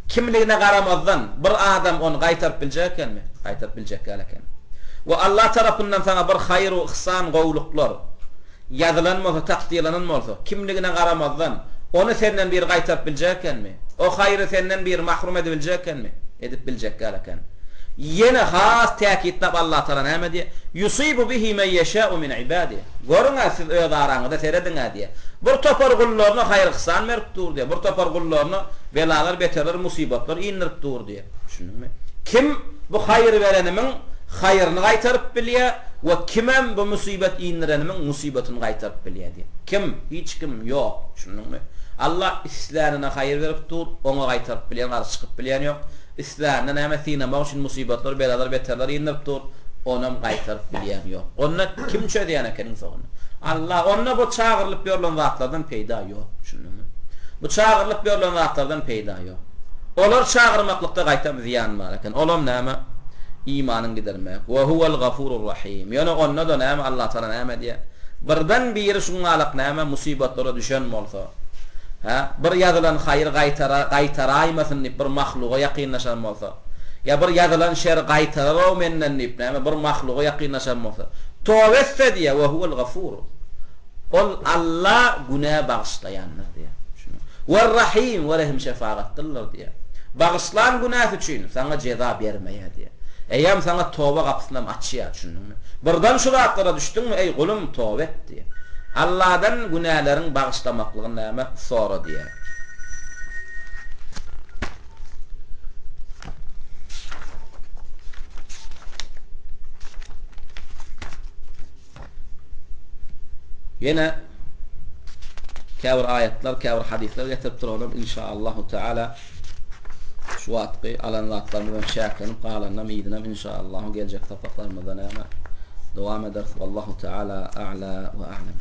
kimligine garamazdan, bir adam ony gaýtaryp biljek ekenmi? Gaýtaryp biljek däl eken. We Allah tarapyndan saňa bir haýr-u yhsan, gowulyklar, Ýazylan bolsa, takdyrlanan bolsa, kimligine garamazdan, ony senden biri gaýtaryp biljek ekenmi? O haýry senden biri mahrum edibiljek ekenmi? Edip biljek däl eken. Ýene has täkitlap Allatagala näme diýýär? Ýusibu bihi men ýeşäu min ibadih. Görüň-ä siz öz araňyzda serediň-ä diýýär. Bir topar gullaryna haýyr-yhsan berip dur diýýär. Bir topar gullaryna belalar, beterler, musybatlar indirip dur diýýär. Düşündiňmi? Kim bu haýyr berenimiň haýryny gaýtaryp bilýär we kimem bu musybet indirenimiň musybatyny gaýtaryp bilýär diýýär. Kim? Hiç kim ýok. Düşündiňmi? Allah islänine haýyr berip dur, oňa gaýtaryp bilýän, garşy çykyp bilýän ýok. Islänine näme synamak üçin musybatlar, belalar, beterler indirip dur, onam gaýtaryp bilýän ýok. Onda kim çözýän ekeniň soňunda? Allah. Onda bu çagyrylyp ýörlen zatlardan peýda ýok. Düşündiňmi? Bu çagyrylyp ýörlen zatlardan peýda ýok. Olar çagyrmaklykda gaýtam zyýan bar eken. Olam näme? Imanyň gidermek. We huwel gafurur rahim. Ýöne onda-da näme Allah Taala näme diýýär? Birden biri şuňňalak näme musybatlara düşen bolsa, hä, bir ýazylan haýyr gaýtara gaýtaraýmasyn diýip bir mahluga ýakynlaşan bolsa, ýa bir ýazylan şer gaýtarar-ow menden diýip näme bir mahluga ýakynlaşan bolsa, toba etse diýýär, we huwel gafur. Ol Alla günä bagyşlaýandyr diýýär. Werrahim we rehim-şefagatlydyr diýýär. Bagyşlan günäsi üçin saňa jeza bermeýär diýýär. Eýýäm saňa toba gapysynam açýar, düşündiňmi? Birden şu zatlara düşdüňmi, eý gulum, toba et diýýär. Alladan günäleriň bagyşlamaklygyny näme, sora diýýär. Ýene käbir aýatlar, käbir hadyslar getiripdir, onam inşaallahu teala şu wagtky alan zatlarymyz bilen çäklenip galanynam yzynam inşaallahu geljek sapaklarymyzda näme dowam ederis. Wallahu teala a'la we a'lem.